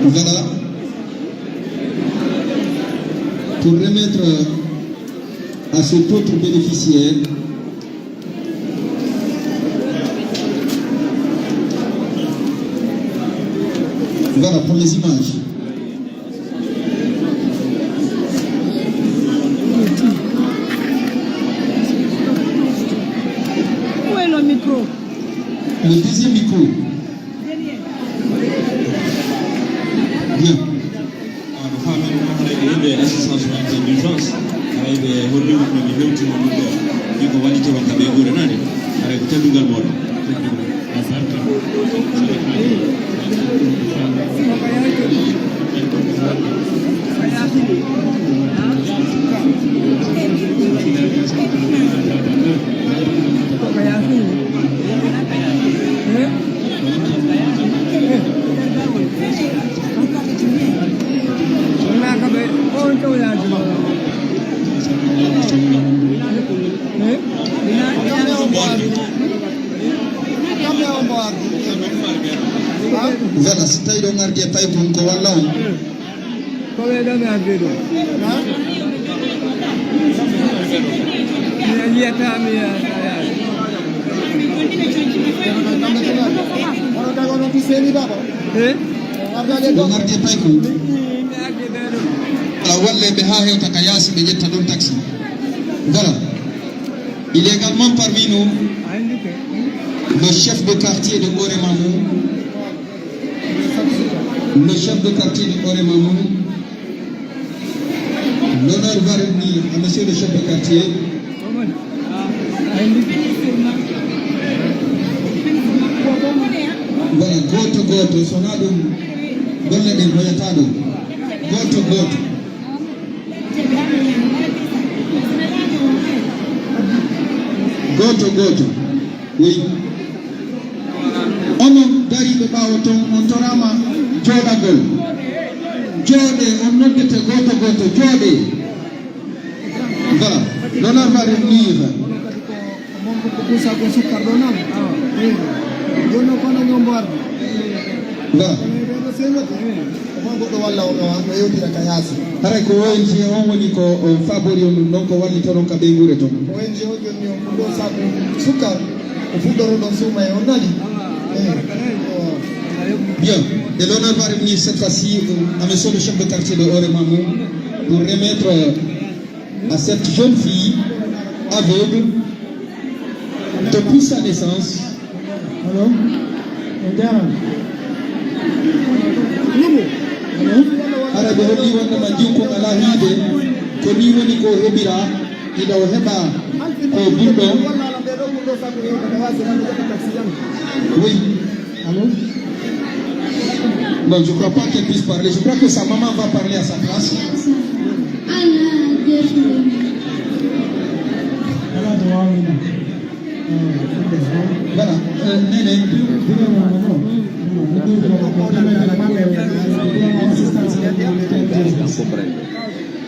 Voilà. Pour remettre à cet autre bénéficiaire, voilà pour les images. Où est le micro? Le deuxième micro. Bien. Ah, no faamiri noon, haray ko yimɓe assistance humanitaire d'urgence, haray ɓe holli on no ɓe hewtino ɗum ɗo. Ɗi ko wallitoron ka ɓe guure nane. Haray ko teddungal mooɗon. Voilà, si tawi ɗon ardi e paykun ko walla on. Ko ɓe ɗo mi ardi ɗo. Mi yiyata mi yiyata. Eh? Ɗon ardi e paykun. Ala walle ɓe haa hewta ka yaasi ɓe ƴetta ɗon taxi. Voilà. Il est également parmi nous le chef de quartier de Gorée Mamou. Le chef de quartier de Gorée Mamou. L'honneur va revenir à monsieur le chef de quartier. Voilà, gooto gooto, so wonaa ɗum, golle ɗen hoyataa ɗum. Gooto gooto. Gooto gooto. Oui. Onon Ɓe ɓaawo ton, on toraama jooɗagol. Jooɗee, on noddete gooto gooto, jooɗee. Voilà, l'honneur va revenir. Voilà. Omo goɗɗo walla o, o, o yewtira ka yaasi. Haray ko O N G on woni ko, o, faabori on ɗum ɗon, ko wallitoron ka ɓeynguure ton. O N G on jonni on ɗum ɗo sabu sukkar, ko fuɗɗoro ɗon suuma e on nani. Eh, o. Bien, et l'honneur va revenir cette fois-ci, euh, à monsieur le chef de quartier de Oremamou pour remettre, euh, à cette jeune fille aveugle depuis sa naissance. Allo? On jaaraama. Allo? Hara ɓe holli wonde ma jikku alaa hiide, ko nii woni ko heɓira, ina o heɓa ko burɗo. Oui. Allô? Bon, je crois pas qu'elle puisse parler. Je crois que sa maman va parler à sa place. Voilà. Euh, Nene.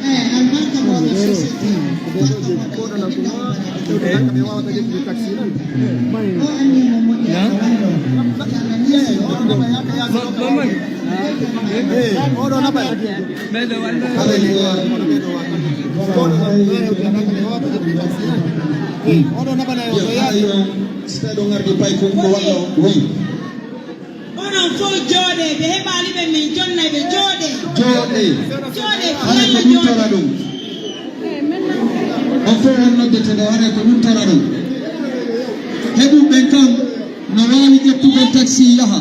Eh, albarka mo ɓe société. Ko ɗon ko mo, ko ɗon ko ɓe wawata ƴettude taxi nan. O anni mo moƴƴa ko walloo. Eh, oɗo naɓa. Eh, oɗo naɓa. Ɓeɗo walloo. Ko ɗon ko ɓe wawata ƴettude taxi nan. Eh, oɗo naɓa na yo so yaasi. Si tawi ɗon ardi pay ko, ko walloo. Oui. Onon fow jooɗee, ɓe heɓaali ɓe, min jonnay ɓe, jooɗee. Jooɗee. Jooɗee, haray ko ɗum tora ɗum. On fow on noddete ɗo, haray ko ɗum tora ɗum. Heɓuɓe ɓen kan no waawi ƴettugol taxi yaha.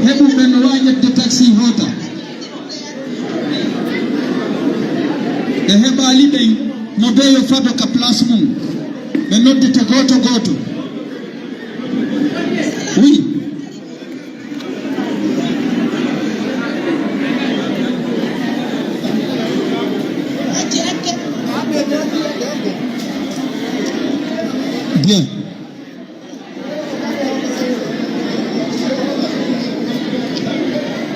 Heɓuɓe ɓen no waawi ƴettude taxi hoota. Ɓe heɓaali ɓen, mo ɓe yo fado ka place mum. Ɓe noddete gooto gooto. Oui. Bien.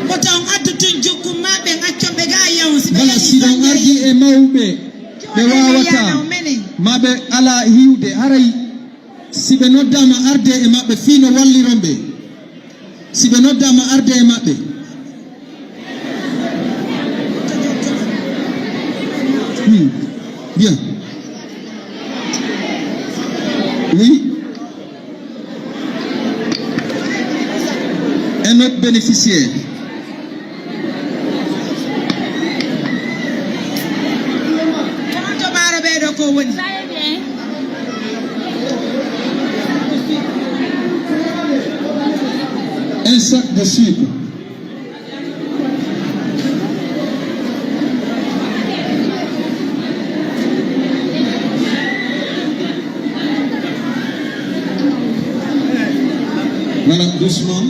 Wota on addu tun jukkun maa ɓen, accon ɓe gaa yahun. Si ɓe Voilà, yahii si ɗon sanjay ardi e mawɓe, ɓe jooɗee ɓe waawataa, yaana o menen. Maa ɓe alaa hiwde, haray si ɓe noddaama ardee e maɓɓe fii no walliron ɓe. Si ɓe noddaama ardee e maɓɓe. Hmm. Bien. Oui. Un autre bénéficiaire. Kono to ɓaaro ɓee ɗoo ko woni? Un sac de sucre. Voilà, doucement.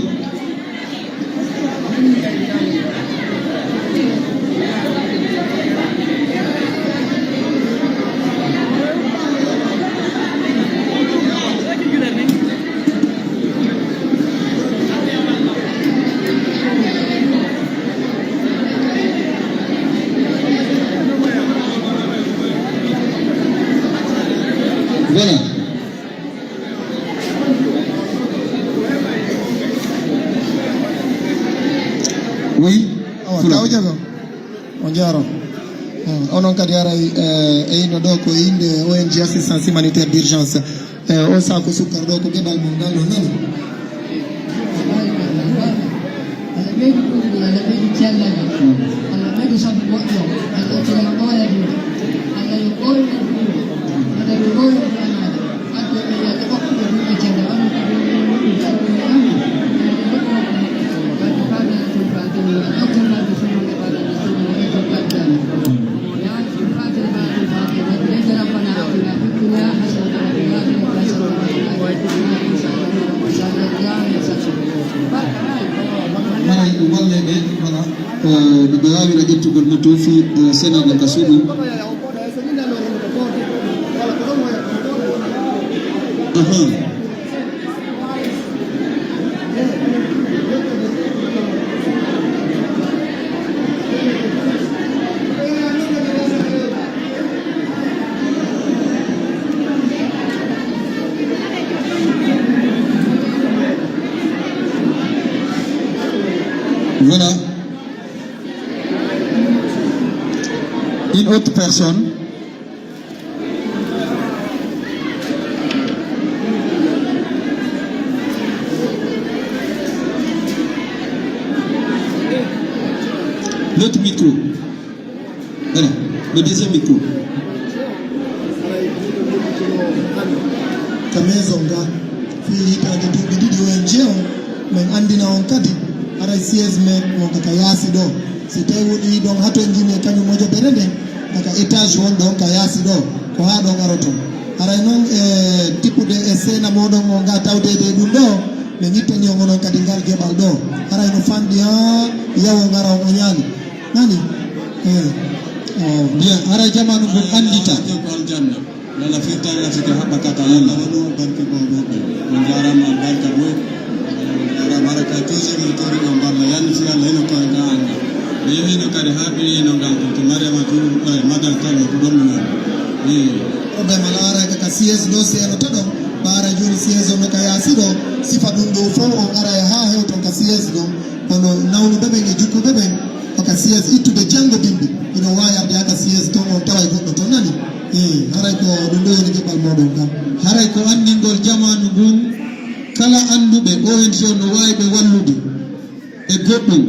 Voilà. Oui. Awa, Fula. Kaw Jago. On jaaraama. Hmm, onon kadi aray, eh, e inno ɗoo ko innde O N G Assistance Humanitaire d'Urgence. Eh, o saako sukkar ɗoo ko geɓal mum ngal ɗoo nani. Allah ɓeydu ɗuɗal, Allah ɓeydu cellal. Allah ɓeydu sabu moƴƴo. Allah tila ɓooya ɗum. Allah yo ɓooyu ɗum. Allah yo ɓooyu ɗum. Haray, wallee ɓe, wala, eh, no ɓe waawira ƴettugol moto fii, eh, senaago ka suudu. Ahan. Voilà. Une autre personne. L'autre micro. Voilà. Le deuxième micro. Ka maison ga, fii hitaande duuɓi ɗiɗi O N G on, men anndina on kadi, haray siège men wonka ka yaasi ɗoo. Si tawii wonii ɗon hato en njini e kañum mojobere nden, ka étage won ɗon ka yaasi ɗoo, ko haa ɗon aroton. Haray non, e tippude e seena mooɗon on ga tawdeede e ɗum ɗoo, men ittani on onon kadi ngal geɓal ɗoo. Haray no fanɗi haa yawo ngara on añaali. Nani? Eh. Oh, bien. Haray jamaanu ngun anndita. Ko aljanna. Yo Allah firtan en sike haɓɓa kata Allah. Barke ko moƴƴi. On jaaraama albarka boy. On jaaraama haraka toujours en tori on balla. Yanni si Allah hino ko en ga anga. Mi yehino kadi haa ɓe yino ngal ɗum to Mariama tu, eh, magal kalma ko ɗon mi woni. Eh. Problème ala haraka ka siège ɗo seeno to ɗon. Ɓaara jooni siège on no ka yaasi ɗo. Sifa ɗum ɗo fow on ara e haa hewton ka siège ɗon. Kono nawnuɓe ɓen e jukkuɓe ɓen, ko ka siège ittude janngo bimbi, ino waawi arde haa ka siège ton on tawa e goɗɗo ton, nani? Ee, haray ko ɗum ɗo woni geɓal mooɗon kan. Haray ko anndingol jamaanu ngun, kala annduɓe O N G on no waawi ɓe wallude e goɗɗum.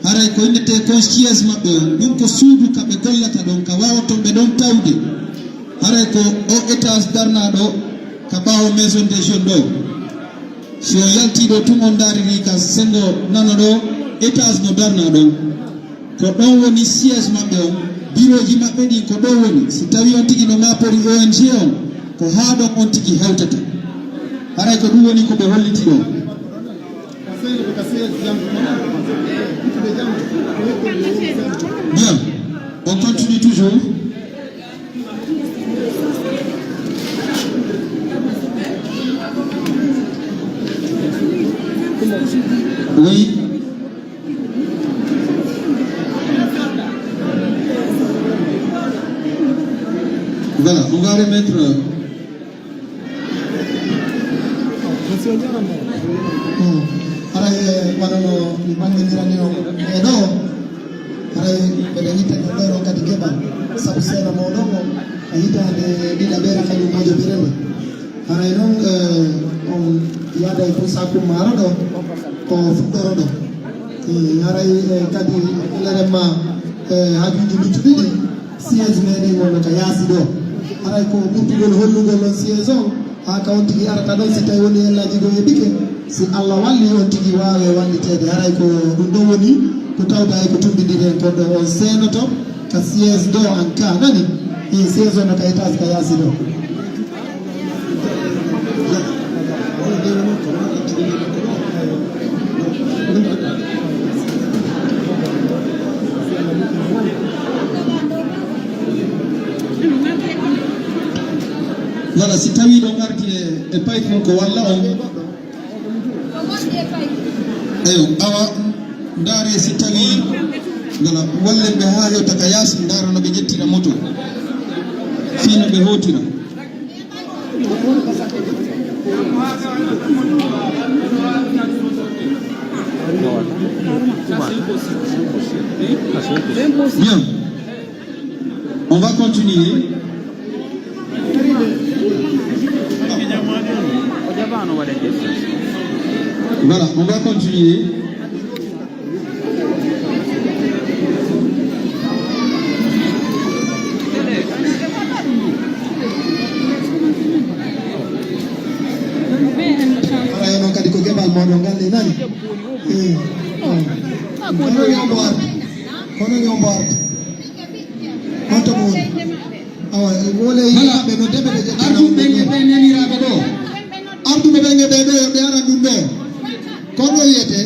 Haray ko innetee kon siège maɓɓe on, ɗum ko suudu ka ɓe gollata ɗon, ka waawaton ɓe ɗon tawde. Haray ko o étage darnaaɗo ka ɓaawo Maison des Jeunes ɗo. Si on yaltii ɗo tun, on ndaaririi ka senngo nano ɗo, étage no darnaa ɗon. Ko ɗon woni siège maɓɓe on, birooji maɓɓe ɗin ko ɗon woni. Si tawii on tigi no maapori O N G on, ko haa ɗon on tigi hewtata. Haray ko ɗum woni ko ɓe holliti ɗo. Bien, on continue toujours. Oui. Voilà, on va remettre. Hmm. Haray, eh, wano no mi ɓangindirani on e ɗo, haray mbeɗa yiɗi on ɗo kadi geɓal, sabu seena mooɗon on, a hitaande ɗiɗaɓere kañum mojobere nde. Haray non, eh, on yaada e Moussa Kummaaro ɗo, ko fuɗɗoro ɗo. Eh, haray, eh, kadi, leren ma, eh, haajuuji luttuɗi ɗi, siège meɗen wonno ka yaasi ɗo. Haray ko ɓurtugol hollugol on siège on, haa ka on tigi arata ɗon, si tawi woni hellaaji goo heɓike, si Allah walli on tigi waawe walliteede. Haray ko ɗum ɗon woni ko tawda e ko tummbindiren kon ɗo, on seenoto ka siège ɗo an ka, nani? Eh, siège on no ka étage ka yaasi ɗo. Voilà, si tawii ɗon ardi e, e paypun ko walla on. Eyo, awa, ndaare si tawii, voilà, wallen ɓe haa hewta ka yaasi, ndaara no ɓe ƴettira moto. Fii no ɓe hootira. Bien. On va continuer. Voilà, on va continuer. Haray non kadi ko geɓal mooɗon ngal ni nani. Eh, oh. Kono ñombo arde. Kono ñombo arde. Honto mo woni? Awa, wole yimɓe no debe de. Arduɓe ɓen e ɓe neniraaɓe ɗo. Arduɓe ɓen e ɓe ɗo, yo ɓe aran ɗum ɗo. Ko ɗo wiyete?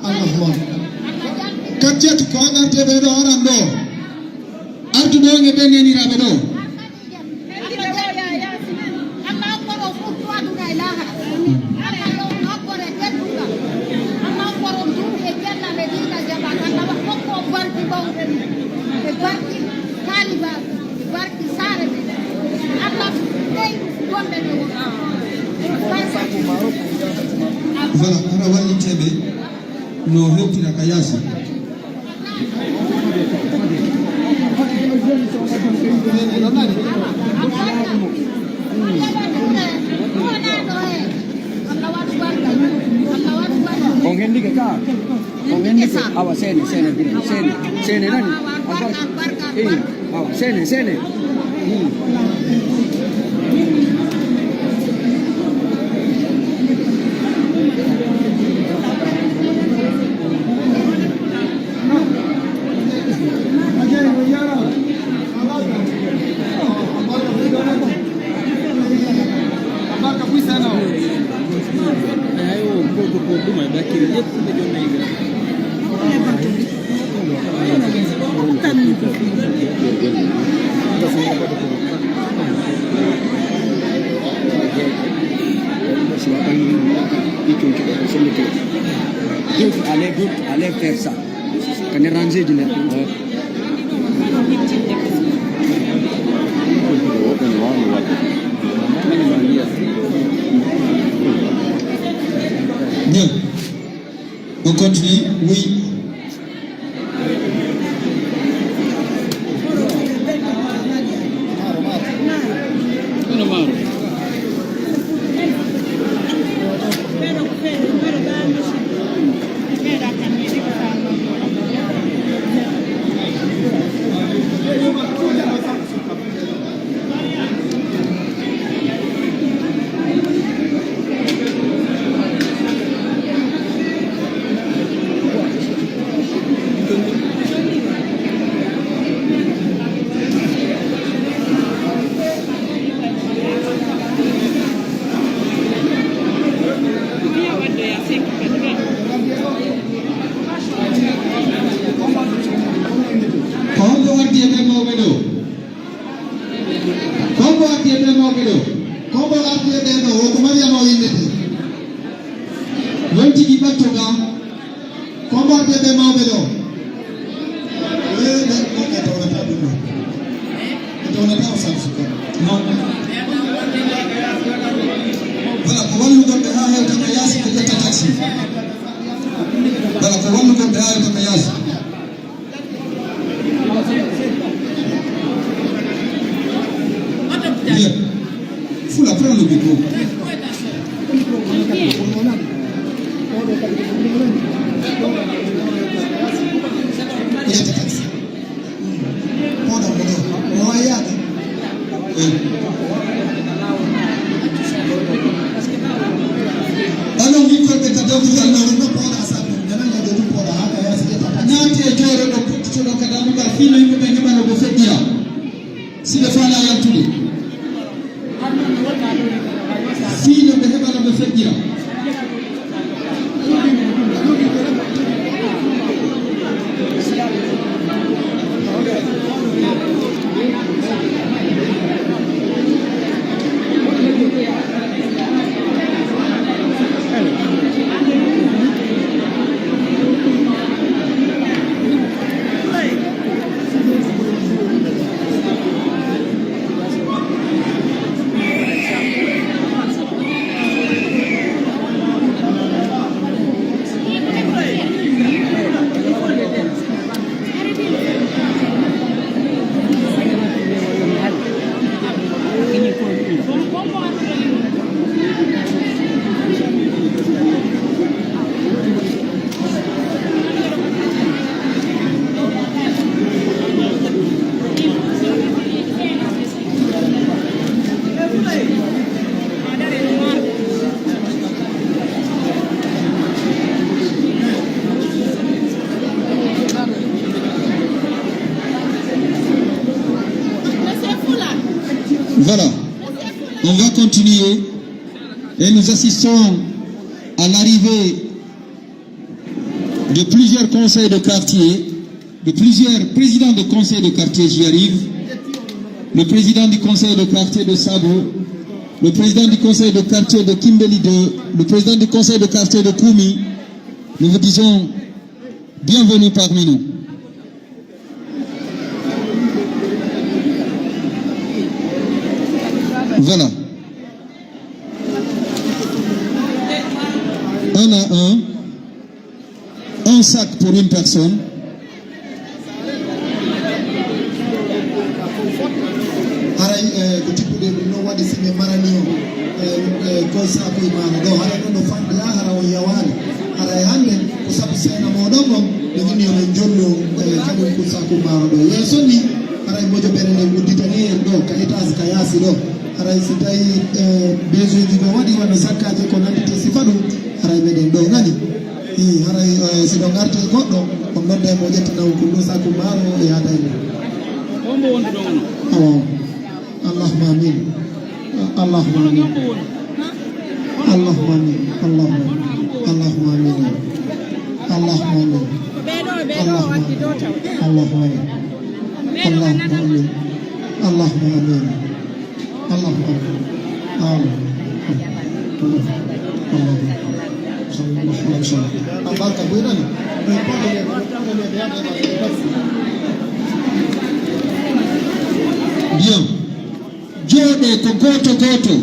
Allahumma. Kaccet ko an arde ɓe ɗo aran ɗo. Arduɓe ɓen e ɓe neniraaɓe ɗo. Allahu akbar, o ɓurtu aduna e laakhira. Allahu akbar e teddungal. Allahu akbar o duuɓi e cellal e diina jaba. Allah wa hokku o barki mawɗi e barki taalibaaɓe, e barki saare men. Allah ɓeydu gonɗe ɗe woni. Voilà, hara walliteɓe. No hewtira ka yaasi. On hendike ka. On hendike. Awa, seene, seene, bira, seene, seene nani? Albarka. Eh, awa, seene, seene. Hmm. Allez, allez faire ça. Kane rangé ji nder ɗum. Bien. On continue. Oui. Ko honko ardi e ɓen mawɓe ɗoo? Ko honko ardi e ɓen mawɓe ɗoo? Ko honko ardi e ɓen ɗoo? Wo ko Mariama o innete. Wontigi ɓatto ga. Ko honko ardi e ɓen mawɓe ɗoo? Eh, ɓe, ɓe, ɓe tawnataa ɗum ɗoo. Ɓe tawnataa o Samsu kan. Non. Voilà, ko wallugol ɓe haa hewta ka yaasi, ɓe ƴetta taxi. Voilà, ko wallugol ɓe haa hewta ka yaasi. Bien. Fula, prends le micro. Ƴetta taxi. Pooɗa mo ɗoo. Mo waawi yaade. Eh. Ɗanon micro ɓe ka dawtugal ɗoo, no pooɗa sabu. Nana nga ɗoo ɗum pooɗa haa ka yaasi ƴetta taxi. Naati e jooro ɗoo, pottuto ɗoo ka dammugal, fii no yimɓe ɓen heɓa no ɓe feƴƴira. Si ɓe faalaa yaltude. Fii no ɓe heɓa no ɓe feƴƴira. Voilà. On va continuer et nous assistons à l'arrivée de plusieurs conseils de quartier, de plusieurs présidents de conseils de quartier, j'y arrive, le président du conseil de quartier de Sabo, le président du conseil de quartier de Kimbeli deux, le président du conseil de quartier de Kumi, nous vous disons bienvenue parmi nous. Voilà. Un à un. Un sac pour une personne. Haray, eh, ko tippude ɗum noon waɗi si ɓe marani o, eh, eh, koy saakuy maaro ɗo. Haray ɗon no fanɗi haa hara on yawaali. Haray hannde ko sabu seena mooɗon on, ɓe wini yo ɓe jollu, eh, kañum ko saaku maaro ɗo. Yeeso ni, haray mojoɓere nden udditanii en ɗo, ka étage ka yaasi ɗo. Haray si tawi, eh, besoin ji ko waɗi wano sakkaaji ko nannditi sifa ɗum, haray meɗen ɗo nani. Ii, haray, eh, si ɗo ngarti e goɗɗo, on nodda e mo ƴettina on kun ɗo saaku maaro e yaada e mum. Awa. Allahumma amin. Allahumma amin. Allahumma amin. Allahumma amin. Allahumma amin. Allahumma amin. Allahumma amin. Allahumma amin. Allahumma amin. Amin. Allahumma amin. Sallallahu alaihi wasallam. Albarka, buy nani? Bien. Jooɗee ko gooto gooto.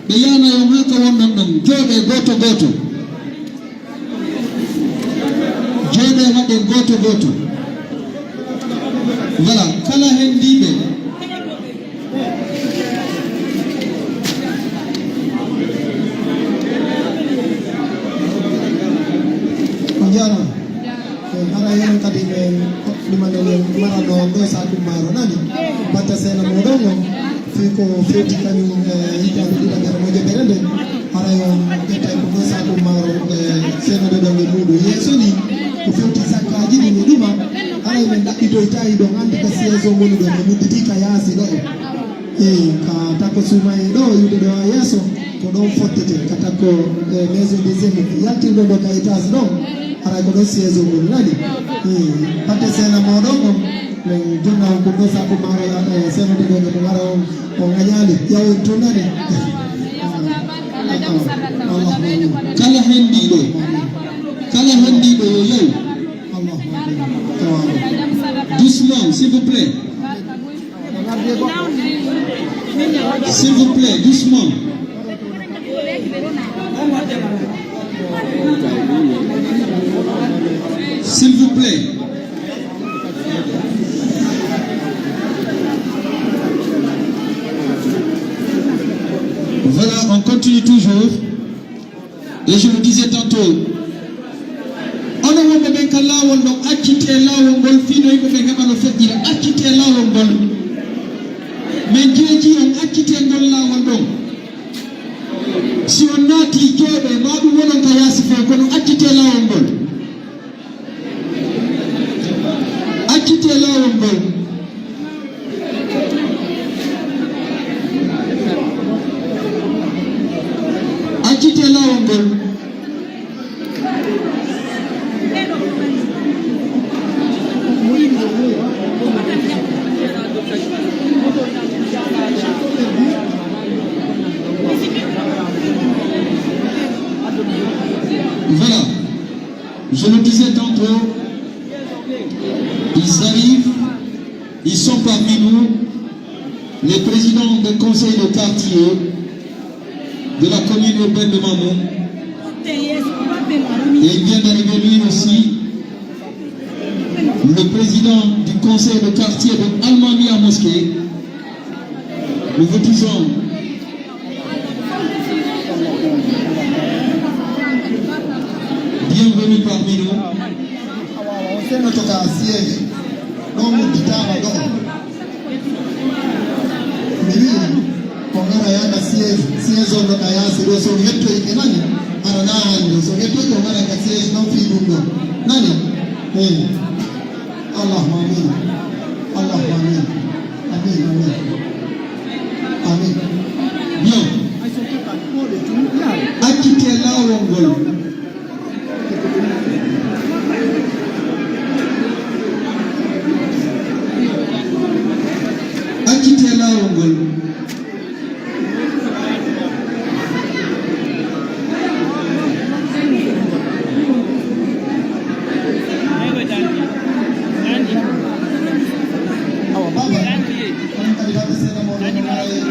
Ɓe yaana yo maa ka wonɗon ɗon. Jooɗee gooto gooto. Jooɗee waɗee gooto gooto. Voilà, kala henndiiɓe. On jaaraama. Eh, haray enen kadi ɓe ɗumanɗen en marano on ɗo saaku maaro nani. Batte seena mooɗon on, fii ko feeti kañum, eh, hitaande ɗiɗaɓere moƴƴere nden. Haray on ƴettay ko ɗo saaku maaro, eh, seenoɗo ɗon e muuɗum. Yeeso ni, ko feeti sakkaaji ɗin e ɗuma, haray men ɗaɓɓitoyta hiɗon anndi ka siège on woni ɗon, en udditi ka yaasi ɗo. Eey, ka takko suumayee ɗoo, iwde ɗoo haa yeeso, ko ɗon fottete, ka takko, eh, maison des aînés. Yaltinɗo ɗoo ka étage ɗon, haray ko ɗon siège on woni, nani? Eey, batte seena mooɗon on, men jonna on ko ɗoo saaku maaro, eh, seenoto ɗoo, no wara on, o ŋañaali, ƴawoy ton, nani? Kala henndiiɗo, kala henndiiɗo yo yaw. Doucement, s'il vous plaît. S'il vous plaît, doucement. S'il vous plaît. Voilà, on continue toujours. Et je le disais tantôt, onon wonɓe ɓen ka laawol ɗon, accitee laawol ngol, fii no yimɓe ɓen heɓa no feƴƴira, accitee laawol ngol. Men jeejii on, accitee ngol laawol ɗon. Si on naatii, jooɗee, maa ɗum wonon ka yaasi fee, kono accitee laawol ngol. Accitee laawol ngol. Accitee laawol ngol. Voilà. Je le disais tantôt, ils arrivent, ils sont parmi nous, les présidents des conseils de quartier de la commune urbaine de Mamou. Et il vient d'arriver lui aussi, le président du conseil de quartier de Almamia Mosquée. Nous vous disons bienvenue parmi nous. Awa, awa, on seenoto ka siège. Ɗon udditaama ɗoo. Mi wi'i, ko ngara yaha siège, siège on no ka yaasi ɗoo, so on hettoyi ke nani, hara naa hannde. So on hettoyi ke, on ngara ka siège non fii ɗum ɗoo. Nani? Eey. Allahumma amiin. Allahumma amiin. Amiin, amiin. Amiin. Bien. Accitee laawol ngol. Accitee laawol ngol. Awa, baba. Onon kadi, baba, seeɗa mo, onon kadi,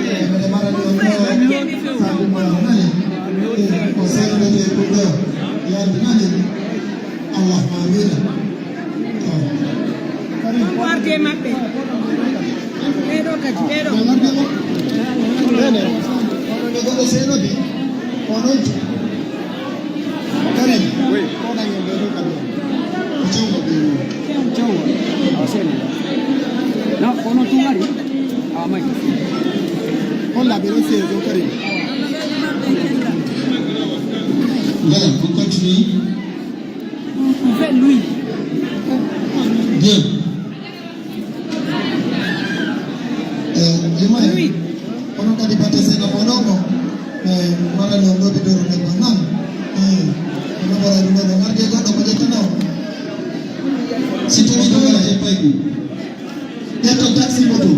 eh, mbeɗa marani on ɗo, sabu ma, nani? Eh, ko seeɗa ɗo, ɗo, ɗo, yande, nani? Allah, amiin. Ɗum arde maɓɓe. Ɓee ɗoo kadi, ɓee ɗoo. Ɓe goɗɗo seenoɓe, o non to. Karim, ko ɗan en ɓee ɗoo kadi. Ko jawngo ɓee ɗoo. Jawngo. Awa seeno. Non, ko non tun ari. Awa may. Holla ɓee ɗoo seeno, Karim. Voilà, on continue. Bien. Eh, juma en. Kono kadi batte seeɗa mo ɗon ko, eh, wala no ɗo ɓe ɗo ɓe ko nan. Eh, kono wala ɗum ɗo arde goɗɗo ko ƴettano. Si tawi ɗo wala e paygu. Ƴetto taxi moto.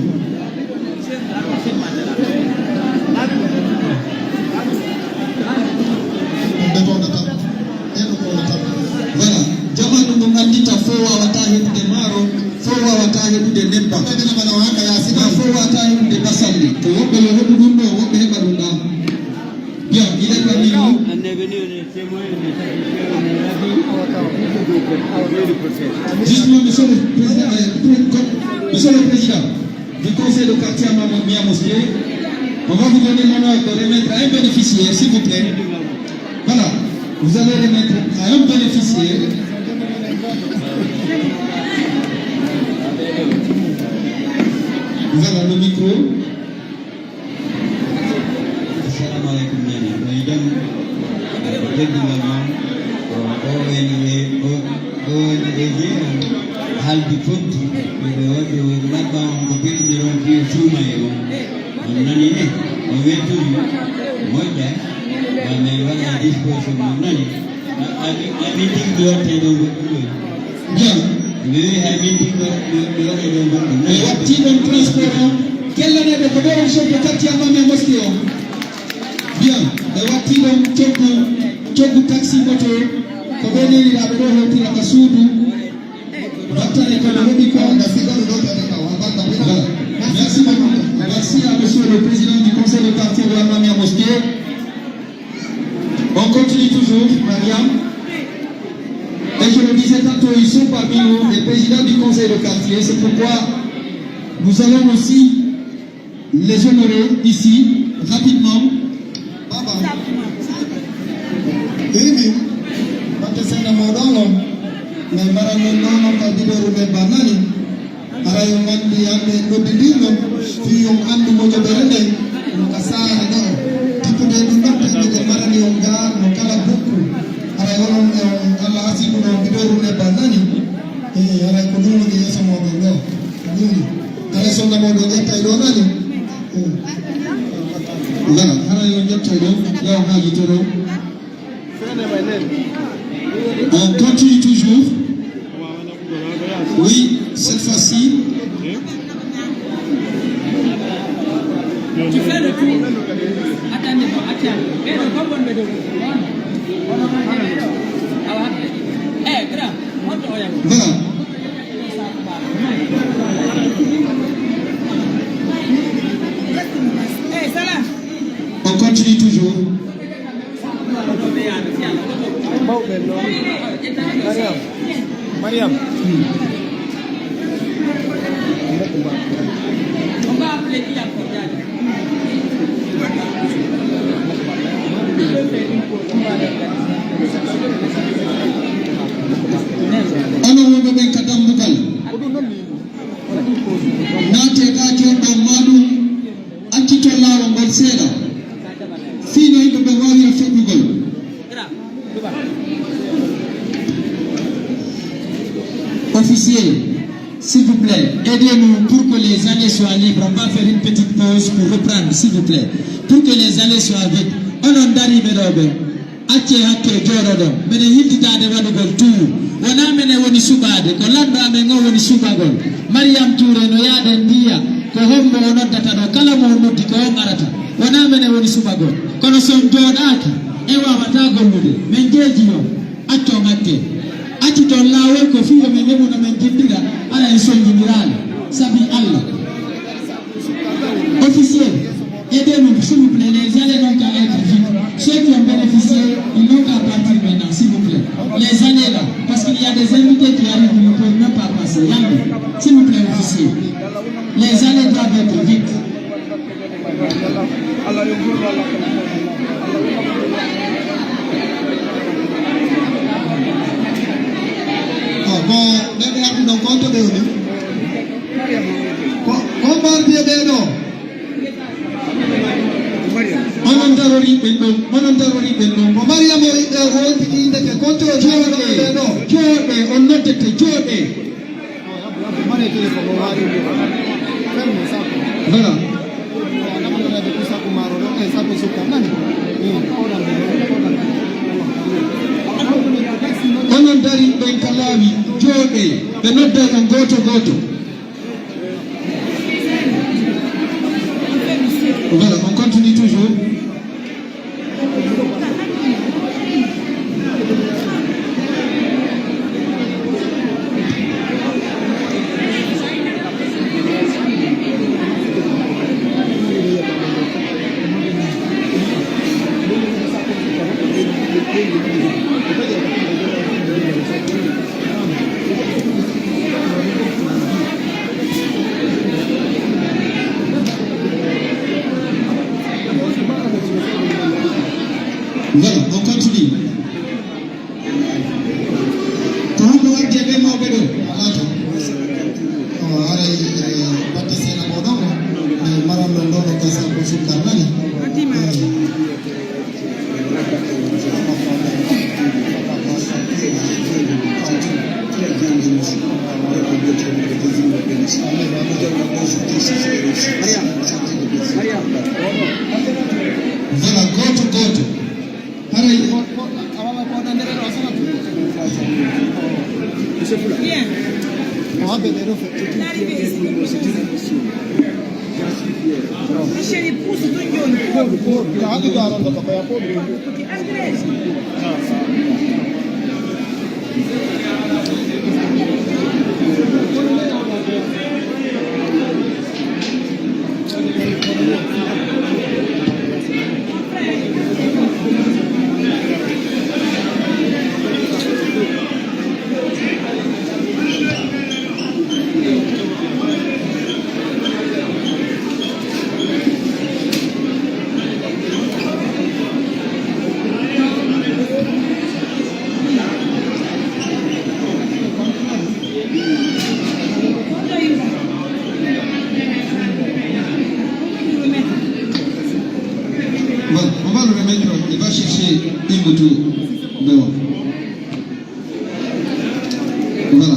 Voilà. Jamanu mo anndita fof waawataa heɓude maaro, fof waawataa heɓude nebbam. Ma fof waawataa heɓude basalle. Ko woɓɓe yo heɓu ɗum ɗo, woɓɓe heɓa ɗum ɗa. Bien, il est parmi nous. Justement, monsieur le président, euh, monsieur le président du conseil de quartier à Mia Mosquée, on va vous donner l'honneur de remettre à un bénéficiaire, s'il vous plaît. Voilà, vous allez remettre à un bénéficiaire. Voilà le micro. Assalamu aleykum, nene. Ko e jam? Ko teddungal non. Ko o woni e, o, o woni e jeeram. Haaldi fotti. Miɗo waɗi o labba on ko fedde ron fii suuma e on. On nani ne? On weltori. Moƴƴa. Wa men waɗa disposition, on nani? Amin, amin tigi mi waɗtay ɗon goɗɗum ɗon. Bien. Mi wi'i hay min tigi mi, mi, mi waɗay ɗon goɗɗum. Mi wattii ɗon transport on. Kellaneeɓe ko ɗo on chef de quartier amma men mosquée on. Bien. Ɓe wattii ɗon coggu, coggu taxi moto. Ko ɓe neliraaɓe ɗo hewtira ka suudu. Docteur e ko ɓe heɓi ko. Voilà. Merci beaucoup. Merci à monsieur le président du conseil de quartier de la Mamia Mosquée. On continue toujours, Mariam. Et je le disais tantôt, ils sont parmi nous, les présidents du conseil de quartier. C'est pourquoi nous allons aussi les honorer ici, rapidement. Baba. Ibi, batte senda moɗon on. Mais maran non non non ka bidoro be banani. Haray on anndi hannde en noddidiino fii on anndu moƴƴere nden no ka saare ɗoo. Tippude ɗum ɗon, tawde ɓe marani on gaa no kala bukku. Haray onon e on Alla arsiiɗo no bidooru nebbam nani. E haray ko ɗum woni yeeso mooɗon ɗoo. Ko ɗum ni. Haray sonna mooɗon ƴettay ɗoo nani. Voilà, haray on ƴettay ɗoo, yaw haajitoro. On continue toujours. Oui, cette fois-ci. Tu fais le tour. Attendez, bon, attends. Eh, le bon, bon, bon, bon. Eh, grand, monte, on y va. Voilà. Eh, Salah. On continue toujours. Mawɓe no. Mariam. Mariam. Onon wonɓe ɓen ka dambugal. Naate ka kewɗon maa ɗum. Accito laawol ngol seeɗa, fii no yimɓe ɓen waawira feƴƴugol. Officier, s'il vous plaît, aidez-nous pour que les allées soient libres. On va faire une petite pause pour reprendre, s'il vous plaît. Pour que les allées soient vides. Onon dariiɓe ɗoo ɓe, Accee hakkee jooɗoɗon, menen hiltitaade waɗugol tuur. Wonaa menen woni suɓaade, ko lanɗo amen on woni suɓagol. Mariam Touré no yaada ndiya, ko hombo o noddata ɗoo, kala mo o noddi ko on arata. Wonaa menen woni suɓagol, kono si on jooɗaaki, en waawataa gollude. Men jeejii on, accon hakkee. Acciton laawol ko fii yo men heɓu no men jiɗɗira, hara en sonjiniraali. Sabi Alla. Officier, aidez-nous, s'il vous plaît, les allées n'ont qu'à être vides. Ceux qui ont bénéficié, ils n'ont qu'à partir maintenant, s'il vous plaît. Les allées là, parce que Les allez doivent être vite. Oh, ko ɓe ɓe ardi ɗon, ko honto ɓe woni? Ko, ko mbardi e ɓee ɗoo? Onon darorii ɓen ɗon, onon darorii ɓen ɗon. Ko Mariama o, o wontiti indeke, ko honto o jooɗee, jooɗee, on noddete, jooɗee. Voilà. Onon darii ɓen ka laawi, jooɗee, ɓe nodday on gooto gooto. Voilà, on continue toujours. Voilà, on continue. Ko honno waddi e ɓen mawɓe ɗoo? Alaa ton. O haray, eh, batte seena mo ɗon, eh, maran ɗon ɗoo ɗo gasa ko sukkar nani. Eh. Voilà, gooto, gooto. Haray. Bien. L'arrivée ici, ma chérie, pousse ton jaune. Bon, on va le remettre, il va chercher une moto dehors. Voilà.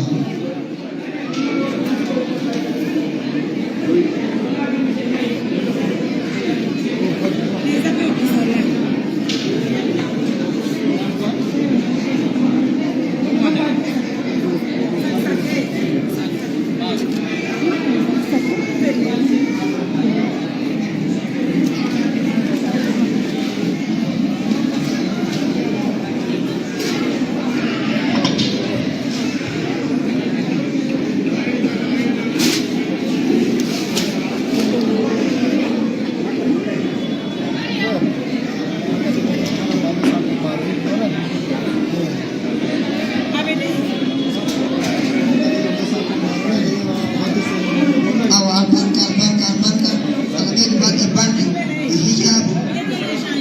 Awa, albarka, albarka, albarka. Ala ɓeydu barke, barke e hijaabu.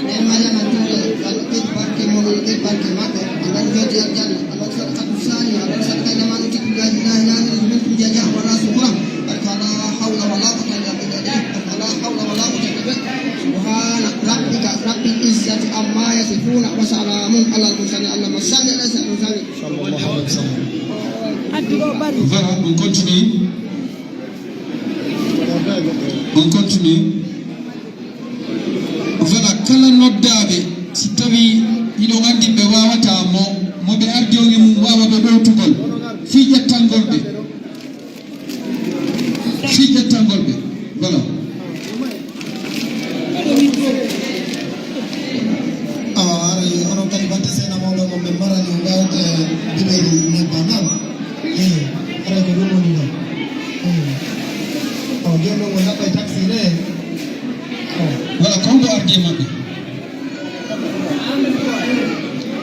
En Mariama Touré, ala ɓeydu barke mo, ala ɓeydu barke maɓɓe. Allah jooɗi aljanna. Allah sadaqatu saniya, Allah sadaqatu saniya. Barka, la hawla wala quwwata illa billah. Barka, la hawla wala quwwata illa billah. سبحان ربك رب العزة عما يصفون وسلام على المرسلين. اللهم صل على سيدنا محمد. Voilà, on continue. On continue. Voilà, kala noddaaɓe, si tawii hiɗon anndi ɓe waawataa mo, mo ɓe ardi on e mum waawa ɓe ɗowtugol, fii ƴettangol ɓe. Fii ƴettangol ɓe. Voilà. Awa, haray onon kadi batte seena mawɗo mo men marani o ngaawte biɓeru nebba nan. Eh, haray ko ɗum woni non. Eh. Awa, jooni non o naɓɓay taxi ne. Awa. Voilà, ko hombo ardi e maɓɓe?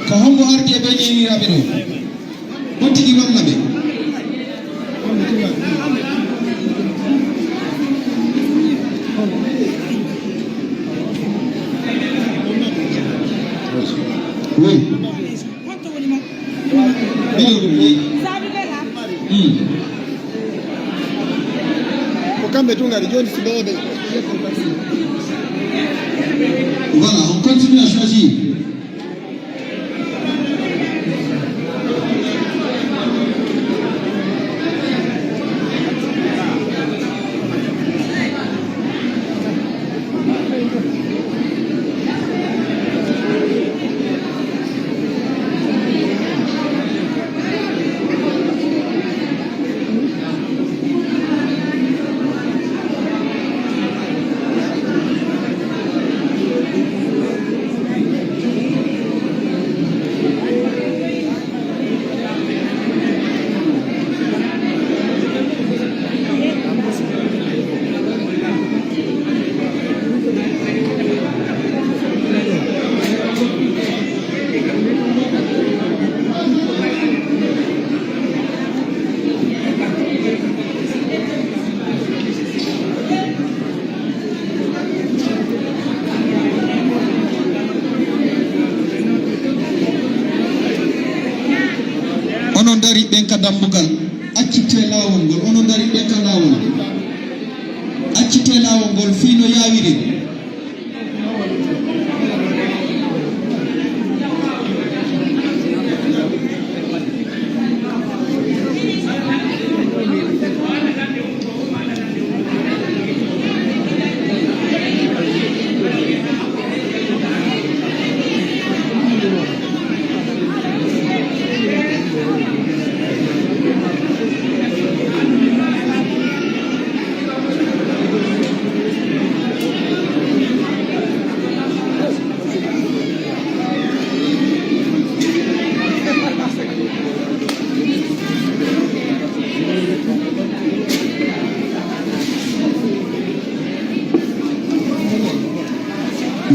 Ko hombo ardi e ɓee ɲeeñiraaɓe ɗoo? On tigi walla ɓe. Ko kamɓe tun ngari jooni si ɓe, ɓe. Voilà, on continue à choisir. Onon dariiɓe ɓen ka dambugal, accittee laawol ngol. Onon dariiɓe ɓen ka laawol, accittee laawol ngol fii no yaawiri.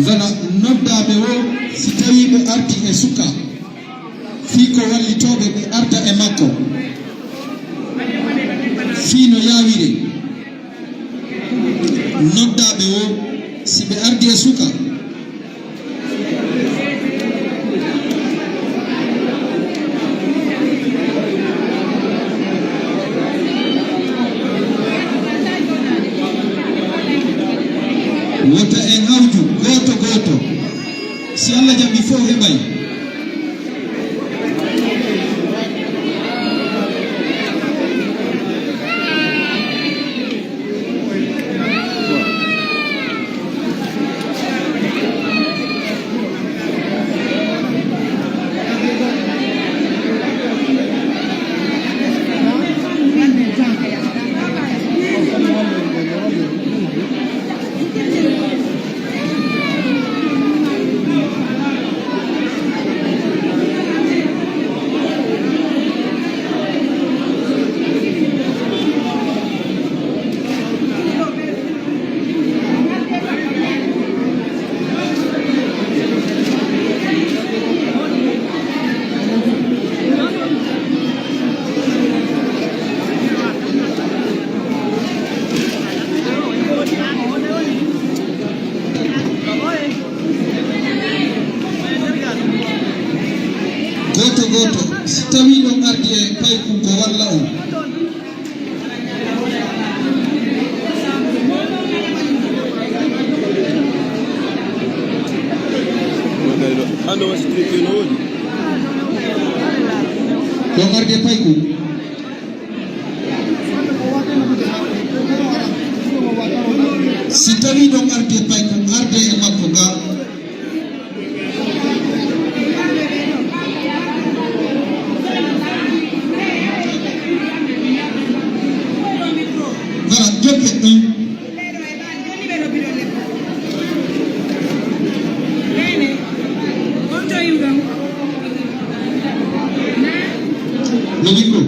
Voilà, noddaaɓe o, si tawii ɓe ardi e suka, fii ko wallitooɓe ɓe arda e makko, fii no yaawiri. Noddaaɓe o, si ɓe ardi e suka, wota en hawju gooto gooto. Si Alla jaɓi, fow heɓay. Gooto gooto, si tawii ɗon ardi e paykun ko walla on. Ɗon ardi e paykun. Si tawii ɗon ardi e paykun, ardee e makko ga. Voilà, jokke ɗum. Le micro.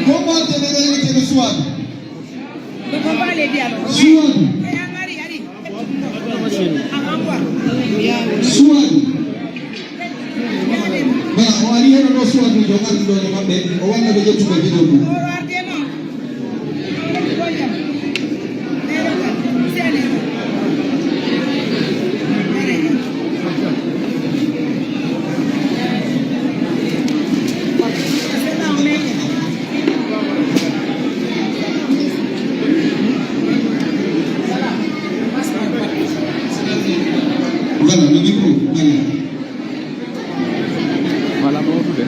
Ko ɓooyte ɓe rewirte ɓe suwaa ɓe. Suwadu. Suwadu. Ba, o ari heno ɗo Suwadu, jo arɗo ɗo e maɓɓe, o walla ɓe ƴettugol video ɗum. Voilà, le micro, voilà. Voilà, mo wutude.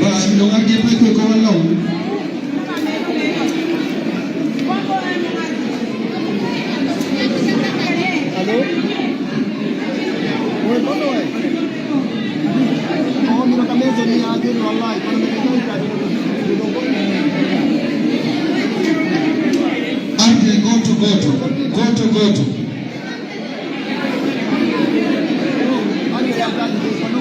Voilà, no arde pay ko ko walla on. Allo? Oye, kono oye. Oh, mino ka maison ni haa jooni, wallahi, kono mino ka maison ni haa jooni. Arde gooto gooto, gooto gooto. Arde yaltaade, kono